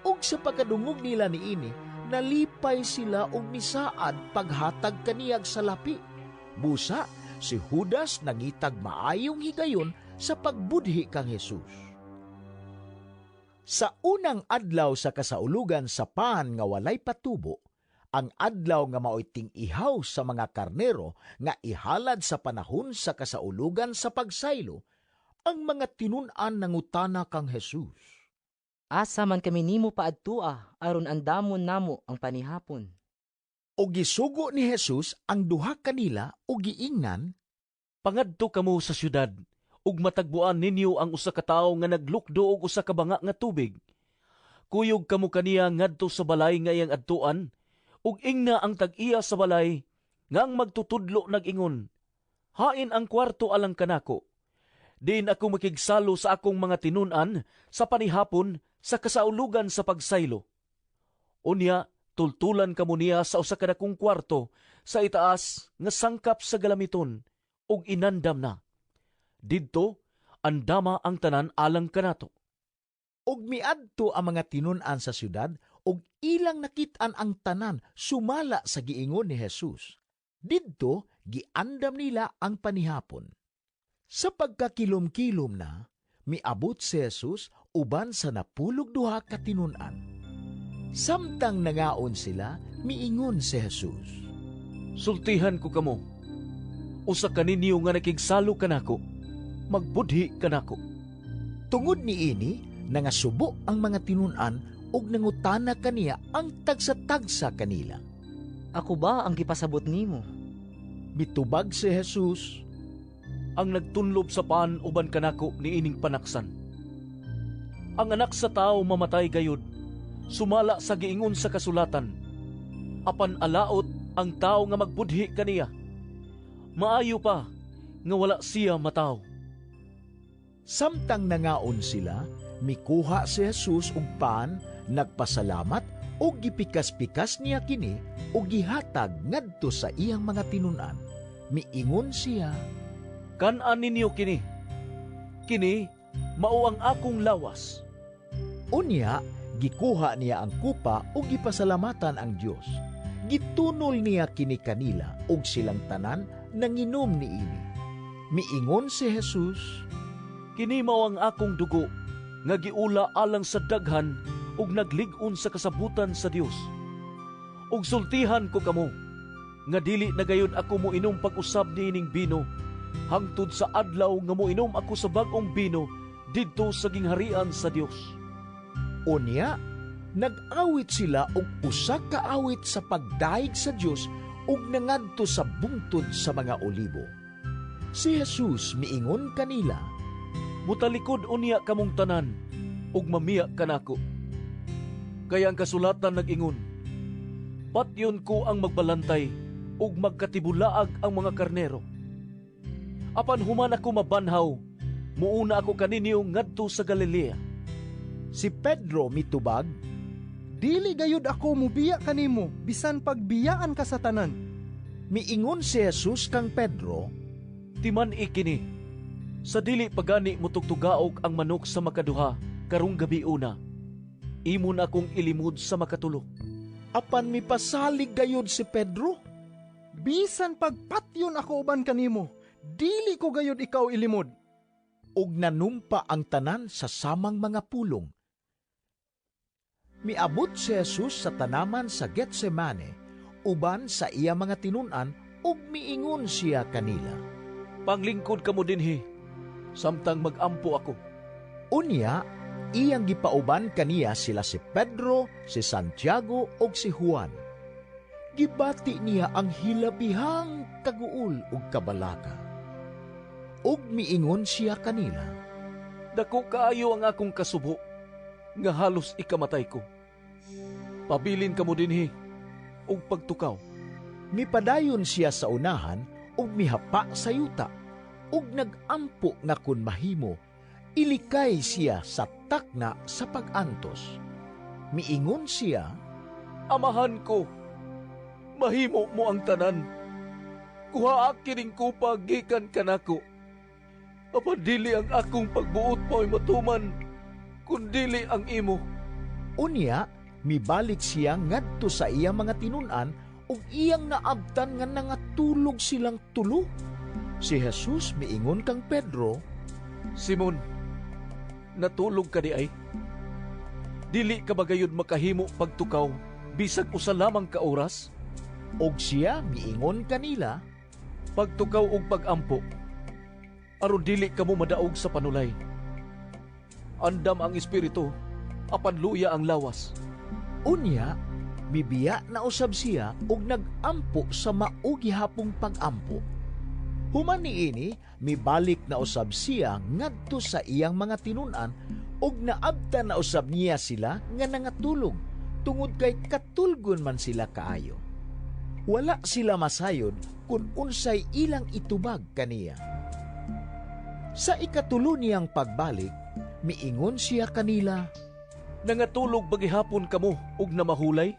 Ug sa pagkadungog nila niini, nalipay sila og misaad paghatag kaniyag salapi. Busa si Judas nangitag maayong higayon sa pagbudhi kang Jesus. Sa unang adlaw sa kasaulugan sa pan nga walay patubo, ang adlaw nga maoy ting-ihaw sa mga karnero nga ihalad sa panahon sa kasaulugan sa pagsaylo, ang mga tinun-an nangutana kang Jesus. Asa man kami nimo paadtua aron andamon namo ang panihapon? O gisugo ni Jesus ang duha kanila o giingnan, Pangadto kamo sa syudad ug matagbuan ninyo ang usa ka tawo nga naglukdo og usa ka banga nga tubig. Kuyog kamo kaniya ngadto sa balay nga iyang adtuan, ug ingna ang tag-iya sa balay nga ang magtutudlo nag-ingon, Hain ang kwarto alang kanako. Diin ako makigsalo sa akong mga tinun-an sa panihapon sa kasaulugan sa pagsaylo. Unya, tultulan kamo niya sa usa ka dakong kwarto sa itaas nga sangkap sa galamiton ug inandam na. Didto, andama ang tanan alang kanato. Ug miadto ang mga tinun-an sa syudad ug ilang nakit-an ang tanan sumala sa giingon ni Jesus. Didto, giandam nila ang panihapon. Sa pagkakilom-kilom na, miabot si Jesus uban sa 12 ka tinun-an. Samtang nangaon sila, miingon si Jesus, "Sultihan ko kamo, usa kaninyo nga nakigsalo kanako, magbudhi kanako." Tungod niini, nangasubo ang mga tinun-an ug nangutana kaniya ang tagsa-tagsa kanila. "Ako ba ang gipasabot nimo?" Mitubag si Jesus, "Ang nagtunlob sa pan uban kanako niining panaksan. Ang anak sa tawo mamatay gayud, sumala sa giingon sa kasulatan. Apan alaot ang tawo nga magbudhi kaniya. Maayo pa nga wala siya matawo." Samtang nangaon sila, mikuha si Jesus og pan, nagpasalamat ug gipikas-pikas niya kini ug gihatag ngadto sa iyang mga tinun-an. Miingon siya, "Kan-an ninyo kini. Kini mao ang akong lawas." Unya gikuha niya ang kupa ug gipasalamatan ang Dios. Gitunol niya kini kanila ug silang tanan nanginom niini. Miingon si Jesus, "Kini mao ang akong dugo nga giula alang sa daghan ug naglig-on sa kasabutan sa Dios. Ug sultihan ko kamo nga dili na gayud ako moinom pag-usab niining bino hangtod sa adlaw nga moinom ako sa bag-ong bino didto sa gingharian sa Dios." Unya, nag-awit sila og usa ka awit sa pagdayeg sa Dios ug nangadto sa bungtod sa mga olibo. Si Jesus miingon kanila, "Mutalikod unya kamong tanan ug mamiya kanako. Kay ang kasulatan nag-ingon, patyon ko ang magbalantay ug magkatibulaag ang mga karnero. Apan human ako mabanhaw, muuna ako kaninyo ngadto sa Galilea." Si Pedro mitubag, "Dili gayud ako mubiya kanimo bisan pagbiyaan ka sa tanan." Miingon si Jesus kang Pedro, "Timan-i kini, sa dili pagani motugtugaok ang manok sa makaduha karong gabi una, imo na akong ilimod sa makatulo." Apan mipasalig gayud si Pedro, "Bisan pagpatyon ako uban kanimo, dili ko gayud ikaw ilimod." Ug nanumpa ang tanan sa samang mga pulong. Miabot si Jesus sa tanaman sa Getsemane uban sa iya mga tinun-an ug miingon siya kanila, "Panglingkod kamo dinhi samtang magampo ako." Unya iyang gipauban kaniya sila si Pedro, si Santiago ug si Juan. Gibati niya ang hilabihang kaguol ug kabalaka. Ug miingon siya kanila, "Dako kaayo ang akong kasubo nga halos ikamatay ko. Pabilin kamo dinhi ug pagtukaw." Mipadayon siya sa unahan ug mihapa sa yuta ug nagampo nga kun mahimo ilikay siya sa takna sa pag-antos. Miingon siya, "Amahan ko, mahimo mo ang tanan. Kuhaa kining kupa gikan kanako. Apan dili ang akong pagbuot mao'y matuman, kundili ang imo." Unya, mibalik siya ngadto sa iyang mga tinun-an ug iyang naabtan nga nangatulog silang tulo. Si Jesus miingon kang Pedro, "Simon, natulog ka di ay? Dili ka ba gayud makahimo pagtukaw bisag usa lamang ka oras?" Og siya miingon kanila, "Pagtukaw og pagampo, aron dili kamo madaog sa panulay. Andam ang espiritu, apan luya ang lawas." Unya, mibiya na usab siya og nagampo sa mao gihapong pagampo. Human niini, mibalik na usab siya ngadto sa iyang mga tinun-an ug naabtan na usab niya sila nga nangatulog tungod kay katulgon man sila kaayo. Wala sila masayod kung unsay ilang itubag kaniya. Sa ikatulo niyang pagbalik, miingon siya kanila, "Nangatulog ba gihapon kamo ug namahulay?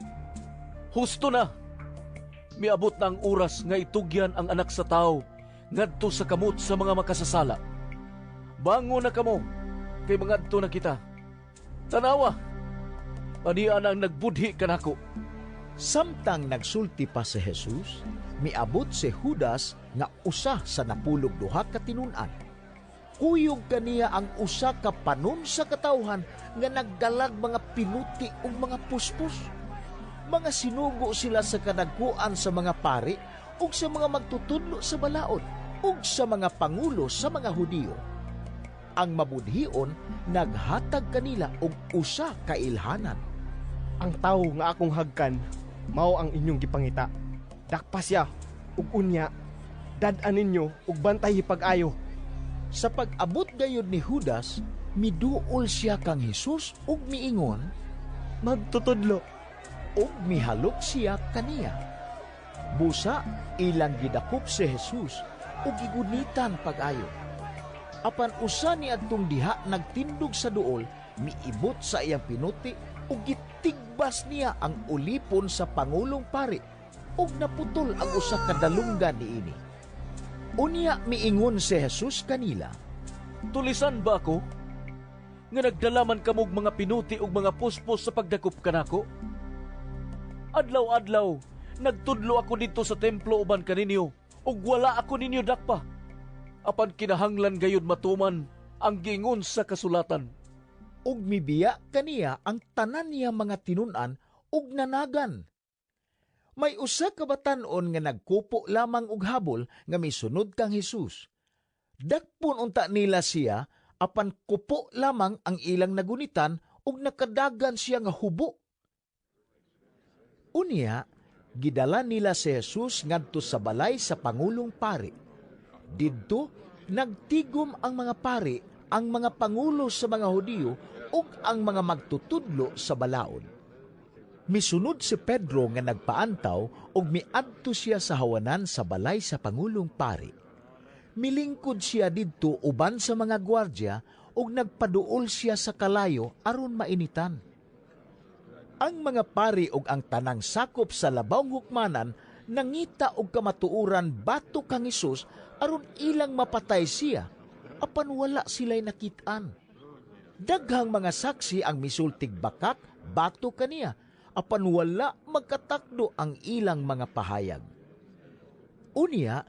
Husto na! Miabot na ang oras nga itugyan ang anak sa tawo ngadto sa kamot sa mga makasasala. Bangon na kamo, kay mangadto na kita. Tanawa, ania na ang nagbudhi kanako." Samtang nagsulti pa si Jesus, miabot si Judas nga usa sa 12 ka tinun-an. Mikuyog kaniya ang usa ka panon sa katawhan nga nagdalag mga pinuti ug mga puspos. Mga sinugo sila sa kadagkuan sa mga pari ug sa mga magtutudlo sa balaod ug sa mga pangulo sa mga Hudiyo. Ang mabudhion naghatag kanila og usa ka ilhanan. Ang tawo nga akong hagkan mao ang inyong gipangita. Dakpa siya ug unya dad-an ninyo ug bantay pag-ayo. Sa pag-abot gayud ni Judas, miduol siya kang Hesus ug miingon, "Magtutudlo," ug mihalok siya kaniya. Busa ilang gidakop si Jesus ug gigunitan pag-ayo. Apan usa ni adtong diha nagtindog sa duol, miibot sa iyang pinuti ug gitigbas niya ang ulipon sa pangulong pari ug naputol ang usa ka dalunggan niini. Unya miingon si Jesus kanila, "Tulisan ba ako nga nagdalaman kamog mga pinuti ug mga puspos sa pagdakop kanako? Adlaw-adlaw nagtudlo ako didto sa templo uban kaninyo ug wala ako ninyo dakpa. Apan kinahanglan gayud matuman ang giingon sa kasulatan." Ug mibiya kaniya ang tanan niya mga tinun-an ug nanagan. May usa ka batan-on nga nagkupo lamang og habol nga misunod kang Hesus. Dakpon unta nila siya, apan kupo lamang ang ilang nagunitan ug nakadagan siya nga hubo. Unya, gidala nila si Jesus ngadto sa balay sa pangulong pari. Didto, nagtigom ang mga pari, ang mga pangulo sa mga Hudiyo ug ang mga magtutudlo sa balaod. Misunod si Pedro nga nagpaantaw ug miadto siya sa hawanan sa balay sa pangulong pari. Milingkod siya didto uban sa mga gwardya ug nagpaduol siya sa kalayo aron mainitan. Ang mga pari ug ang tanang sakop sa labawng hukmanan nangita og kamatuoran batok kang Hesus aron ilang mapatay siya, apan wala sila'y nakit-an. Daghang mga saksi ang misultig bakak batok kaniya, apan wala magkatakdo ang ilang mga pahayag. Unya,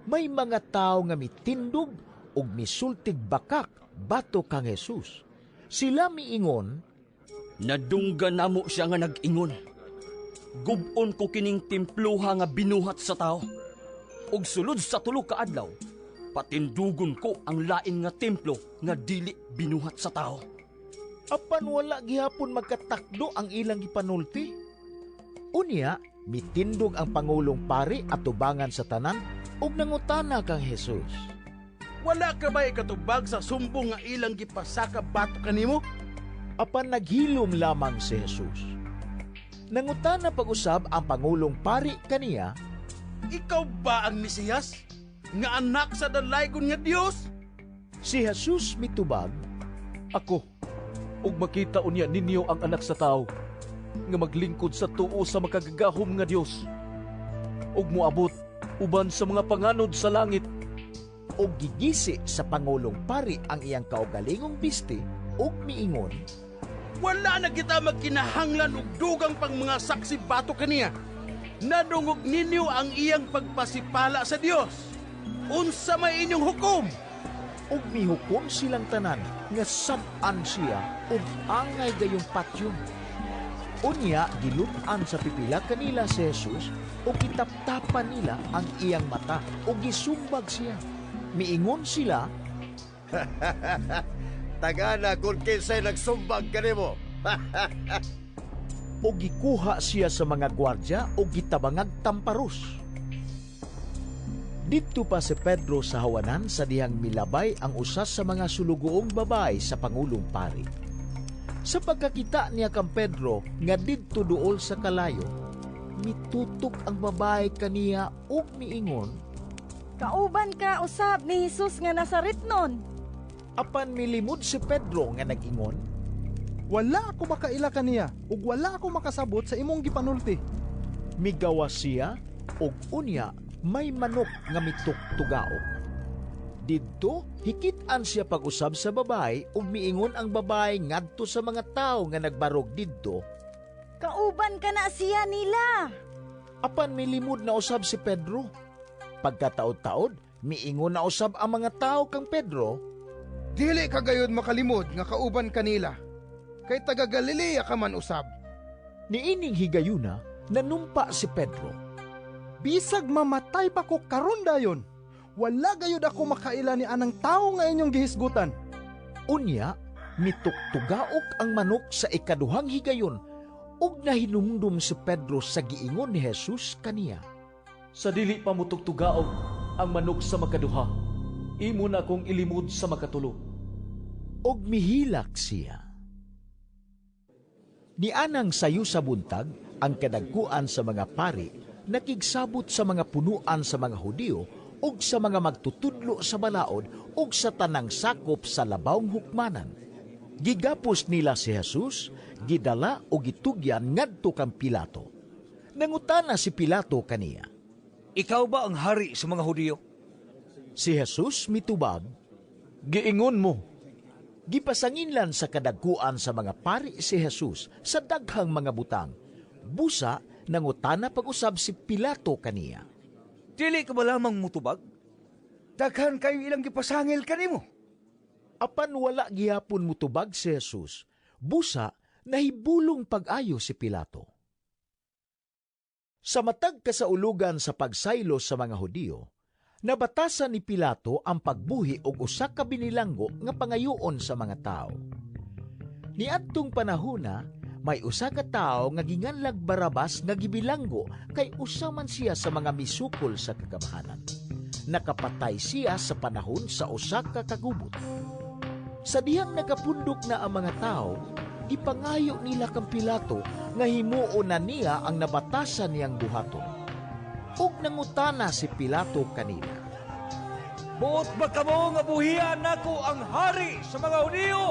may mga tawo nga mitindog ug misultig bakak batok kang Hesus. Sila miingon, "Nadunggan namo siya nga nag-ingon, Gub-on ko kining temploha nga binuhat sa tao, ug sulod sa 3 ka adlaw, patindugon ko ang lain nga templo nga dili binuhat sa tao." Apan wala gihapon magkatakdo ang ilang gipanulti. Unya, mitindog ang pangulong pari atubangan sa tanan ug nangutana kang Hesus, "Wala ka ba ikatubag sa sumbong nga ilang gipasaka batok kanimo?" Apan naghilom lamang si Jesus. Nangutana pag-usab ang pangulong pari kaniya, "Ikaw ba ang Mesiyas nga anak sa dalaygon nga Dios?" Si Jesus mitubag, "Ako, ug makita unya ninyo ang anak sa tawo nga maglingkod sa tuo sa makagagahom nga Dios ug moabot uban sa mga panganod sa langit." Ug gigisi sa pangulong pari ang iyang kaugalingong bisti ug miingon, "Wala na kita magkinahanglan og dugang pang mga saksi batok kaniya. Nadungog ninyo ang iyang pagpasipala sa Dios. Unsa may inyong hukom?" Ug mihukom silang tanan nga sab-an siya ug angay gayong patyon. Unya gilut-an sa pipila kanila si Jesus ug gitaptapan nila ang iyang mata ug gisumbag siya. Miingon sila, "Tagana kung kinsay nagsumbag kanimo." Ug gikuha siya sa mga gwardya ug gitabangag tamparos. Didto pa si Pedro sa hawanan sa dihang milabay ang usa sa mga sulugoong babae sa pangulong pari. Sa pagkakita niya kang Pedro nga didto duol sa kalayo, mitutok ang babae kaniya ug miingon, "Kauban ka usab ni Hesus nga Nazaretnon." Apan milimod si Pedro nga nag-ingon, "Wala ako makaila kaniya ug wala ako makasabot sa imong gipanulti." Migawas siya ug unya may manok nga mituktugaok. Didto hikit-an siya pag-usab sa babae ug miingon ang babae ngadto sa mga tawo nga nagbarog didto, "Kauban ka na siya nila." Apan milimod na usab si Pedro. Pagkataod-taod, miingon na usab ang mga tawo kang Pedro, Dili ka gayud makalimod nga kauban kanila, kay taga Galilea ka man usab. Niining higayuna, nanumpa si Pedro. Bisag mamatay pa ko karon dayon, wala gayud ako makaila ni anang tawo nga inyong gihisgutan. Unya, mituktugaok ang manok sa ikaduhang higayon ug nahinumdum si Pedro sa giingon ni Jesus kaniya. Sa dili pa mutugtugaok ang manok sa makaduha, imo na akong ilimod sa makatulo. Og mihilak siya. Nianang sayo sa buntag, ang kadagkuan sa mga pari nakigsabot sa mga punuan sa mga Hudiyo ug sa mga magtutudlo sa balaod ug sa tanang sakop sa labawng hukmanan. Gigapos nila si Jesus, gidala o gitugyan ngadto kang Pilato. Nangutana si Pilato kaniya. Ikaw ba ang hari sa mga Hudiyo? Si Jesus mitubag, Giingon mo. Gipasanginlan sa kadagkuan sa mga pari si Jesus sa daghang mga butang. Busa, nangutana pag-usab si Pilato kaniya. Dili ka ba lamang mutubag? Daghan kayo ilang gipasangil kanimo. Apan wala gihapon mutubag si Jesus. Busa, nahibulong pag-ayo si Pilato. Sa matag kasaulugan sa pagsaylo sa mga Hudiyo, nabatasan ni Pilato ang pagbuhi og usa ka binilanggo nga pangayoon sa mga tawo. Niadtong panahona, may usa ka tawo nga ginganlag Barabas nga gibilanggo kay usa man siya sa mga misukol sa kagamhanan. Nakapatay siya sa panahon sa usa ka kagubot. Sa dihang nagapundok na ang mga tawo, gipangayo nila kang Pilato nga himuon na niya ang nabatasan niyang buhaton. Ug nangutana si Pilato kanila. Buot ba kamo nga buhian nako ang hari sa mga Hudiyo?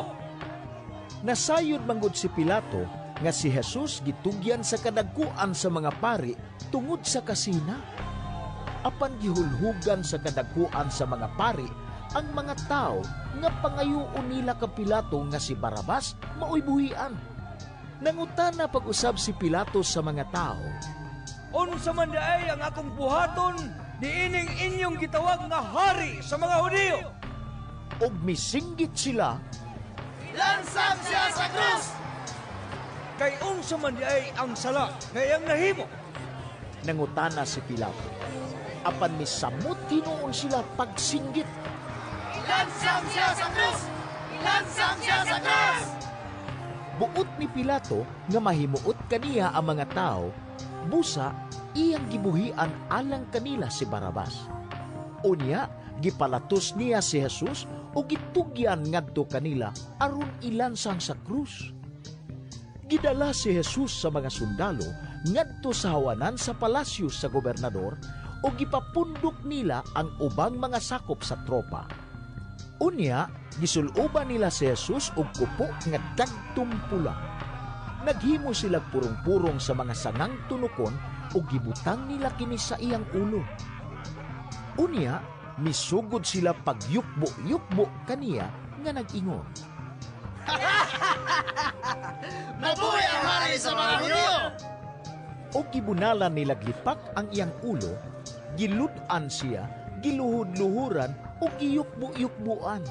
Nasayod manggod si Pilato nga si Jesus gitugyan sa kadagkuan sa mga pari tungod sa kasina. Apan gihulhugan sa kadagkuan sa mga pari ang mga tao nga pangayoon nila kang Pilato nga si Barabas maoy buhian. Nangutana pag-usab si Pilato sa mga tao. Unsa man diay ang akong buhaton niining inyong gitawag nga hari sa mga Hudiyo? Og misinggit sila, Lansang siya sa krus! Kay unsa man diay ang sala nga iyang nahimo? Nangutana si Pilato. Apan misamot hinuon sila pagsinggit. Lansang siya sa krus! Lansang siya sa krus! Buot ni Pilato nga mahimuot kaniya ang mga tao, busa iyang gibuhian alang kanila si Barabas. Unya, gipalatos niya si Jesus o gitugyan ngadto kanila aron ilansang sa krus. Gidala si Jesus sa mga sundalo ngadto sa hawanan sa palasyo sa gobernador o gipapundok nila ang ubang mga sakop sa tropa. Unya, gisuloban nila si Jesus og kupo nga dagtum pula. Naghimo sila purong-purong sa mga sangang tunukon ug gibutang nila kini sa iyang ulo. Unya, misugod sila pagyukbo-yukbo kaniya nga nag-ingon. Mabuhi ang hari sa mga Hudiyo! Og gibunalan nila lipak ang iyang ulo, gilud-an siya, giluhod-luhuran ug giyukbo-yukbuan.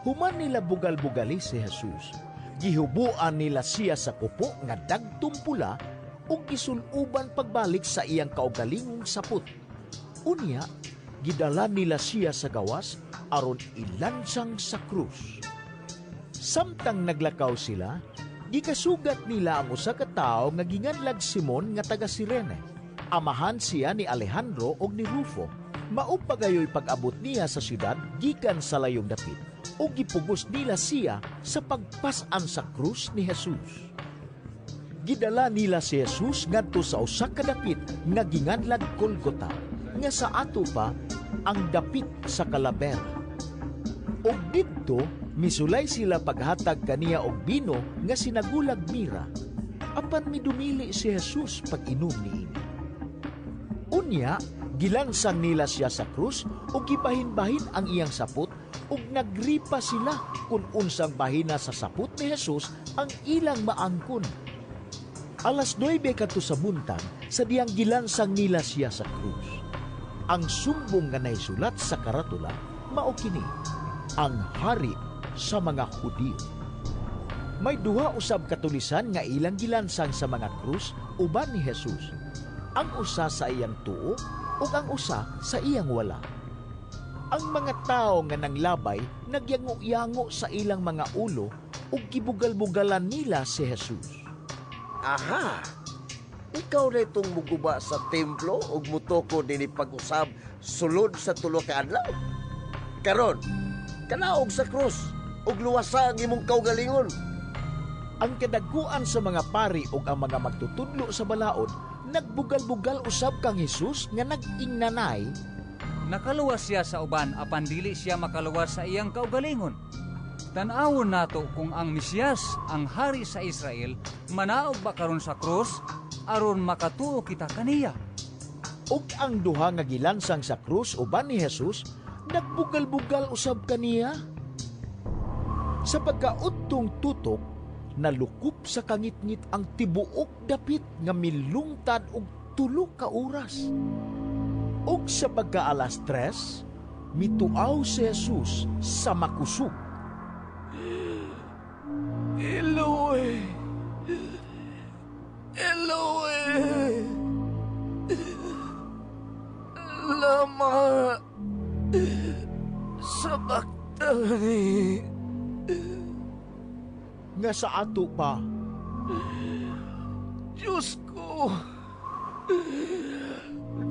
Human nila bugal-bugali si Jesus, gihubuan nila siya sa kupo nga dagtum pula ug gisuloban pagbalik sa iyang kaugalingong sapot. Unya, gidala nila siya sa gawas aron ilansang sa krus. Samtang naglakaw sila, gikasugat nila ang usa ka tawo nga ginganlag Simon nga taga Sirene. Amahan siya ni Alejandro og ni Rufo. Mao pa gayoy pag-abot niya sa syudad gikan sa layong dapit ug gipugos nila siya sa pagpas-an sa krus ni Jesus. Gidala nila si Jesus ngadto sa usa ka dapit nga ginganlag Golgota, nga sa ato pa ang dapit sa kalabera. Ug didto misulay sila paghatag kaniya og bino nga sinagulag mira. Apan midumili si Jesus pag-inom niini. Unya, gilansang nila siya sa krus ug gibahin-bahin ang iyang sapot ug nagripa sila kung unsang bahina sa sapot ni Jesus ang ilang maangkon. 9:00 kadto sa buntag sa diyang gilansang nila siya sa krus. Ang sumbong nga nahisulat sa karatula mao kini: Ang hari sa mga Hudiyo. May duha usab ka tulisan nga ilang gilansang sa mga krus uban ni Jesus. Ang usa sa iyang tuo ug ang usa sa iyang wala. Ang mga tawo nga nanglabay nagyango-yango sa ilang mga ulo ug gibugal-bugalan nila si Jesus. Aha! Ikaw na itong muguba sa templo ug mutukod nini pag-usab sulod sa 3 ka adlaw. Karon, kanaog sa krus ug luwasa ang imong kaugalingon. Ang kadaguan sa mga pari ug ang mga magtutudlo sa balaod nagbugal-bugal usab kang Jesus nga nag-ingnanay, Nakaluwas siya sa uban apan dili siya makaluwas sa iyang kaugalingon. Tan-awon nato kung ang Mesiyas, ang hari sa Israel, manaog ba karon sa krus aron makatuo kita kaniya. Ug ang duha nga gilansang sa krus uban ni Jesus nagbugal-bugal usab kaniya. Sa pagkaudtong tutok, nalukop sa kangitngit ang tibuok dapit nga milungtad og 3 ka oras. Ug sa pagka-alas 3, mituaw si Jesus sa makusog. Eloi, Eloi, lama sabachthani? Nga sa ato pa, Diyos ko,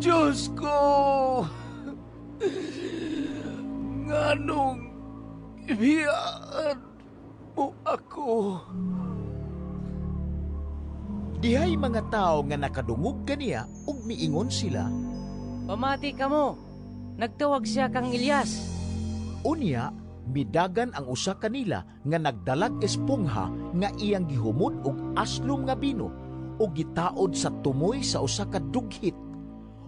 Diyos ko, nganong ibiyaan mo ako? Dihay mga tao nga nakadungog kaniya ug miingon sila, Pamati kamo, nagtawag siya kang Elias. Unya, midagan ang usa kanila nga nagdalag espongha nga iyang gihumod og aslom nga bino ug gitaod sa tumoy sa usa ka dughit.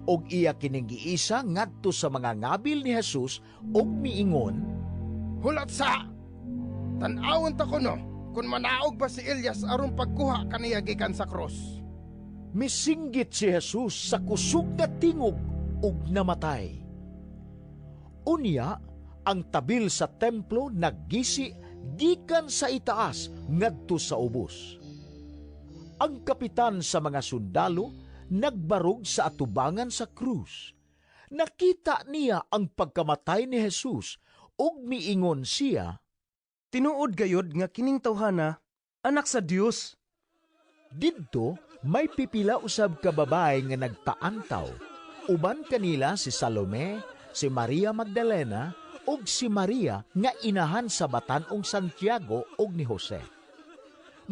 Og iya kining giisa ngadto sa mga ngabil ni Jesus ug miingon, Hulat sa! Tan-awon ta kuno kung manaog ba si Elias aron pagkuha kaniya gikan sa krus. Misinggit si Jesus sa kusog nga tingog ug namatay. Unya, ang tabil sa templo naggisi gikan sa itaas ngadto sa ubos. Ang kapitan sa mga sundalo nagbarog sa atubangan sa krus. Nakita niya ang pagkamatay ni Jesus ug miingon siya, Tinuod gayod nga kining tawhana anak sa Dios. Didto may pipila usab ka babae nga nagpaantaw. Uban kanila si Salome, si Maria Magdalena ug si Maria nga inahan sa batan-ong Santiago ug ni Jose.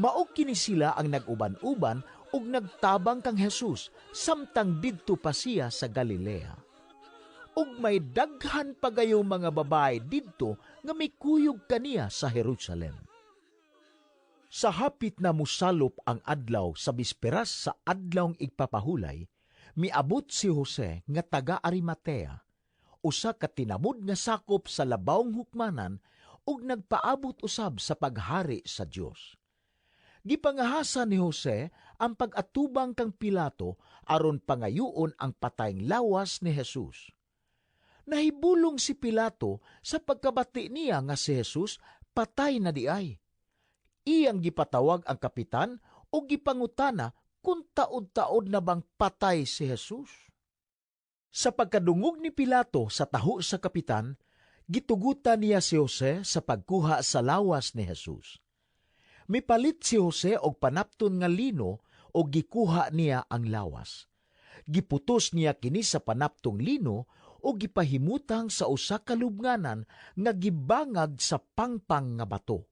Mao kini sila ang nag-uban-uban ug nagtabang kang Jesus samtang didto pa siya sa Galilea. Ug may daghan pa gayong mga babae didto nga mikuyog kaniya sa Jerusalem. Sa hapit na musalop ang adlaw sa bisperas sa adlawng igpapahulay, miabot si Jose nga taga Arimatea, usa ka tinamod nga sakop sa labawng hukmanan ug nagpaabot usab sa paghari sa Dios. Gipangahasa ni Jose ang pag-atubang kang Pilato aron pangayuon ang patayng lawas ni Jesus. Nahibulong si Pilato sa pagkabati niya nga si Jesus patay na diay. Iyang gipatawag ang kapitan o gipangutana kung taod-taod na bang patay si Jesus. Sa pagkadungog ni Pilato sa taho sa kapitan, gitugutan niya si Jose sa pagkuha sa lawas ni Jesus. Mipalit si Jose og panapton nga lino o gikuha niya ang lawas. Giputos niya kini sa panaptong lino o gipahimutang sa usa ka lubnganan nga gibangag sa pangpang nga bato.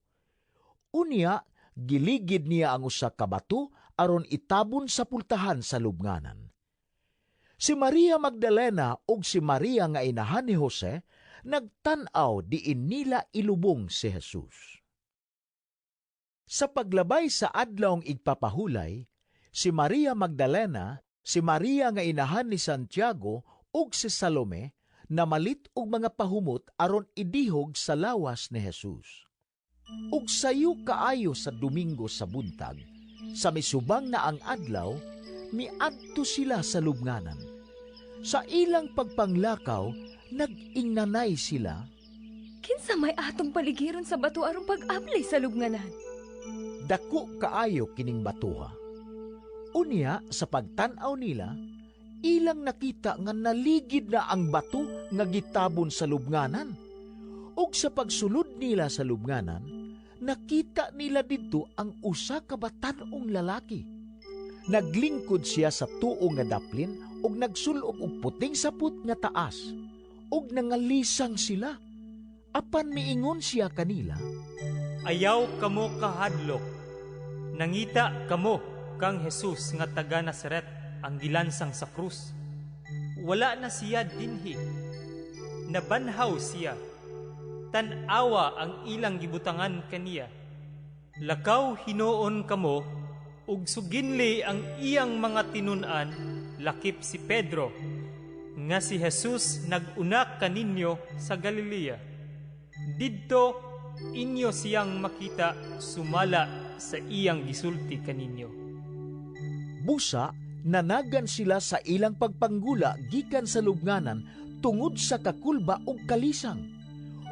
Unya, giligid niya ang usa ka bato aron itabon sa pultahan sa lubnganan. Si Maria Magdalena ug si Maria nga inahan ni Jose nagtan-aw diin nila ilubong si Jesus. Sa paglabay sa adlawng igpapahulay, si Maria Magdalena, si Maria nga inahan ni Santiago ug si Salome namalit og mga pahumot aron idihog sa lawas ni Jesus. Ug sayo kaayo sa Domingo sa buntag, sa misubang na ang adlaw, miadto sila sa lubnganan. Sa ilang pagpanglakaw, nag-ingnanay sila, Kinsa may atong paligiron sa bato aron pag-abli sa lubnganan? Dako kaayo kining batuha. Unya sa pagtan-aw nila, ilang nakita nga naligid na ang bato nga gitabon sa lubnganan. Ug sa pagsulod nila sa lubnganan, nakita nila didto ang usa ka batan-ong lalaki. Naglingkod siya sa tuo nga daplin ug nagsul-ob og puting sapot nga taas. Ug nangalisang sila. Apan miingon siya kanila, "Ayaw kamo kahadlok. Nangita kamo kang Jesus nga taga Nazaret ang gilansang sa krus. Wala na siya dinhi. Nabanhaw siya. Tan-awa ang ilang gibutangan kaniya. Lakaw hinuon kamo ug suginli ang iyang mga tinun-an lakip si Pedro nga si Jesus nag-una kaninyo sa Galilea. Didto inyo siyang makita sumala sa iyang gisulti kaninyo." Busa, nanagan sila sa ilang pagpanggula gikan sa lubnganan tungod sa kakulba ug kalisang.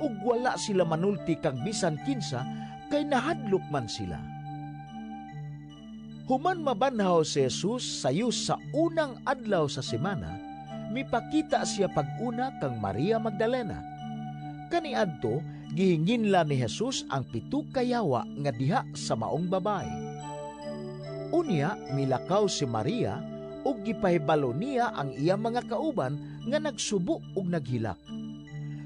Ug wala sila manulti kang bisan kinsa kay nahadlok man sila. Human mabanhaw si Jesus sayo sa unang adlaw sa semana, mipakita siya pag-una kang Maria Magdalena. Kaniadto, gihinginla ni Jesus ang 7 ka yawa nga diha sa maong babae. Unya, milakaw si Maria ug gipahibalo niya ang iyang mga kauban nga nagsubo ug naghilak.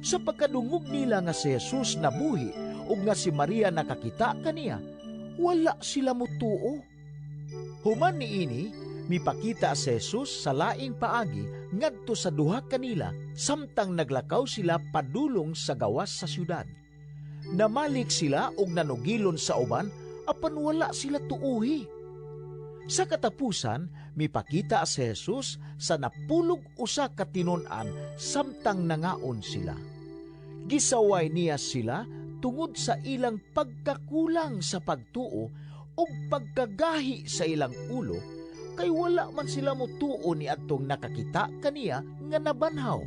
Sa pagkadungog nila nga si Jesus nabuhi ug nga si Maria nakakita kaniya, wala sila mutuo. Human niini, mipakita si Jesus sa laing paagi ngadto sa duha kanila samtang naglakaw sila padulong sa gawas sa syudad. Namalik sila og nanugilon sa uban apan wala sila tuuhi. Sa katapusan, mipakita si Jesus sa 11 ka tinun-an samtang nangaon sila. Gisaway niya sila tungod sa ilang pagkakulang sa pagtuo ug pagkagahi sa ilang ulo, kay wala man sila motuo ni adtong nakakita kaniya nga nabanhaw.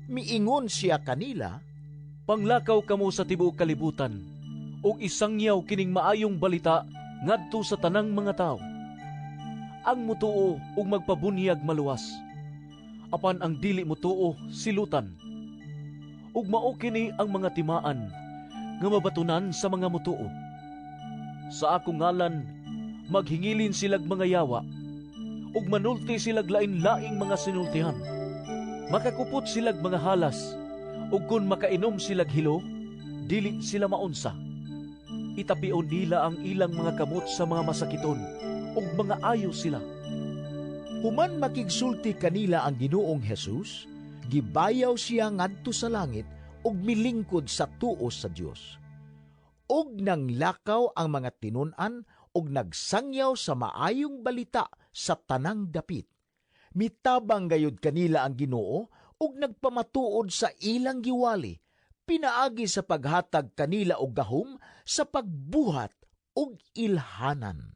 Miingon siya kanila, "Panglakaw kamo sa tibuok kalibutan ug isangyaw kining maayong balita ngadto sa tanang mga tawo. Ang mutuo ug magpabunyag maluwas, apan ang dili mutuo silutan. Ug mao kini ang mga timaan nga mabatunan sa mga mutuo. Sa akong ngalan maghingilin silag mga yawa, ug manulti silag lain-laing mga sinultihan. Makakupot silag mga halas, ug kun makainom silag hilo, dili sila maunsa. Itapion nila ang ilang mga kamot sa mga masakiton, ug mga ayo sila." Human makigsulti kanila ang Ginoong Jesus, gibayaw siya ngadto sa langit ug milingkod sa tuo sa Dios. Ug nanglakaw ang mga tinun-an ug nagsangyaw sa maayong balita sa tanang dapit. Mitabang gayud kanila ang Ginoo ug nagpamatuod sa ilang giwali, pinaagi sa paghatag kanila og gahom sa pagbuhat og ilhanan.